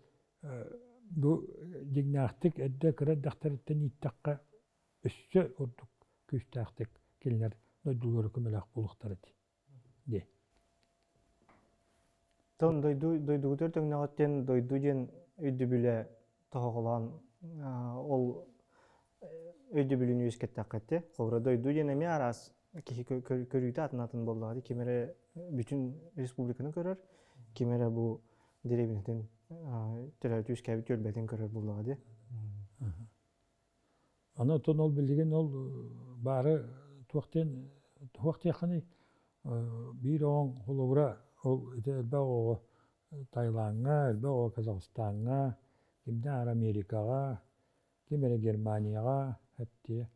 бу дьиҥнээхтик эрдэ кыра эрдэхтэриттэн ииттэххэ өссө ордук күүстээхтик кинилэр дойдулара көмөлөөх буолуохтара дии. Диэн. Тон дойду дойдугутугар төҥнөҕүт диэн дойду диэн өйдөбүлэ тоһоҕолоон ол өйдөбүлүн үөскэттэххэ Холобура дойду диэн эмиэ араас киһи көрүүтэ атын атын буоллаҕа дии ким эрэ бүтүн республиканы көрөр ким эрэ бу дэриэбинэтин төрөөбүт үөскээбит түөлбэтин көрөр буоллаҕа дии Аны оттон ол билигин ол баары туох диэн туох диэххиний биир оҕоҥ холобура ол ити элбэх оҕо Таилаҥҥа, элбэх оҕо Казахстаҥҥа, кимнээх эрэ Америкаҕа, ким эрэ Германияҕа эптиэ,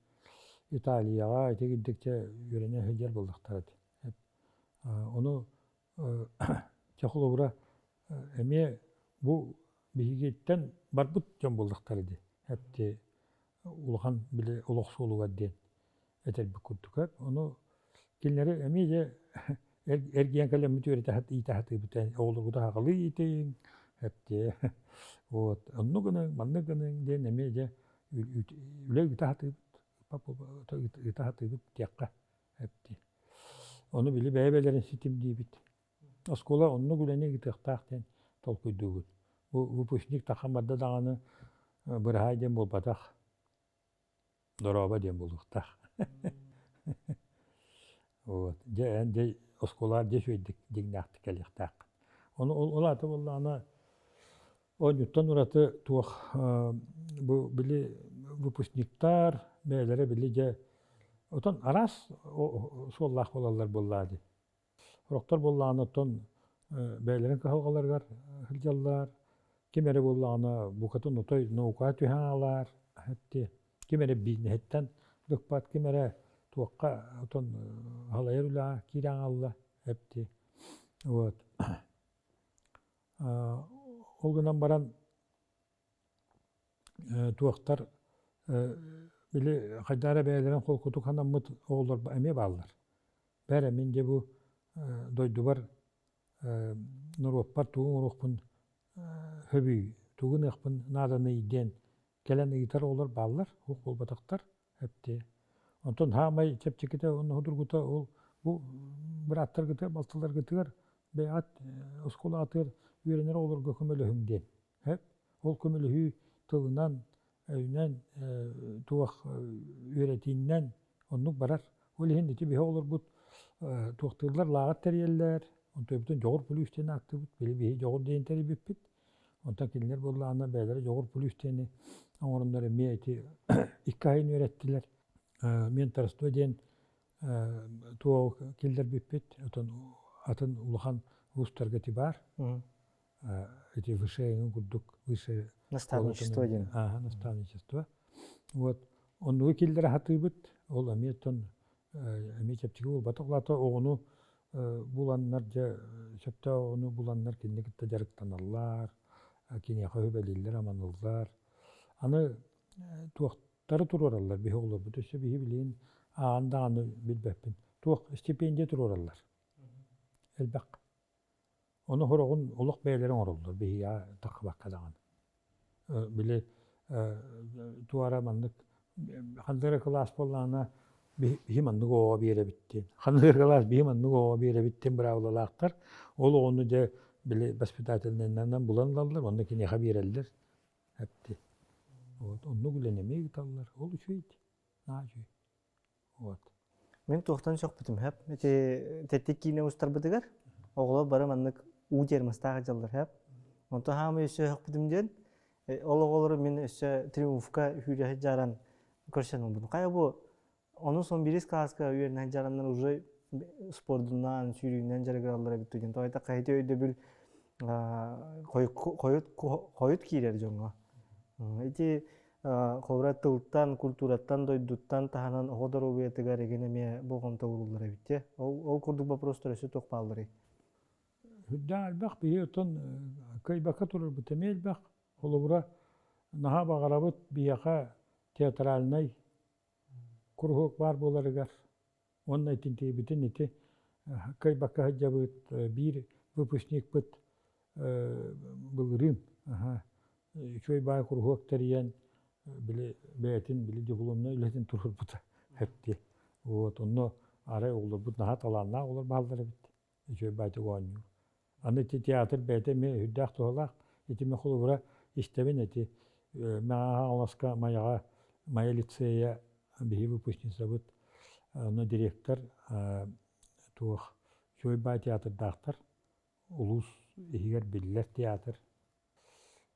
Италияҕа ити курдук дьэ үөрэнэ сылдьар буоллахтара дии. Ону чэ холобура эмиэ бу биһигиттэн барбыт дьон буоллахтара дии. Эпти улахан били олох суолугар диэн этэрбит курдук. Ону кинилэри эмиэ дьэ эргийэн кэлэммит үөрэтэ иитэ сатыыбыт. Оҕолоргутун аҕалыы иитиҥ, эптиэ. Вот оннук гыныҥ, маннык гыныҥ диэн эмиэ дьэ үлэ ыыта сатыыбыт, ыыта сатыыбыт диэххэ эптиэ. Ону били бэйэ-бэйэлэрин ситимниибит. Оскуола оннук үлэни ыытыахтаах диэн толкуйдуубут. Бу выпускник таххан барда даҕаны быраһаай диэн буолбатах. Дорообо диэн буолуохтаах. Вот. Дьэ, эн дьэ оскуолаҕар дьэ үчүгэйдик дьиҥнээхтик кэлиэхтээххин. Ону ол, ол аата буоллаҕына оонньууттан ураты туох бу били выпускниктар бэйэлэрэ били дьэ отон араас суоллаах буолаллар буоллаа дии. Сорохтор буоллаҕына оттон бэйэлэрин кыһалҕаларыгар сылдьаллар, ким эрэ буоллаҕына букатын отой наукаҕа түһэн аалаар, ким эрэ бизнеһиттэн быкпат, ким эрэ туохха отон халайар үлэҕэ киирэн хаалла эпти. Вот. Ол гынан баран туохтар били хайдах эрэ бэйэлэрин холкутук санаммыт оҕолор эмиэ бааллар. Бээрэ мин дьэ бу дойдубар норуоппар тугу оҥоруохпун сөбүй, тугу гыныахпын нааданый диэн кэлэн ыйытар оҕолор бааллар, суох буолбатахтар эптиэ. Онтон саамай чэпчэкитэ уонна судургута ол бу бырааттаргытыгар, балтыларгытыгар бэйэҕит оскуолаҕытыгар үөрэнэр оҕолорго көмөлөһүҥ диэн. Ол көмөлөһүү тылынан, өйүнэн, туох үөрэтииннэн оннук барар. Ол иһин ити биһи оҕолорбут туохтууллар лааҕыр тэрийэллэр, онтуйбутун Дьоҕур плюс диэн ааттыыбыт, били биһи Дьоҕур диэн тэрийбиппит. Онтон кинилэр буоллаҕына бэйэлэрэ Дьоҕур плюс диэни оҥороннор эмиэ ити икки айын үөрэттилэр. Менторство диэн туох киллэрбиппит, отон атын улахан уустарга ити баар. Эти высшее курдук высшее наставничество диэн. Ааһа, наставничество. Вот оннугу киллэрэ сатыыбыт. Ол эмиэ оттон эмиэ чэпчэки буолбатах. Ол аата оҕону буланнар дьэ сөптөөх оҕону буланнар кинини кытта дьарыктаналлар, киниэхэ үбэлииллэр, аманыллар. Аны туохтары туруораллар биһи оҕолорбут өссө биһи билигин ааҕан даҕаны билбэппин. Туох стипендия туруораллар. Элбэх. Ону сороҕун олох бэйэлэрэ оҥороллор, биһиэхэ таххыбакка даҕаны. Били туора маннык ханнык эрэ кылаас буоллаҕына биһи маннык оҕоҕо биэрэбит диэн, ханнык эрэ кылаас биһи маннык оҕоҕо биэрэбит диэн быраабылалаахтар. Ол оҕону дьэ били воспитательнайынан булан ылаллар, онно киниэхэ биэрэллэр. Эпти. Вот оннук үлэни эмиэ ыыталлар. Ол үчүгэй, наһаа үчүгэй. Вот. Мин туохтан сөхпүтүм хэп. Ити тэттик киинэ устарбытыгар оҕолор бары маннык уу термостаах дьаллар хэп. Онтон хаамай өссө сөхпүтүм диэн ол оҕолору мин өссө триумфка хүүрэ сылдьаран көрсөн ылбытым. Хайа бу ону сон бирис класска үөрэнэ сылдьараннар уже спордунан, сүүрүүнэн дьарыгыраллар эбит диэн. Тоҕо хайыты өйдөбүл хойут хойут киирэр дьоҥҥо. Ити Холобура тылтан, культураттан, дойдуттан таһынан оҕо доруобуйатыгар эҥин эмиэ болҕомто ууруллар эбит дии. Ол, ол курдук боппуруостар өссө туох баалларый? Үрдээх элбэх биһи оттон кыайбакка турарбыт эмиэ элбэх. Холобура, наһаа баҕарабыт биһиэхэ театральнай куруһуок баар буоларыгар Уонна итинтиибитин ити кыайбакка сылдьабыт биир выпускникпыт былырыын үчүгэй баай куруһуок тэрийэн били бэйэтин били дипломнай үлэтин туруорбута эпти. Вот онно арай оҕолорбут наһаа талааннаах оҕолор бааллар эбит. Үчүгэй баайтык оонньуур. Аны ити театр бэйэтэ эмиэ сүрдээх туһалаах. Ити мин холобура истэбин ити Мэҥэ Хаҥаласка Майаҕа Майа лицейэ биһиги выпускницабыт онно директор туох үчүгэй баай театрдаахтар улуус иһигэр биллэр театр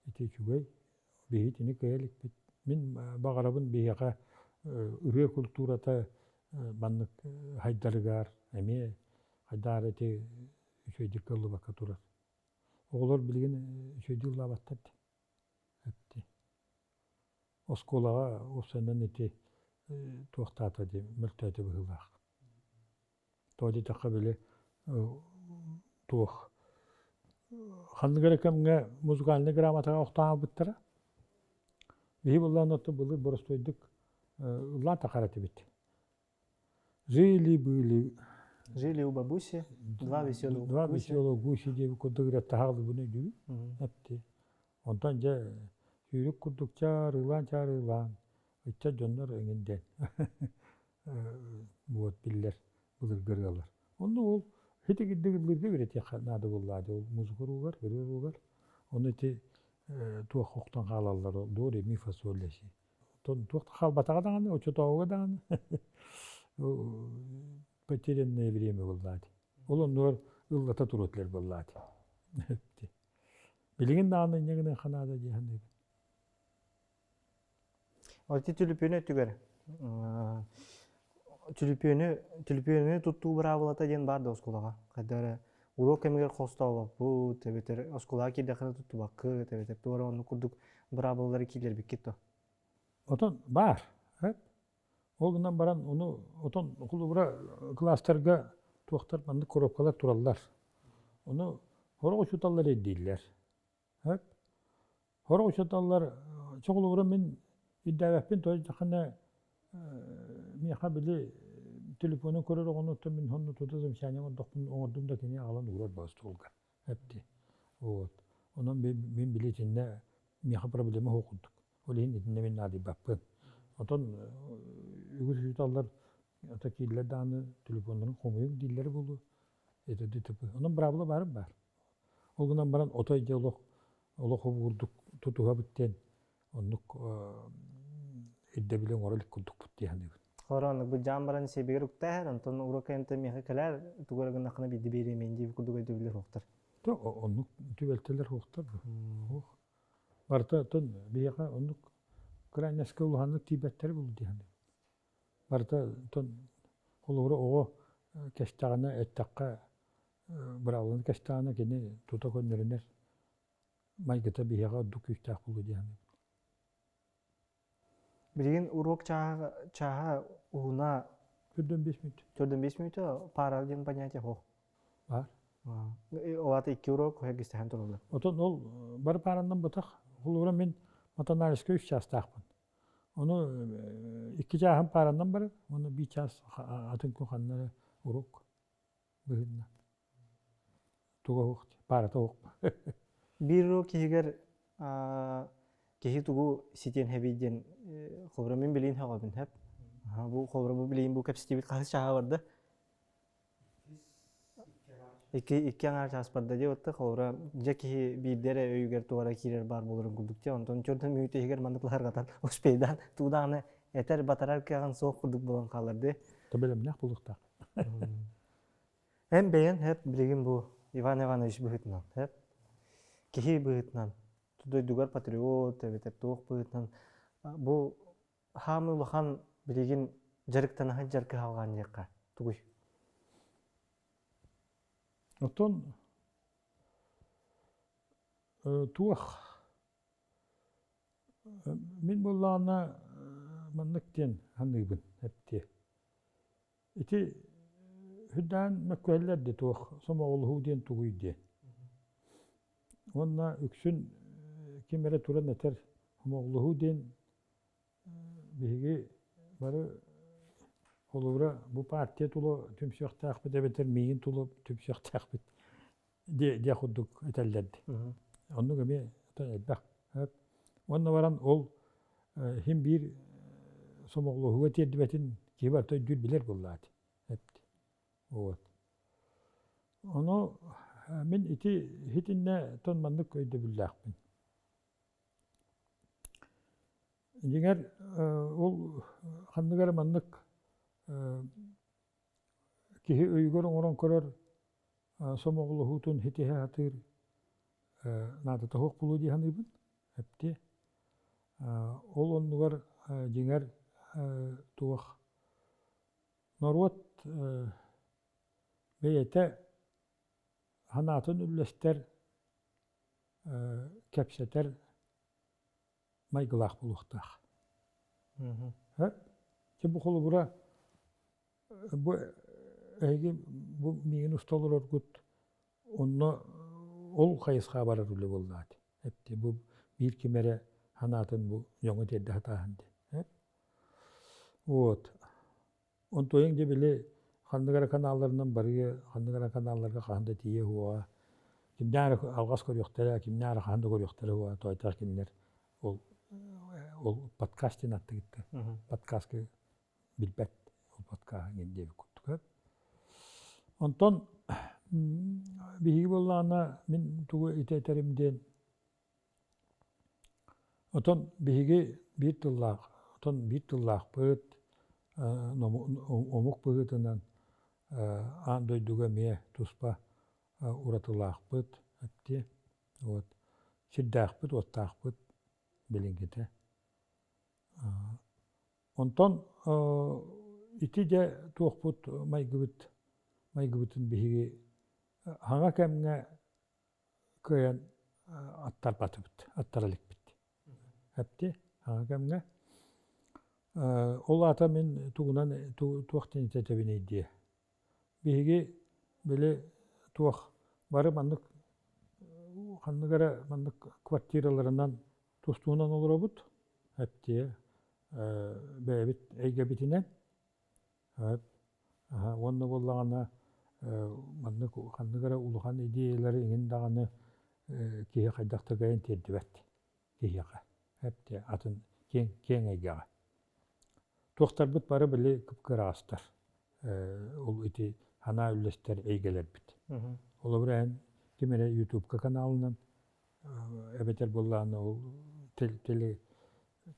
ити үчүгэй биһиги итини кыайа иликпит мин баҕарабын биһиэхэ ырыа культурата маннык хайдарыгар эмиэ хайдах эрэ ити үчүгэйдик кыаллыбакка турар. Оҕолор билигин үчүгэйдик ыллаабаттар дии. Эпти. Оскуолаҕа уопсайынан ити туохтаата дии мөлтөөтө быһыылаах. Тоҕо диэтэххэ били туох ханнык эрэ кэмҥэ музыкальнай грамотаҕа охтоон хаалбыттара. Биһи былаан оттон былыр боростуойдук ыллаан тахар этибит. Жили-были. Жили у бабуси два веселых Два веселых гуси диэбит курдук ырыаттаһаҕылыбын өйдүүбүн. Эпти. Онтон дьэ сүүрүк курдук чаарылаан-чаарылаан ыччат дьоннор эҥин диэн вот биллэр былыргы ырыалар. Онно ол хитигирдик ыллыырга үөрэтиэххэ наада буоллаа дии ол музыка уругар, ырыа уругар. Ону ити туох охтон хаалаллар ол до ре ми фа соль ля си. Оттон туох да хаалбатаҕа даҕаны, оччотооҕуга даҕаны потерянное время буоллаати. Ол оннугар ыллата туруо этилэр буоллаати. Билигин даҕаны инньэ гынан ханаада дии саныыбын. Ити түлүпүөн өттүгэр түлүпүөнү түлүпүөнү туттуу быраабылата диэн баар да оскуолаҕа. Хайда эрэ уруок кэмигэр хостообоппут, эбэтэр оскуолаҕа киирдэххинэ туттубаккыт, эбэтэр туора оннук курдук быраабылалары киллэрбиккит дуо? Отон баар. Ол гынан баран ону отон холобура кылаастарга туохтар маннык коробкалар тураллар. Ону сорох учууталлар ирдииллэр. Сорох учууталлар чоҕулугура мин ирдээбэппин тоҕо миэхэ били телефону көрөр оҕону оттон мин сонно тута замечание оҥордохпун оҥордум да кини аҕалан уурар баа остуолга эпти. Вот. Онон мин били итиннэ миэхэ проблема суох курдук. Ол иһин итиннэ мин наадыйбаппын. Отон үгүс учууталлар ата кииллэр даҕаны телефоннарын хомуйуҥ дииллэрэ буолуо. Это ДТП. Онон быраабыла баарын баар. Ол гынан баран отой дьэ олох олох курдук тутуһабыт диэн оннук ирдэбили оҥоро илик курдукпут дии саныыбын. Хорон быдьаан баран сиэбигэр уктааһар, онтон уруок кэнниттэн миэхэ кэлээр, тугу эрэ гыннаххына биирдэ биэриэмэйин диэбит курдук өйдөбүллэр суохтар. Оннук түбэлтэлэр суохтар. Суох. Барыта оттон биһиэхэ оннук крайностька улаханнык тиийбэттэрэ буолуо дии саныыбын. Барыта оттон холобура оҕо кэстэҕинэ эттэххэ быраабыланы кэстэҕинэ кини тута көннөрүнэр майгыта биһиэхэ ордук күүстээх буолуо дии саныыбын. Билигин уруок чааһа, чааһа уһуна 45 мүнүүтэ. 45 мүнүүтэ пара диэн понятие суох. Баар. Ол аата икки уруок эргистэһэн тураллар. Отон ол бары паараннан бытах. Холобура мин матанализка үс чаастаахпын. Ону икки чааһым паараннан барар, уонна биир чаас атын күн ханна эрэ уруок быһынна. Туга суох, паарата суох. Биир уруок иһигэр киһи тугу ситиэн хэбий диэн холобура мин билиин сөҕөбүн хэп. Бу холобура бу билиин бу кэпсэтиибит хаһыс чааһа барда? Икки икки аҥаар чаас барда дии отта холобура дьэ киһи биирдэ эрэ өйүгэр туора киирэр баар буоларын курдук дии онтон чөрдөн мүнүүтэ иһигэр маннык лаһырҕатан успейдаан тугу даҕаны этэр батарар кыаҕын суох курдук буолан хаалар дии. Бэлэмнээх буолуохтаах. Эн бэйэн хэп билигин бу Иван Иванович быһыытынан хэп киһи быһыытынан дойдугар патриот эбэтэр туох быһыытынан бу хаамыы улахан билигин дьарыктана сылдьар кыһалҕаан диэххэ тугуй? Оттон туох мин буоллаҕына маннык диэн саныыбын эптиэ. Ити үрдээн мөккүһэллэр дии туох сомоҕолоһуу диэн тугуй диэн. Уонна үксүн ким эрэ туран этэр сомоҕолоһуу диэн биһиги бары холобура бу партия тула түмсүөхтээхпит эбэтэр миигин тула түмсүөхтээхпит диэх курдук этэллэр дии. Оннук эмиэ элбэх. Уонна баран ол иһин биир сомоҕолоһууга тиэрдибэтин киһи барыта өйдүүр билэр буоллаҕа эпти. Вот. Ону мин ити итиннэ тон маннык өйдөбүллээхпин. Дьиҥэр ол ханнык эрэ маннык киһи өйүгэр оҥорон көрөр сомоҕолоһуутун ситиһэ сатыыр наадата суох буолуо дии саныыбын. Эптиэ. Ол оннугар дьиҥэр туох норуот бэйэтэ санаатын үллэстэр, кэпсэтэр майгылаах буолуохтаах. Дьэ бу холобура бу эһиги бу миигин уста олороргут онно ол хайысха барар үлэ буоллаат. Эпти бу биир ким эрэ санаатын бу дьоҥҥо тиэрдэ сатааһын дии. Вот. Онтуойуҥ дьэ били ханнык эрэ каналларынан барыа, ханнык эрэ каналларга хаһан да тиийиэ суоҕа. Кимнээх эрэ алҕас көрүөхтэрэ, кимнээх эрэ хаһан да көрүөхтэрэ суоҕа, тоойдоох кинилэр ол ол подкаст диэн аттыгыттан подкастка билбэт ол подкаһы диэн диэбит курдук. Онтон биһиги буоллаҕына мин тугу ити этэрим диэн Отон биһиги биир тыллаах. Отон биир тыллаахпыт, омук быһыытынан аан дойдуга эмиэ туспа уратылаахпыт, эптиэ. Вот. Сирдээхпит, уоттаахпыт билиҥҥитэ. Онтон ити дьэ туохпут майгыбыт майгыбытын биһиги хаҥа кэмҥэ кыайан аттарбатыбыт, аттара иликпит. Эпти хаҥа кэмҥэ. Ол аата мин тугунан туох диэн этэбиний диэ. Биһиги били туох бары маннык ханнык эрэ маннык квартираларынан тустуунан олоробут. Эптиэ бэйэбит эйгэбитинэн. Уонна буоллаҕына маннык ханнык эрэ улахан идеялары иҥин даҕаны киһи хайдах да кыайан тиэрдибэт киһиэхэ. Эптиэ атын киэҥ киэҥ эйгэҕэ. Туохтарбыт бары били кып-кыраҕастар. Ол ити санаа үллэстэр эйгэлэрбит. Холобура эн ким эрэ Ютубка каналынан эбэтэр буоллаҕына ол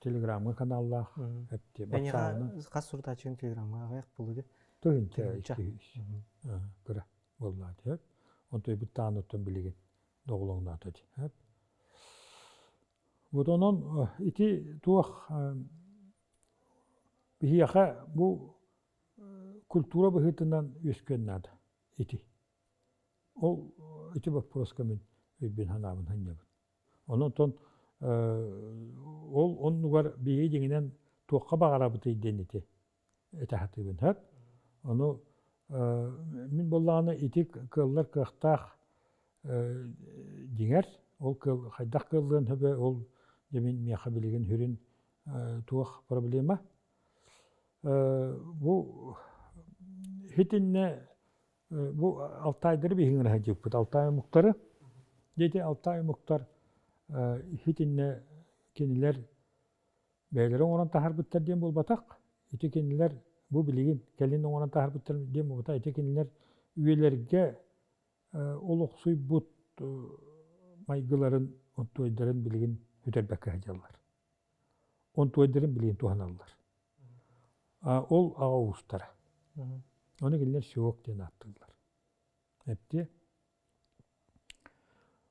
телеграмҥа каналлаах эптиэ Эйиэхэ хас сурутааччыгын телеграмҥа аҕыйах буолуо дии? Тыһыынча 200 кыра буоллаа дии. Онтон быттаан оттон билигин доҕолоҥноото дии. Вот онон ити туох биһиэхэ бу культура быһыытынан үөскүөн наада ити. Ол ити боппуруоска мин өйбүн санаабын сынньабын. Онон ол оннугар биһиги дьиҥинэн туохха баҕарабытый диэн ити этэ сатыыбын сөп. Ону мин буоллаҕына ити кыаллар кыахтаах дьиҥэр ол хайдах кыаллыан сөбө ол дьэ мин миэхэ билигин сүрүн туох проблема. Бу итиннэ бу алтайдары биһиги сылдьыбыппыт алтай омуктары. Дьэ ити алтай омуктар итиннэ кинилэр бэйэлэрэ оҥорон таһаарбыттар диэн буолбатах. Ити кинилэр бу билигин кэлин оҥорон таһаарбыттар диэн буолбатах. Ити кинилэр үйэлэргэ олохсуйбут майгыларын, онтуойдарын билигин сүтэрбэккэ сылдьаллар. Онтуойдарын билигин туһаналлар. Ол аҕа уустара. Ону кинилэр сиок диэн ааттыыллар. Эптиэ.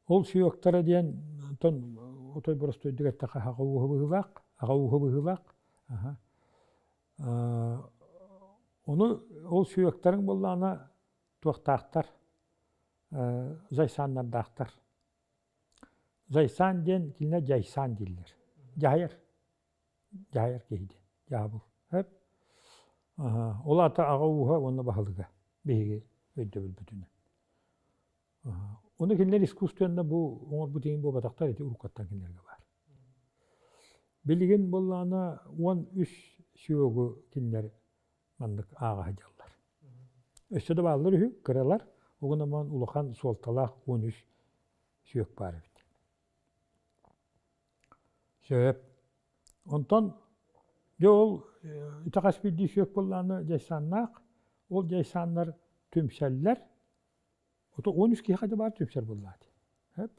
Ол сиоктара диэн онтон отой боростуойдук эттэххэ аҕа ууһа быһыылаах, аҕа ууһа быһыылаах. Ону ол сиоктарыҥ буоллаҕына туохтаахтар, зайсааннардаахтар. Зайсан диэн кинилэр дьайсан дииллэр. Дьаһайар. Дьаһайар киһи диэн. Дьаһабыл. Сөп. Ол аата аҕа ууһа уонна баһылыга биһиги өйдөбүлбүтүнэн. Ону кинилэр искусственно бу оҥорбут иһин буолбатахтар ити уруккаттан кинилэргэ баар. Билигин буоллаҕына 13 сүөгү кинилэр маннык ааҕа сылдьаллар. Өссө да бааллар үһү, кыралар, угун улахан суолталаах 13 сүөк баар эбит. Сөп. Онтон дьэ ол итэҕэс биирдии сүөк буоллаҕына дьайсааннаах, ол дьайсааннар түмсэллэр. Ото 13 киһиэхэ да баар түмсэр буоллаҕа дии. Сөп.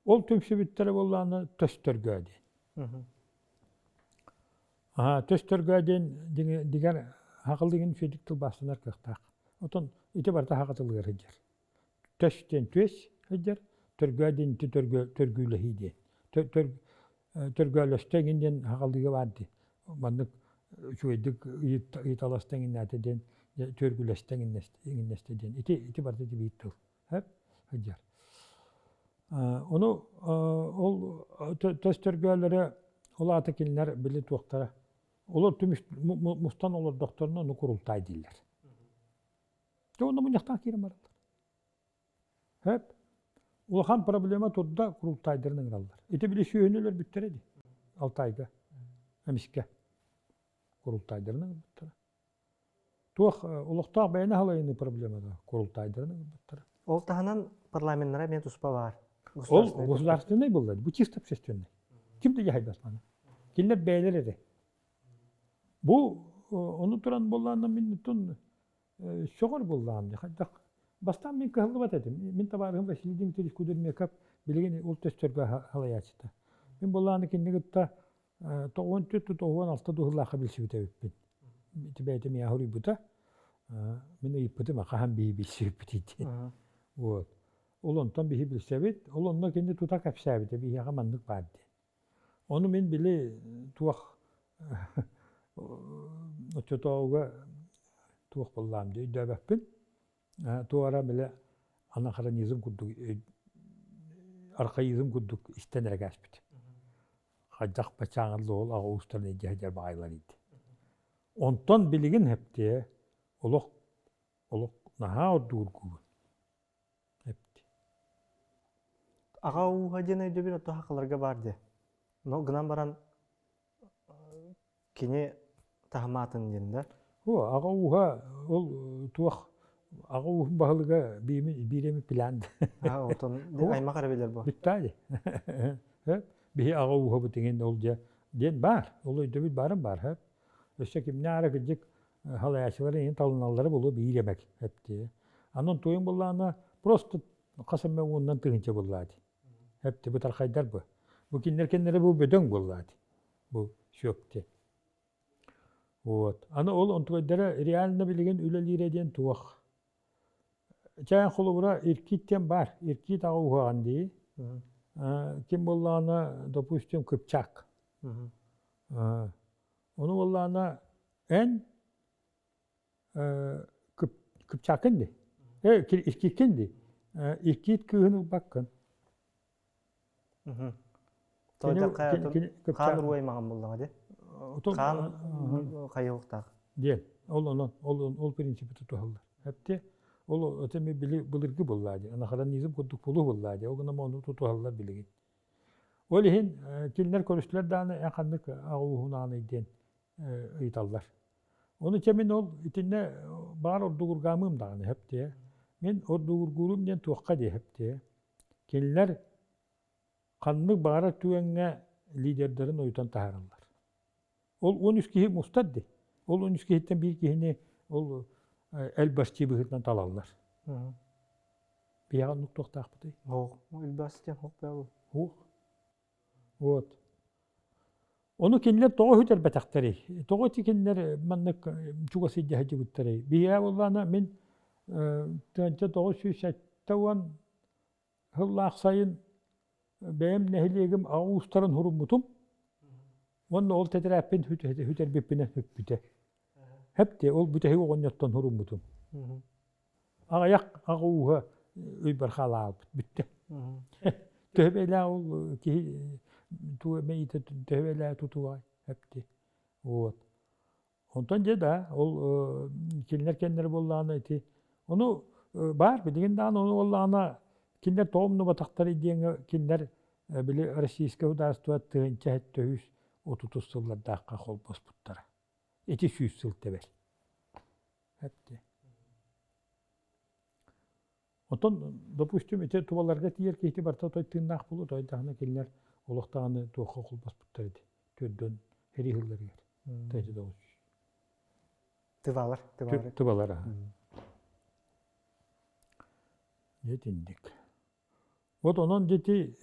Ол түмсүбүттэрэ буоллаҕына төстөргөө диэн. Аа, төстөргөө диэн дигэр хахылыгын үчүгүйдүк тылбаастанар кыахтаах. Отон ити барыта хахатылыгар сылдьар. Төс диэн түөс сылдьар, төргөө диэн ити төргө төргүүлэһии диэн. Төргөөлөстө эҥин диэн хахалыыга баар дии. Маннык үчүгэйдик ыйыталаста эҥиннээтэ диэн төргүлэстэ эҥиннэстэ диэн. Ити ити барыта ити биир тыл. Сылдьар. Ону ол төс төргөөлөрө ол аата кинилэр били туохтара олор түмүс мустан олордохторуна ону курултаай дииллэр. Дьэ онно мунньахтаах киирэн бараллар. Хөп. Улахан проблема турда курултаайдарын ыҥыраллар. Ити били сүөһүнү өлөрбүттэрэ дии. Алтайга. Эмискэ. Курултаайдарын ыҥырбыттара. Туох олохтоох бэйэни халайыныы проблемата курултаайдарын ыҥырбыттара. Ол таһынан парламеннара эмиэ туспа баар. Ол государственный буолла, бу чисто общественный. Ким да дьаһайбат маны. Кинилэр бэйэлэр эрэ. Бу ону туран буоллаҕына мин тун сөҕөр буоллаҕым дии хайдах бастаан мин кыһаллыбат этим. Мин табаарыһым Василий Дмитриевич Кудермеков билигин ол төстөргө халайааччыта. Мин буоллаҕына кинини кытта. 94 96 дуһулаахха билсибит эбиппин. Ити бэйэтэ миэхэ суруйбута. Мин ыйыппытым, хаһан биһи билсибиппитий диэн. Вот. Ол онтон биһи билсэбит. Ол онно кини тута кэпсээбитэ, биһиэхэ маннык баар диэн. Ону мин били туох оччотооҕуга туох буоллаам дии өйдөөбөппүн. Туора били анахронизм курдук архаизм курдук истэн эрэ кээспит. Хайдах бачааҥылла ол аҕа уустарын илдьэ сылдьар баҕайылар ити. Онтон билигин хэптиэ олох олох наһаа ордугургуубун. Эпти. Аҕа ууһа диэн өйдөбүл ото хахаларга баар дии. Но гынан баран Кини таһымаатын диэн да? О, аҕа ууһа ол туох аҕа ууһун баһылыга биир эми пилаан. Аа, отон аймах эрэ билэр бу. Бүттаа дии. Биһи аҕа ууһабыт иҥин ол дьэ диэн баар. Ол өйдөбүл баарын баар. Хөп. Өссө кимнээх эрэ кырдьык халайааччылары иҥин талыналлара буолуо биир эмэк эптиэ. Анон туйун буллаана просто хас эмэ уонунан тыһыынча буллаа дии. Эпти бытархайдар бу. Бу кинилэр кэннэрэ бу бөдөҥ буоллаа дии. Бу сүөкти. Вот. Аны ол онтугайдара реально билигин үлэлиирэ диэн туох. Чээн холобура Иркит диэн баар. Иркит аҕа уһаҕан дии. Ким буоллаҕына, допустим, Кыпчак. Ону буоллаҕына эн Кыпчаккын дии. Э, Иркиткин дии. Иркит кыыһын ылбаккын. Хаан уруй аймаҕын буллаҕа дии. Хаан хайыахтаах. Диэн. Ол онон ол ол принципи тутуһаллар. Эпти ол өтөми били былыргы буллаа дии. Анахронизм курдук булу буллаа дии. Ол гынан ону тутуһаллар билигин. Ол иһин кинилэр көрүстүлэр даҕаны эн ханнык аҕа ууһунаанай диэн ыйыталлар. Ону чэ мин ол итиннэ баар ордугургаамыым даҕаны хэптиэ. Мин ордугургуурум диэн туохха диэ хэптиэ. Кинилэр ханнык баҕарар түгэҥҥэ лидердэрин ойутан таһаараллар. Ол 13 киһи мустар дии. Ол 13 киһиттэн биир киһини ол элбасчи быһыытынан талаллар. Биһиэхэ оннук туохтаахпытый? Ох, элбас диэн хох бээл. Хуох. Вот. Ону кинилэр тоҕо сүтэрбэтэхтэрий? Тоҕо ити кинилэр маннык чугас илдьэ сылдьыбыттарый? Биһиэхэ буоллаҕына мин 1970 сыллаах сайын бэйэм нэһилиэгим аҕа уустарын суруммутум уонна ол тэтэрээппин сүтэрбиппинэн сүппүтэ. Хэп ол бүтэһик оҕонньоттон суруммутум. Аҕыйах аҕа ууһа өйбөр хаалаабыт бүттэ. Төһө бэйэлээх ол киһи тугу мэйиитэ төһө бэйэлээх тутуай хэпти. Вот. Онтон дьэ да, ол кинилэр кэннэрэ буоллаҕына ити ону баар билигин даҕаны ону буоллаҕына кинилэр тоҕо умнубатахтарый диэҥҥэ кинилэр били Российское государство 1730 сыллардаахха холбоспуттара. Ити сүүс сыл тэбэр. Эпти. Оттон, допустим, ити тубаларга тиийэр киһити барыта той тыыннаах буолуо, той даҕаны кинилэр олох даҕаны туохха холбоспуттар ити төрдөн сэрии сылларыгар. Тыача тоҕус. Тывалар, тывалар. Тывалар, аха. Итинник. Вот онон дити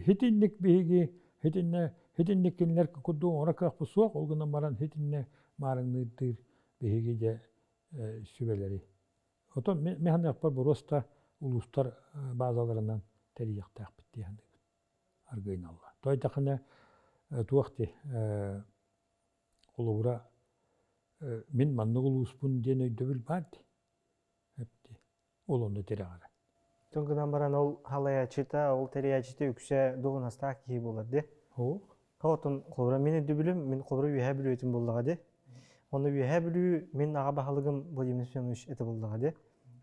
хитинник биһиги хитинне хитинник кинилэр курдук оҥоро кыахпыт суох, ол гынан баран хитинне маарыҥныырдыыр биһиги дьэ сүбэлэри Отон мин саныахпар боруоста улуустар баазаларынан тэрийиэхтээхпит дии саныыбын. Аргыйналла. Тоойдохуна туох дии холобура мин маннык улууспун диэн өйдөбүл баар дии. Эпти. Ол онно тирэҕирэ. Тон гынан баран ол халайааччыта, ол тэрийээччитэ үксэ дуоһунастаах киһи буолар дии. Оо. Отон холобура мин өйдөбүлүм, мин холобура Үөһээ Бүлүүтүн буллаҕа дии. Онно Үөһээ Бүлүү мин аҕа баһылыгым Владимир Семенович этэ буллаҕа дии.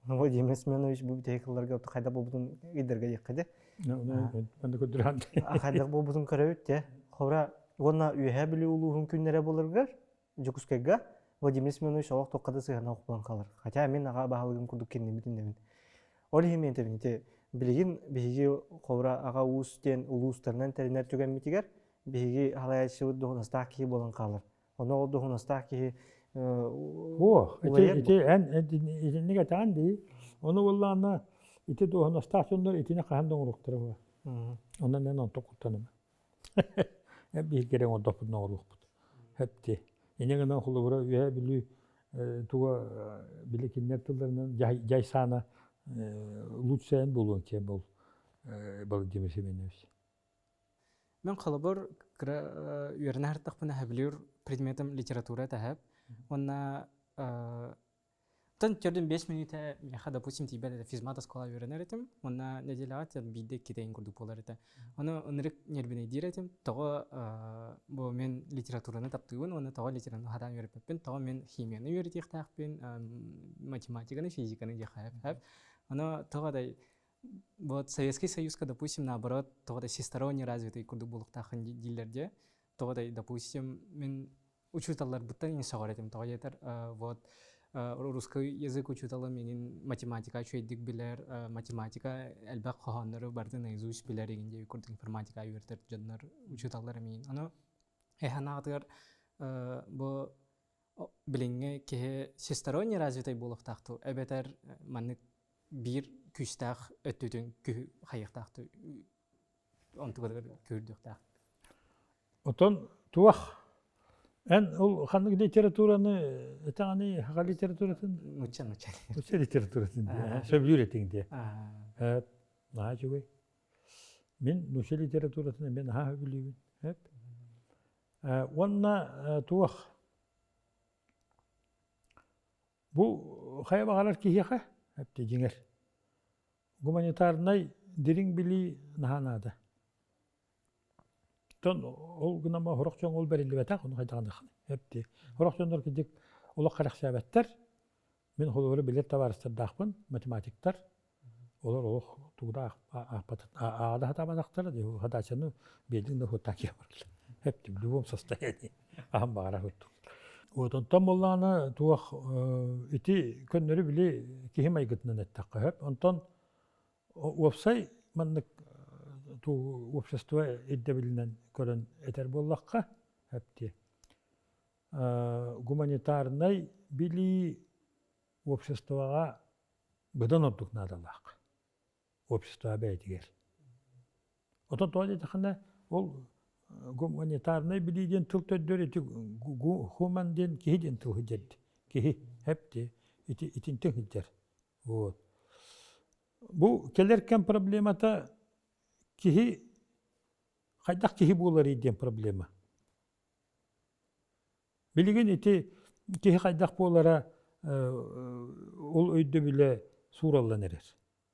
Владимир Семенович бу бүтэһик сылларга хайдах буолбутун ыйдарга диэххэ дии. Манна көрдөрөн. Хайдах буолбутун көрөбүт дии. Холобура уонна Үөһээ Бүлүү улууһун күннэрэ буоларыгар Дьокуускайга Владимир Семенович олох туохха да сыһыана охпон хаалар. Хотя мин аҕа баһылыгым курдук кининибит иннэбин. Ол иһин мен этэбин ити билигин биһиги холобура аҕа уус диэн улуустарынан тэринэр түгэммитигэр биһиги халайааччыбыт дуоһунастаах киһи буолан хаалар. Онно ол дуоһунастаах киһи О, ити, ити эн итинник этэҕин дии. Ону буоллаҕына ити дуоһунастаах дьоннор итини хаһан да оҥоруохтара буолар. Онон эн онтон куттаныма. Биһиги оҥордохпутуна оҥоруохпут. Хэпти. Инньэ гынан холобура Үөһээ Бүлүү туга били кинилэр тылларынан дьайсаана лучшайын буолуон киэн бол Владимир Семенович. Мен холобур кыра үөрэнэ сырыттахпына сөбүлүүр предметым литература этэ Уонна Тон төрдүн 5 мүнүүтэ миэхэ, допустим, тиийбэт этэ физмат оскуола үөрэнэр этим. Уонна нэдиэлэҕэ тиэн биирдэ иккитэ курдук буолар этэ. Ону ынырык нервинэйдиир этим. Тоҕо бу мин литератураны таптыыбын уонна тоҕо литератураны хатаан үөрэппэппин, тоҕо мин химияны үөрэтиэхтээхпин, математиканы, физиканы диэххэ сөп. Ону тоҕо да вот Советский Союзка, допустим, наоборот, тоҕо да всесторонне развитый курдук буолуохтааххын дииллэр дии. Тоҕо да, допустим, мин учууталларбыттан иҥ сөҕөр этим. Тоҕо диэтэр, вот русский язык учуутала миигин математика үчүгэйдик билэр, математика элбэх хоһооннору барытын наизусть билэр игин диэбит курдук информатика үөрэтэр дьоннор учууталлар миигин. Ону эһанаатыгар бу билиҥҥи киһи всесторонне развитай буолуохтаах дуу эбэтэр маннык биир күүстээх өттүтүн хайыахтаах дуу онтугар күүрдүөхтээх. Отон туох эн ол ханнык литератураны этэҕиний саха литературатын нучча нучча нучча литературатын сөбүлүүр этиҥ диэ наһаа үчүгэй мин нучча литературатын эмиэ наһаа сөбүлүүбүн уонна туох бу хайа баҕарар киһиэхэ дьиҥэр гуманитарнай дириҥ билии наһаа наада. Оттон ол гынан сорох дьоҥҥо ол бэриллибэтэх, ону хайдаҕын эпти. Сорох дьоннор кырдьык олох кэрэхсээбэттэр. Мин холобура билэр табаарыстардаахпын, математиктар. Олор олох тугу да аада сатаабатахтара, задачаны биэрдиҥ да вот так я бараллар. Эптим, в любом состоянии. Аһым баҕара курдук. Вот онтон буоллаҕына туох ити көннөрү били киһи майгытынан эттэххэ сөп. Онтон уопсай маннык общество ирдэбилинэн көрөн этэр буоллахха эптиэ. Гуманитарнай билии обществоҕа быдан ордук наадалаах. Общество бэйэтигэр. Отон тоҕо диэтэххинэ, ол гуманитарнай билии диэн тыл төрдүөр ити хуман диэн киһи диэн тыл сылдьар киһи эпти ити итинтэн сылдьар. Вот. Бу кэлэр кэм проблемата киһи хайдах киһи буоларый диэн проблема. Билигин ити киһи хайдах буолара ол өйдөбүлэ суураллан эрэр.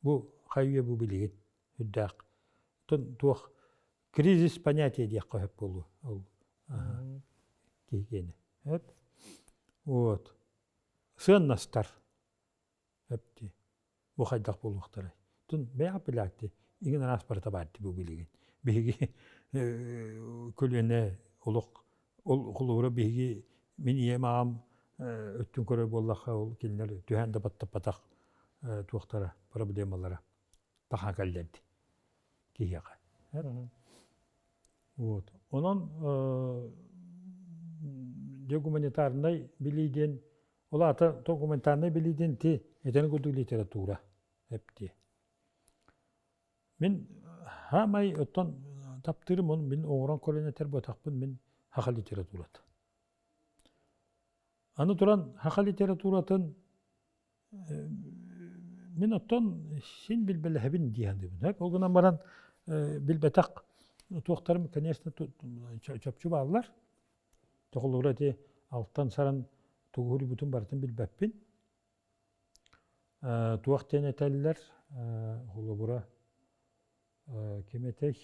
Бу хайы бу билигин үрдээх. Туох кризис понятия диэххэ сөп буолуо ол киһи киэнэ. Вот. Сыаннастар. Эпти. Бу хайдах буолуохтарай? Тун бэйэҕэ билээти иҥин араас барыта баар бу билигин. Биһиги көлүөнэ олох ол холобура биһиги мин ийэм аҕам өттүн көрөр буоллахха ол кинилэр түһээн да баттаппатах туохтара проблемалара тахан кэллэрди киһиэхэ. Вот. Онон дьэ гуманитарнай билии диэн ол аата то гуманитарнай билии диэн ти этэн курдук литература эптиэ. Мин хаамай оттон таптыырым он мин оҥорон көрөн этэр буотахпын мин саха литературата. Аны туран саха литературатын мин оттон син билбэлэһэбин дии саныыбын. Ол гынан баран билбэтэх туохтарым, конечно, чопчу бааллар. Тоҕолуура ити алтан саран тугу суруйбутун барытын билбэппин. Туох диэн этэллэр, холобура, ким этэй?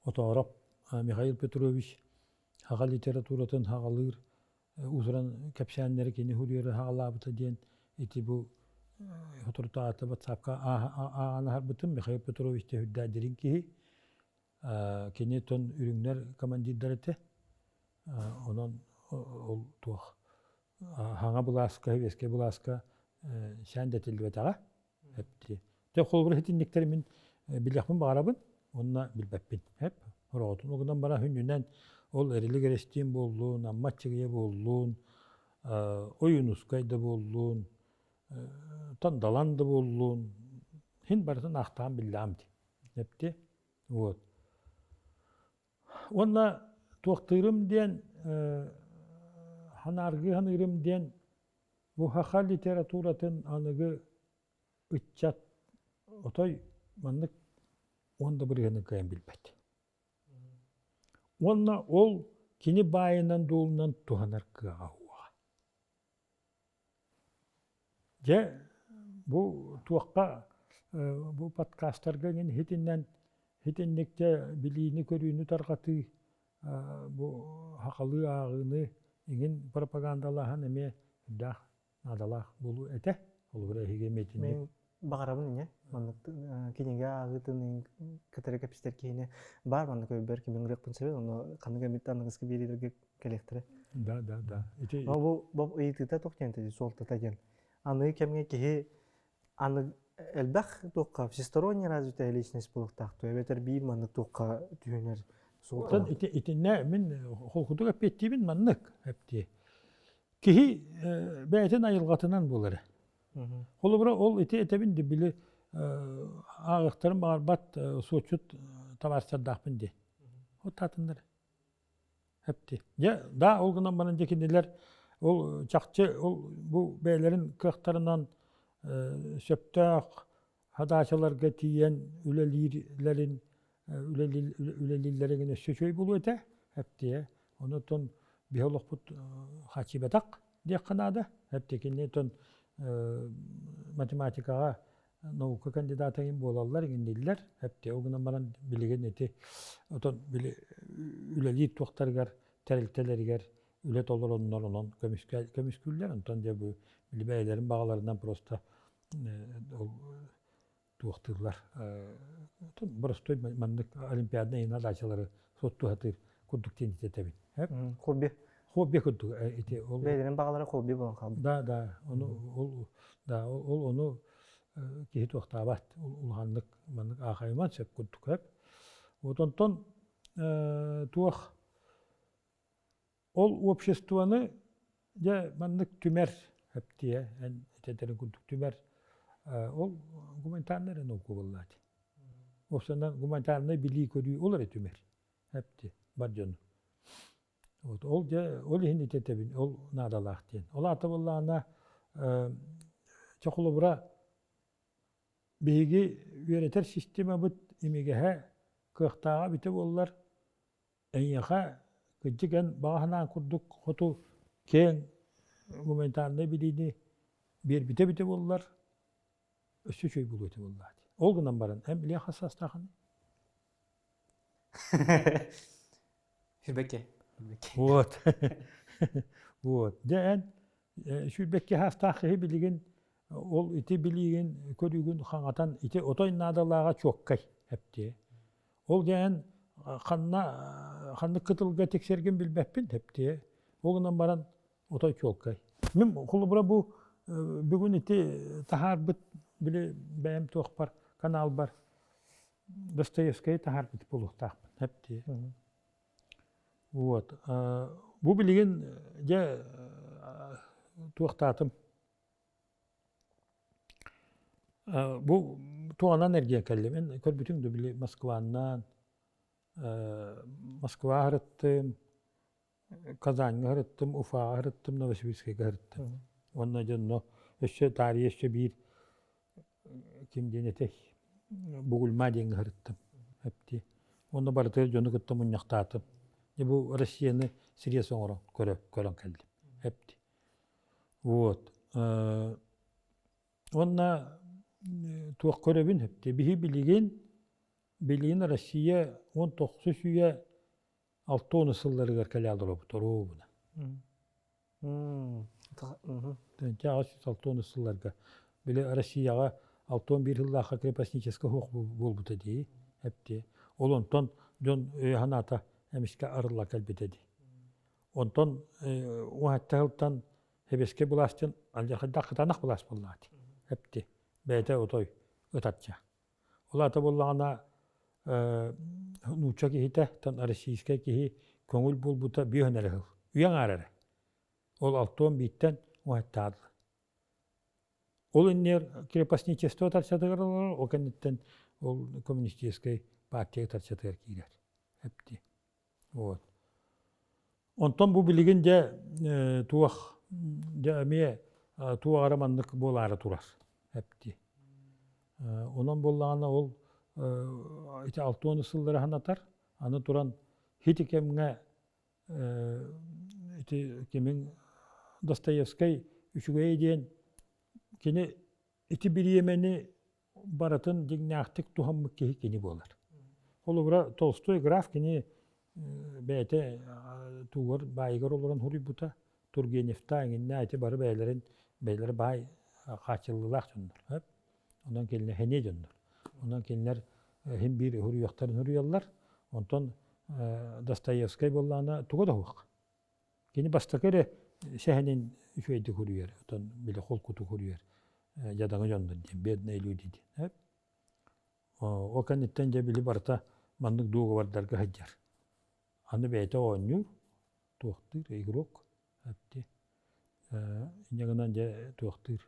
Отоороп Михаил Петрович саха литературатын саҕалыыр уус-уран кэпсээннэри кини суруйары саҕалаабыта диэн ити бу соторутааҕыта батсаапка ааҕан аһарбытым Михаил Петрович сүрдээх дириҥ киһи кини тон үрүҥнэр командирдар этэ онон ол туох хаҥа былааска сэбиэскэй былааска сээн дэтиллибэтэҕэ эптиэ Дьэ, холобура итинниктэри мин билиэхпин баҕарабын уонна билбэппин. Эп, ороҕотун угунан баран хүннүнэн ол Эрилик Эрэстиин буоллун, Амма Аччыгыйа буоллун, Ойуунускай да буоллун, Тандалан да буоллун, хин барытын аахтаан биллэҕим дии. Эпти. Вот. Уонна туохтыырым диэн, ханааргыы саныырым диэн, бу саха литературатын аныгы ыччат отой маннык уон да бырыһыанын кыайан билбэт. Уонна ол кини баайынан-дуолунан туһанар кыаҕа суоҕа. Дьэ, бу туохха бу подкастарга эҥин иһитиннэн итинникчэ билиини-көрүүнү тарҕатыы, бу сахалыы ааҕыыны эҥин пропагандалааһын эмиэ сүрдээх наадалаах буолуо этэ. Холобура, эһиги эмиэ итинник. Мин баҕарабын иньэ маннык кинигэ ааҕыытын кытары кэпсэтэр киһини баар маннык өйбөр кимин ырыахпын сөбүн ону ханнык эмит аныгыскы биэриилэргэ кэлиэхтэрэ. Да, да, да. Ити бу бу ыйытыыта туох диэн этэй суолтата диэн. Аныгы кэмҥэ киһи аны элбэх туохха всесторонне развитая личность буолуохтаах дуо эбэтэр биир маннык туохха түһүнэр суолталаах. Ити итиннэ мин холкутук эппиэттиибин маннык эптии. Киһи бэйэтин айылҕатынан буолар. Холобура, ол ити этэбин ди били ааҕыахтарын баҕарбат суоччут табаарыстардаахпын дии. Вот таатыннар. Эпти. Дьэ, да, ол гынан баран дьэ кинилэр ол чахчы ол бу бэйэлэрин кыахтарынан сөптөөх хадаачаларга тиийэн үлэлиирлэрин үлэлииллэрин өссө үчүгэй буолуо этэ эптиэ. Онон биһи олохпут хааччыйбатах диэххэ наада. Эптиэ кинини отон математикаҕа наука кандидата иҥин буолаллар иҥинниллэр. Эптиэ ол гынан баран билигин ити отон били үлэлиир туохтарыгар тэрилтэлэригэр үлэ толороннор онон көмүскүүллэр. Онтон дьэ бу били бэйэлэрин баҕаларынан просто ол туохтууллар боростуой маннык олимпиаднай задачалары суоттуу курдук диэн этэбин. Хобби. Хобби курдук ити ол. Бэйэлэрин баҕалара хобби буолан хаалбыт. Да, да, ону ол да ол ону киһи туохтаабат улаханнык маннык аахайыман сөп курдук сөп. Вот онтон туох Ол обществоны дьэ маннык түмэр эптиэ эн этэрин курдук түмэр ол гуманитарнай эрэ наука буоллаати. Уопсайынан гуманитарнай билии-көрүү ол эрэ түмэр эпти бар дьону. Вот ол дьэ ол иһин итэтэбин ол наадалаах диэн. Ол аата буоллаҕына чэ холобура биһиги үөрэтэр системабыт имигэһэ кыахтааҕа эбитэ буоллар Эйиэхэ кырдьык эн баҕа санаан курдук хоту киэҥ гуманитарнай билиини биэрбитэ эбитэ буоллар, өссө үчүгэй буолуо этэ буоллаҕа дии. Ол гынан баран, эн билиэн хас саастааххыный? Сүүрбэккэ. Вот. Вот. Дьэ эн сүүрбэккэ саастаах киһи билигин ол ити билиигин, көрүүгүн хаҥатан ити отой наадалааҕа чуоккай эптиэ. Ол диэн ханна ханнык кытылга тиксэргин билбэппин тэптиэ. Ол гынан баран отой чуолкай. Мин холобура бу бүгүн ити таһаарбыт били бэйэм туохпар каналбар Достоевскайы таһаарбыт буолуохтаахпын тэптиэ. Вот. Бу билигин дьэ туохтаатым Бу туонан эргийэн кэллим. Эн көрбүтүҥ да били Москваннан, Москваҕа сырыттым, Казаньҥа сырыттым, Уфаҕа сырыттым, Новосибирскайга сырыттым. Уонна дьонно өссө таарыйа өссө биир ким диэн этэй Бугульма диэҥҥэ сырыттым. Эптии. Уонна барытыгар дьону кытта мунньахтаатым. Дьэ бу Россияны сириэс оҥорон көрөн кэллим. Эптии. Вот. Уонна туох көрөбүн эптэ биһи билигин билигин Россия 19 үйэ 60 сылларыгар кэлэ олоробут оруобуна. 1860 сылларга били Россияҕа 61 сыллаахха крепостническай суох буолбута дии эптиэ. Ол онтон дьон өйө-санаата эмискэ арылла кэлбитэ дии. Онтон уһатта сылтан Сэбиэскэй былаастан алдьархайдаах кытаанах былаас буоллаҕа дии. Эпти. Бэйэтэ отой ытарча. Ол аата буоллаҕына нуучча киһитэ, тан российскай киһи көҥүл буолбута биэһин эрэ сыл. Үйэ аҥаар эрэ. Ол алтыан бииртэн уһаттаадылар. Ол иннигэр крепостничество тарчатыгар олорор, ол кэнниттэн ол коммунистическай партия тарчатыгар киирэр. Эпти. Вот. Онтон бу билигин дьэ туох дьэ эмиэ туох эрэ маннык буолаары турар эпти. Онон буоллаҕына ол ити алтуону сыллары санатар, аны туран хити кэмҥэ ити кимин Достоевскай үчүгэйэ диэн кини ити бириэмэни барытын дьиҥнээхтик туһаммыт киһи кини буолар. Холобура, Толстой граф кини бэйэтэ тугар баайыгар олорон суруйбута, Тургеневта эҥиннэ ити бары бэйэлэрин бэйэлэрэ баай хааччыллыылаах дьоннор. Онон кинилэр хэниэ дьоннор. Онон кинилэр иһин биир суруйуохтарын суруйаллар. Онтон Достоевскай буоллаҕына туга да суох. Кини бастакы эрэ сэһэнин үчүгэйдик суруйар, оттон били холкутук суруйар дьадаҥы дьоннор диэн, бедные люди диэн. Ол кэнниттэн дьэ били барыта маннык дуогабардарга сылдьар. Аны бэйэтэ оонньуур, туохтуур, игрок эпти. Инньэ гынан дьэ туохтуур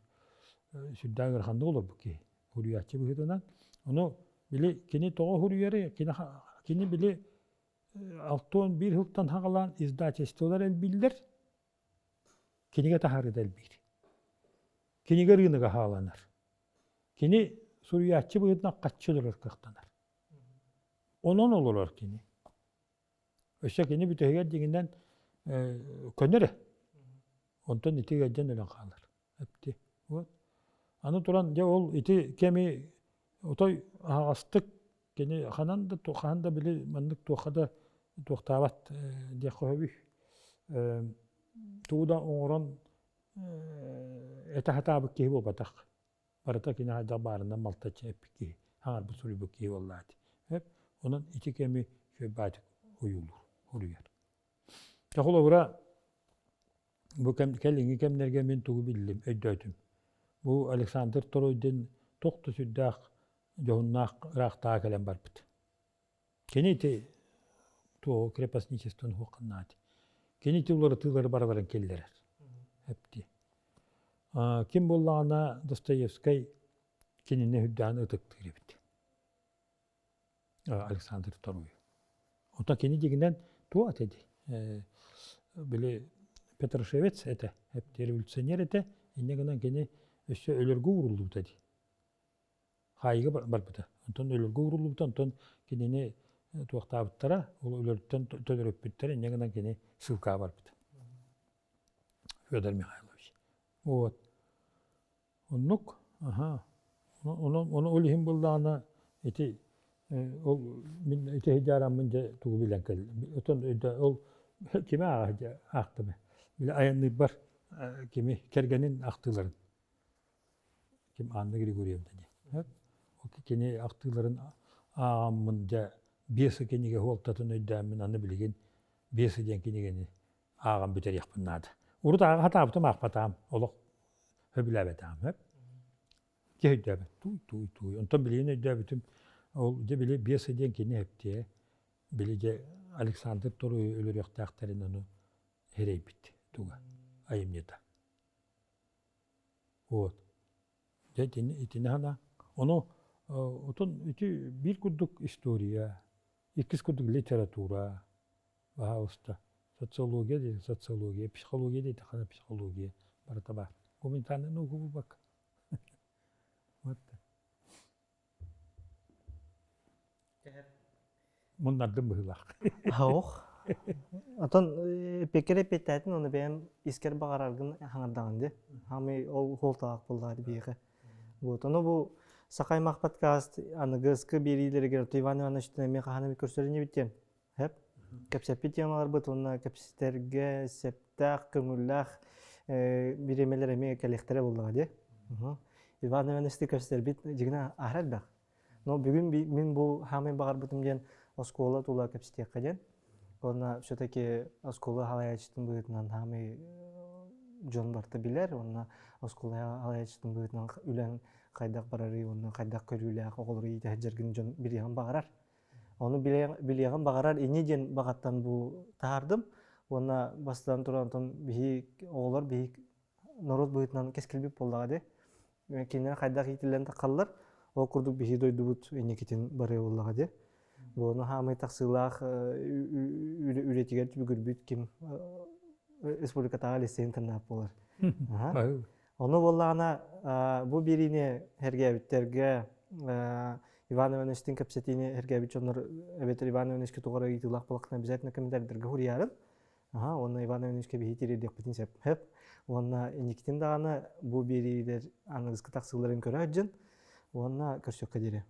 сүрдээх ыараханнык олорбут киһи суруйааччы быһыытынан. Ону били кини тоҕо суруйарый? Кини, кини били 61 сылтан саҕалаан издательстволар элбииллэр, кинигэ таһаарыыта элбиир. Кинигэ ырыыныга хааланар. Кини суруйааччы быһыытынан хаччы олорор кыахтанар. Онон олорор кини. Өссө кини бүтэһигэр дьиҥинэн көнөр Онтон ити ыалдьан өлөн хаалар. Эпти. Вот. Аны туран дьэ ол ити кэми отой аһаҕастык кини ханан да хаһан да били маннык туохха да туохтаабат диэххэ сөбүй. Тугу да оҥорон этэ сатаабыт киһи буолбатах. Барыта кини хайдах баарынан малтаччы эппит киһи, хаҥарбыт суруйбут киһи буоллаати. Онон ити кэми үчүгэй ойуулуур, уруйар. Дьэ холобура, Бу кэм, кэлиҥҥи кэмнэргэ мин тугу биллим, өйдөөтүм. Бу Александр Торойдин туох да сүрдээх дьоһуннаах ыраахтааҕы кэлэн барбыт. Кини ити туоҕу крепостничествоны суохханнаати. Кини ити уларытыылары барыларын киллэрэр. Эпти. Ким буоллаҕына Достоевскай кинини үрдээн ытыктыыр эбит. Александр Второй. Оттон кини дьиҥинэн туох этэ дии? Били Петрашевец этэ, революционер этэ, инньэ гынан кини өссө өлөргө ууруллубута дии. Хаайыыга барбыта. Онтон өлөргө ууруллубута, онтон кинини туохтаабыттара, ол өлөрүттэн төлөрүппүттэр, инньэ гынан кини ссылкаҕа барбыта. Федор Михайлович. Вот. Оннук, аһаа. Ону, ону ол иһин буоллаҕына ити ол мин ити сыдьаараммын дьэ тугу билэн кэллим. Оттон ол кими ааҕа аахтым Били айанныырбар кими кэргэнин ахтыыларын ким Анна Григорьевна диэн. Ол кини ахтыыларын ааҕаммын дьэ Бесы кинигэ суолтатын өйдөөммүн аны билигин Бесы диэн кинигэни ааҕан бүтэриэхпин наада. Урут ааҕа сатаабытым аахпатаам, олох сөбүлээбэтэҕим сөп. Киһи өйдөөбөт, туй туй туй. Онтон билигин өйдөөбүтүм, ол дьэ били Беса диэн кини эптиэ, били дьэ Александр Торуйу өлөрүөхтээхтэрин ону эрэйбит туга айымньыта. Вот. Дьэ итини, итини хана. Ону отон ити биир курдук история, иккис курдук литература, Баһаалыста. Социология диэн социология, психология диэтэххинэ психология барыта баар. Гуманитарнай наука буолбакка. Вот. Муннардым быһыылаах. Ох. Отон пекер эппиэттээтин оны бэйэм искер баҕараргын хаҥардаҕын ди. Хамый ол хуолталаах буоллаҕа биһиэхэ. Вот ону бу Саха аймах подкаст аныгыскы биэриилэригэр Иван Ивановичтан эмиэ хаһан эмит көрсөр инибит диэн Сөп. Кэпсэппит темаларбыт уонна кэпсэтэргэ сөптөөх, көҥүллээх бириэмэлэр эмиэ кэлиэхтэрэ буоллаҕа дии. Иван Ивановичты кэпсэтэрбит дьигинэ аһара элбэх. Но бүгүн мин бу хаамай баҕарбытым диэн оскуола тула кэпсэтиэххэ диэн. Уонна все-таки оскуола халайааччытын быһыытынан хаамай дьон барыта билэр уонна оскуола халайааччытын быһыытынан үлэҥ хайдах барарый уонна хайдах көрүүлээх оҕолору иитэ сылдьаргын дьон билиэҕин баҕарар. Ону билиэҕин баҕарар ини диэн баҕаттан бу таһаардым. Уонна бастатан туран онтон биһи оҕолор биһи норуот быһыытынан кэскилбит буоллаҕа дии. Кинилэр хайдах иитиллэн таххаллар, ол курдук биһи дойдубут инникитин барыа буоллаҕа дии. Буону хаамай тахсыылаах үлэтигэр түбүгүрбүт ким республикатааҕы лицей интернат буолар. Ону буоллаҕына бу биэриини сэргээбиттэргэ Иван Ивановичтыын кэпсэтиини сэргээбит дьоннор эбэтэр Иван Ивановичка туох эрэ ыйытыылаах буоллаххына обязательно комментарийдарга суруйаарыҥ. Аха, уонна Иван Ивановичка биһи тириэрдиэхпитин сөп. Сөп. Уонна инникитин даҕаны бу биэриилэр аныгыскы тахсыыларын көрө сылдьын уонна көрсүөххэ диэри.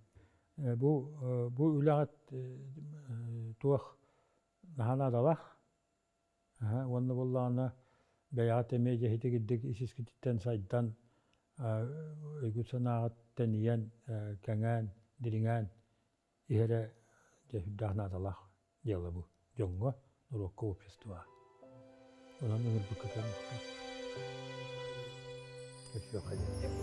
Бу бу үлэҕит туох наһаа наадалаах. Уонна буоллаҕына бэйэҕит эмиэ дьэһитигирдик ис-искититтэн сайдан өйгүт-санааҕыт тэнийэн, кэҥээн, дириҥээн иһэрэ дьэ сүрдээх наадалаах дьыала бу дьоҥҥо, норуокка, обществоҕа. Онон ыҥырбыккытыгар махтал. Көрсүөххэ диэри.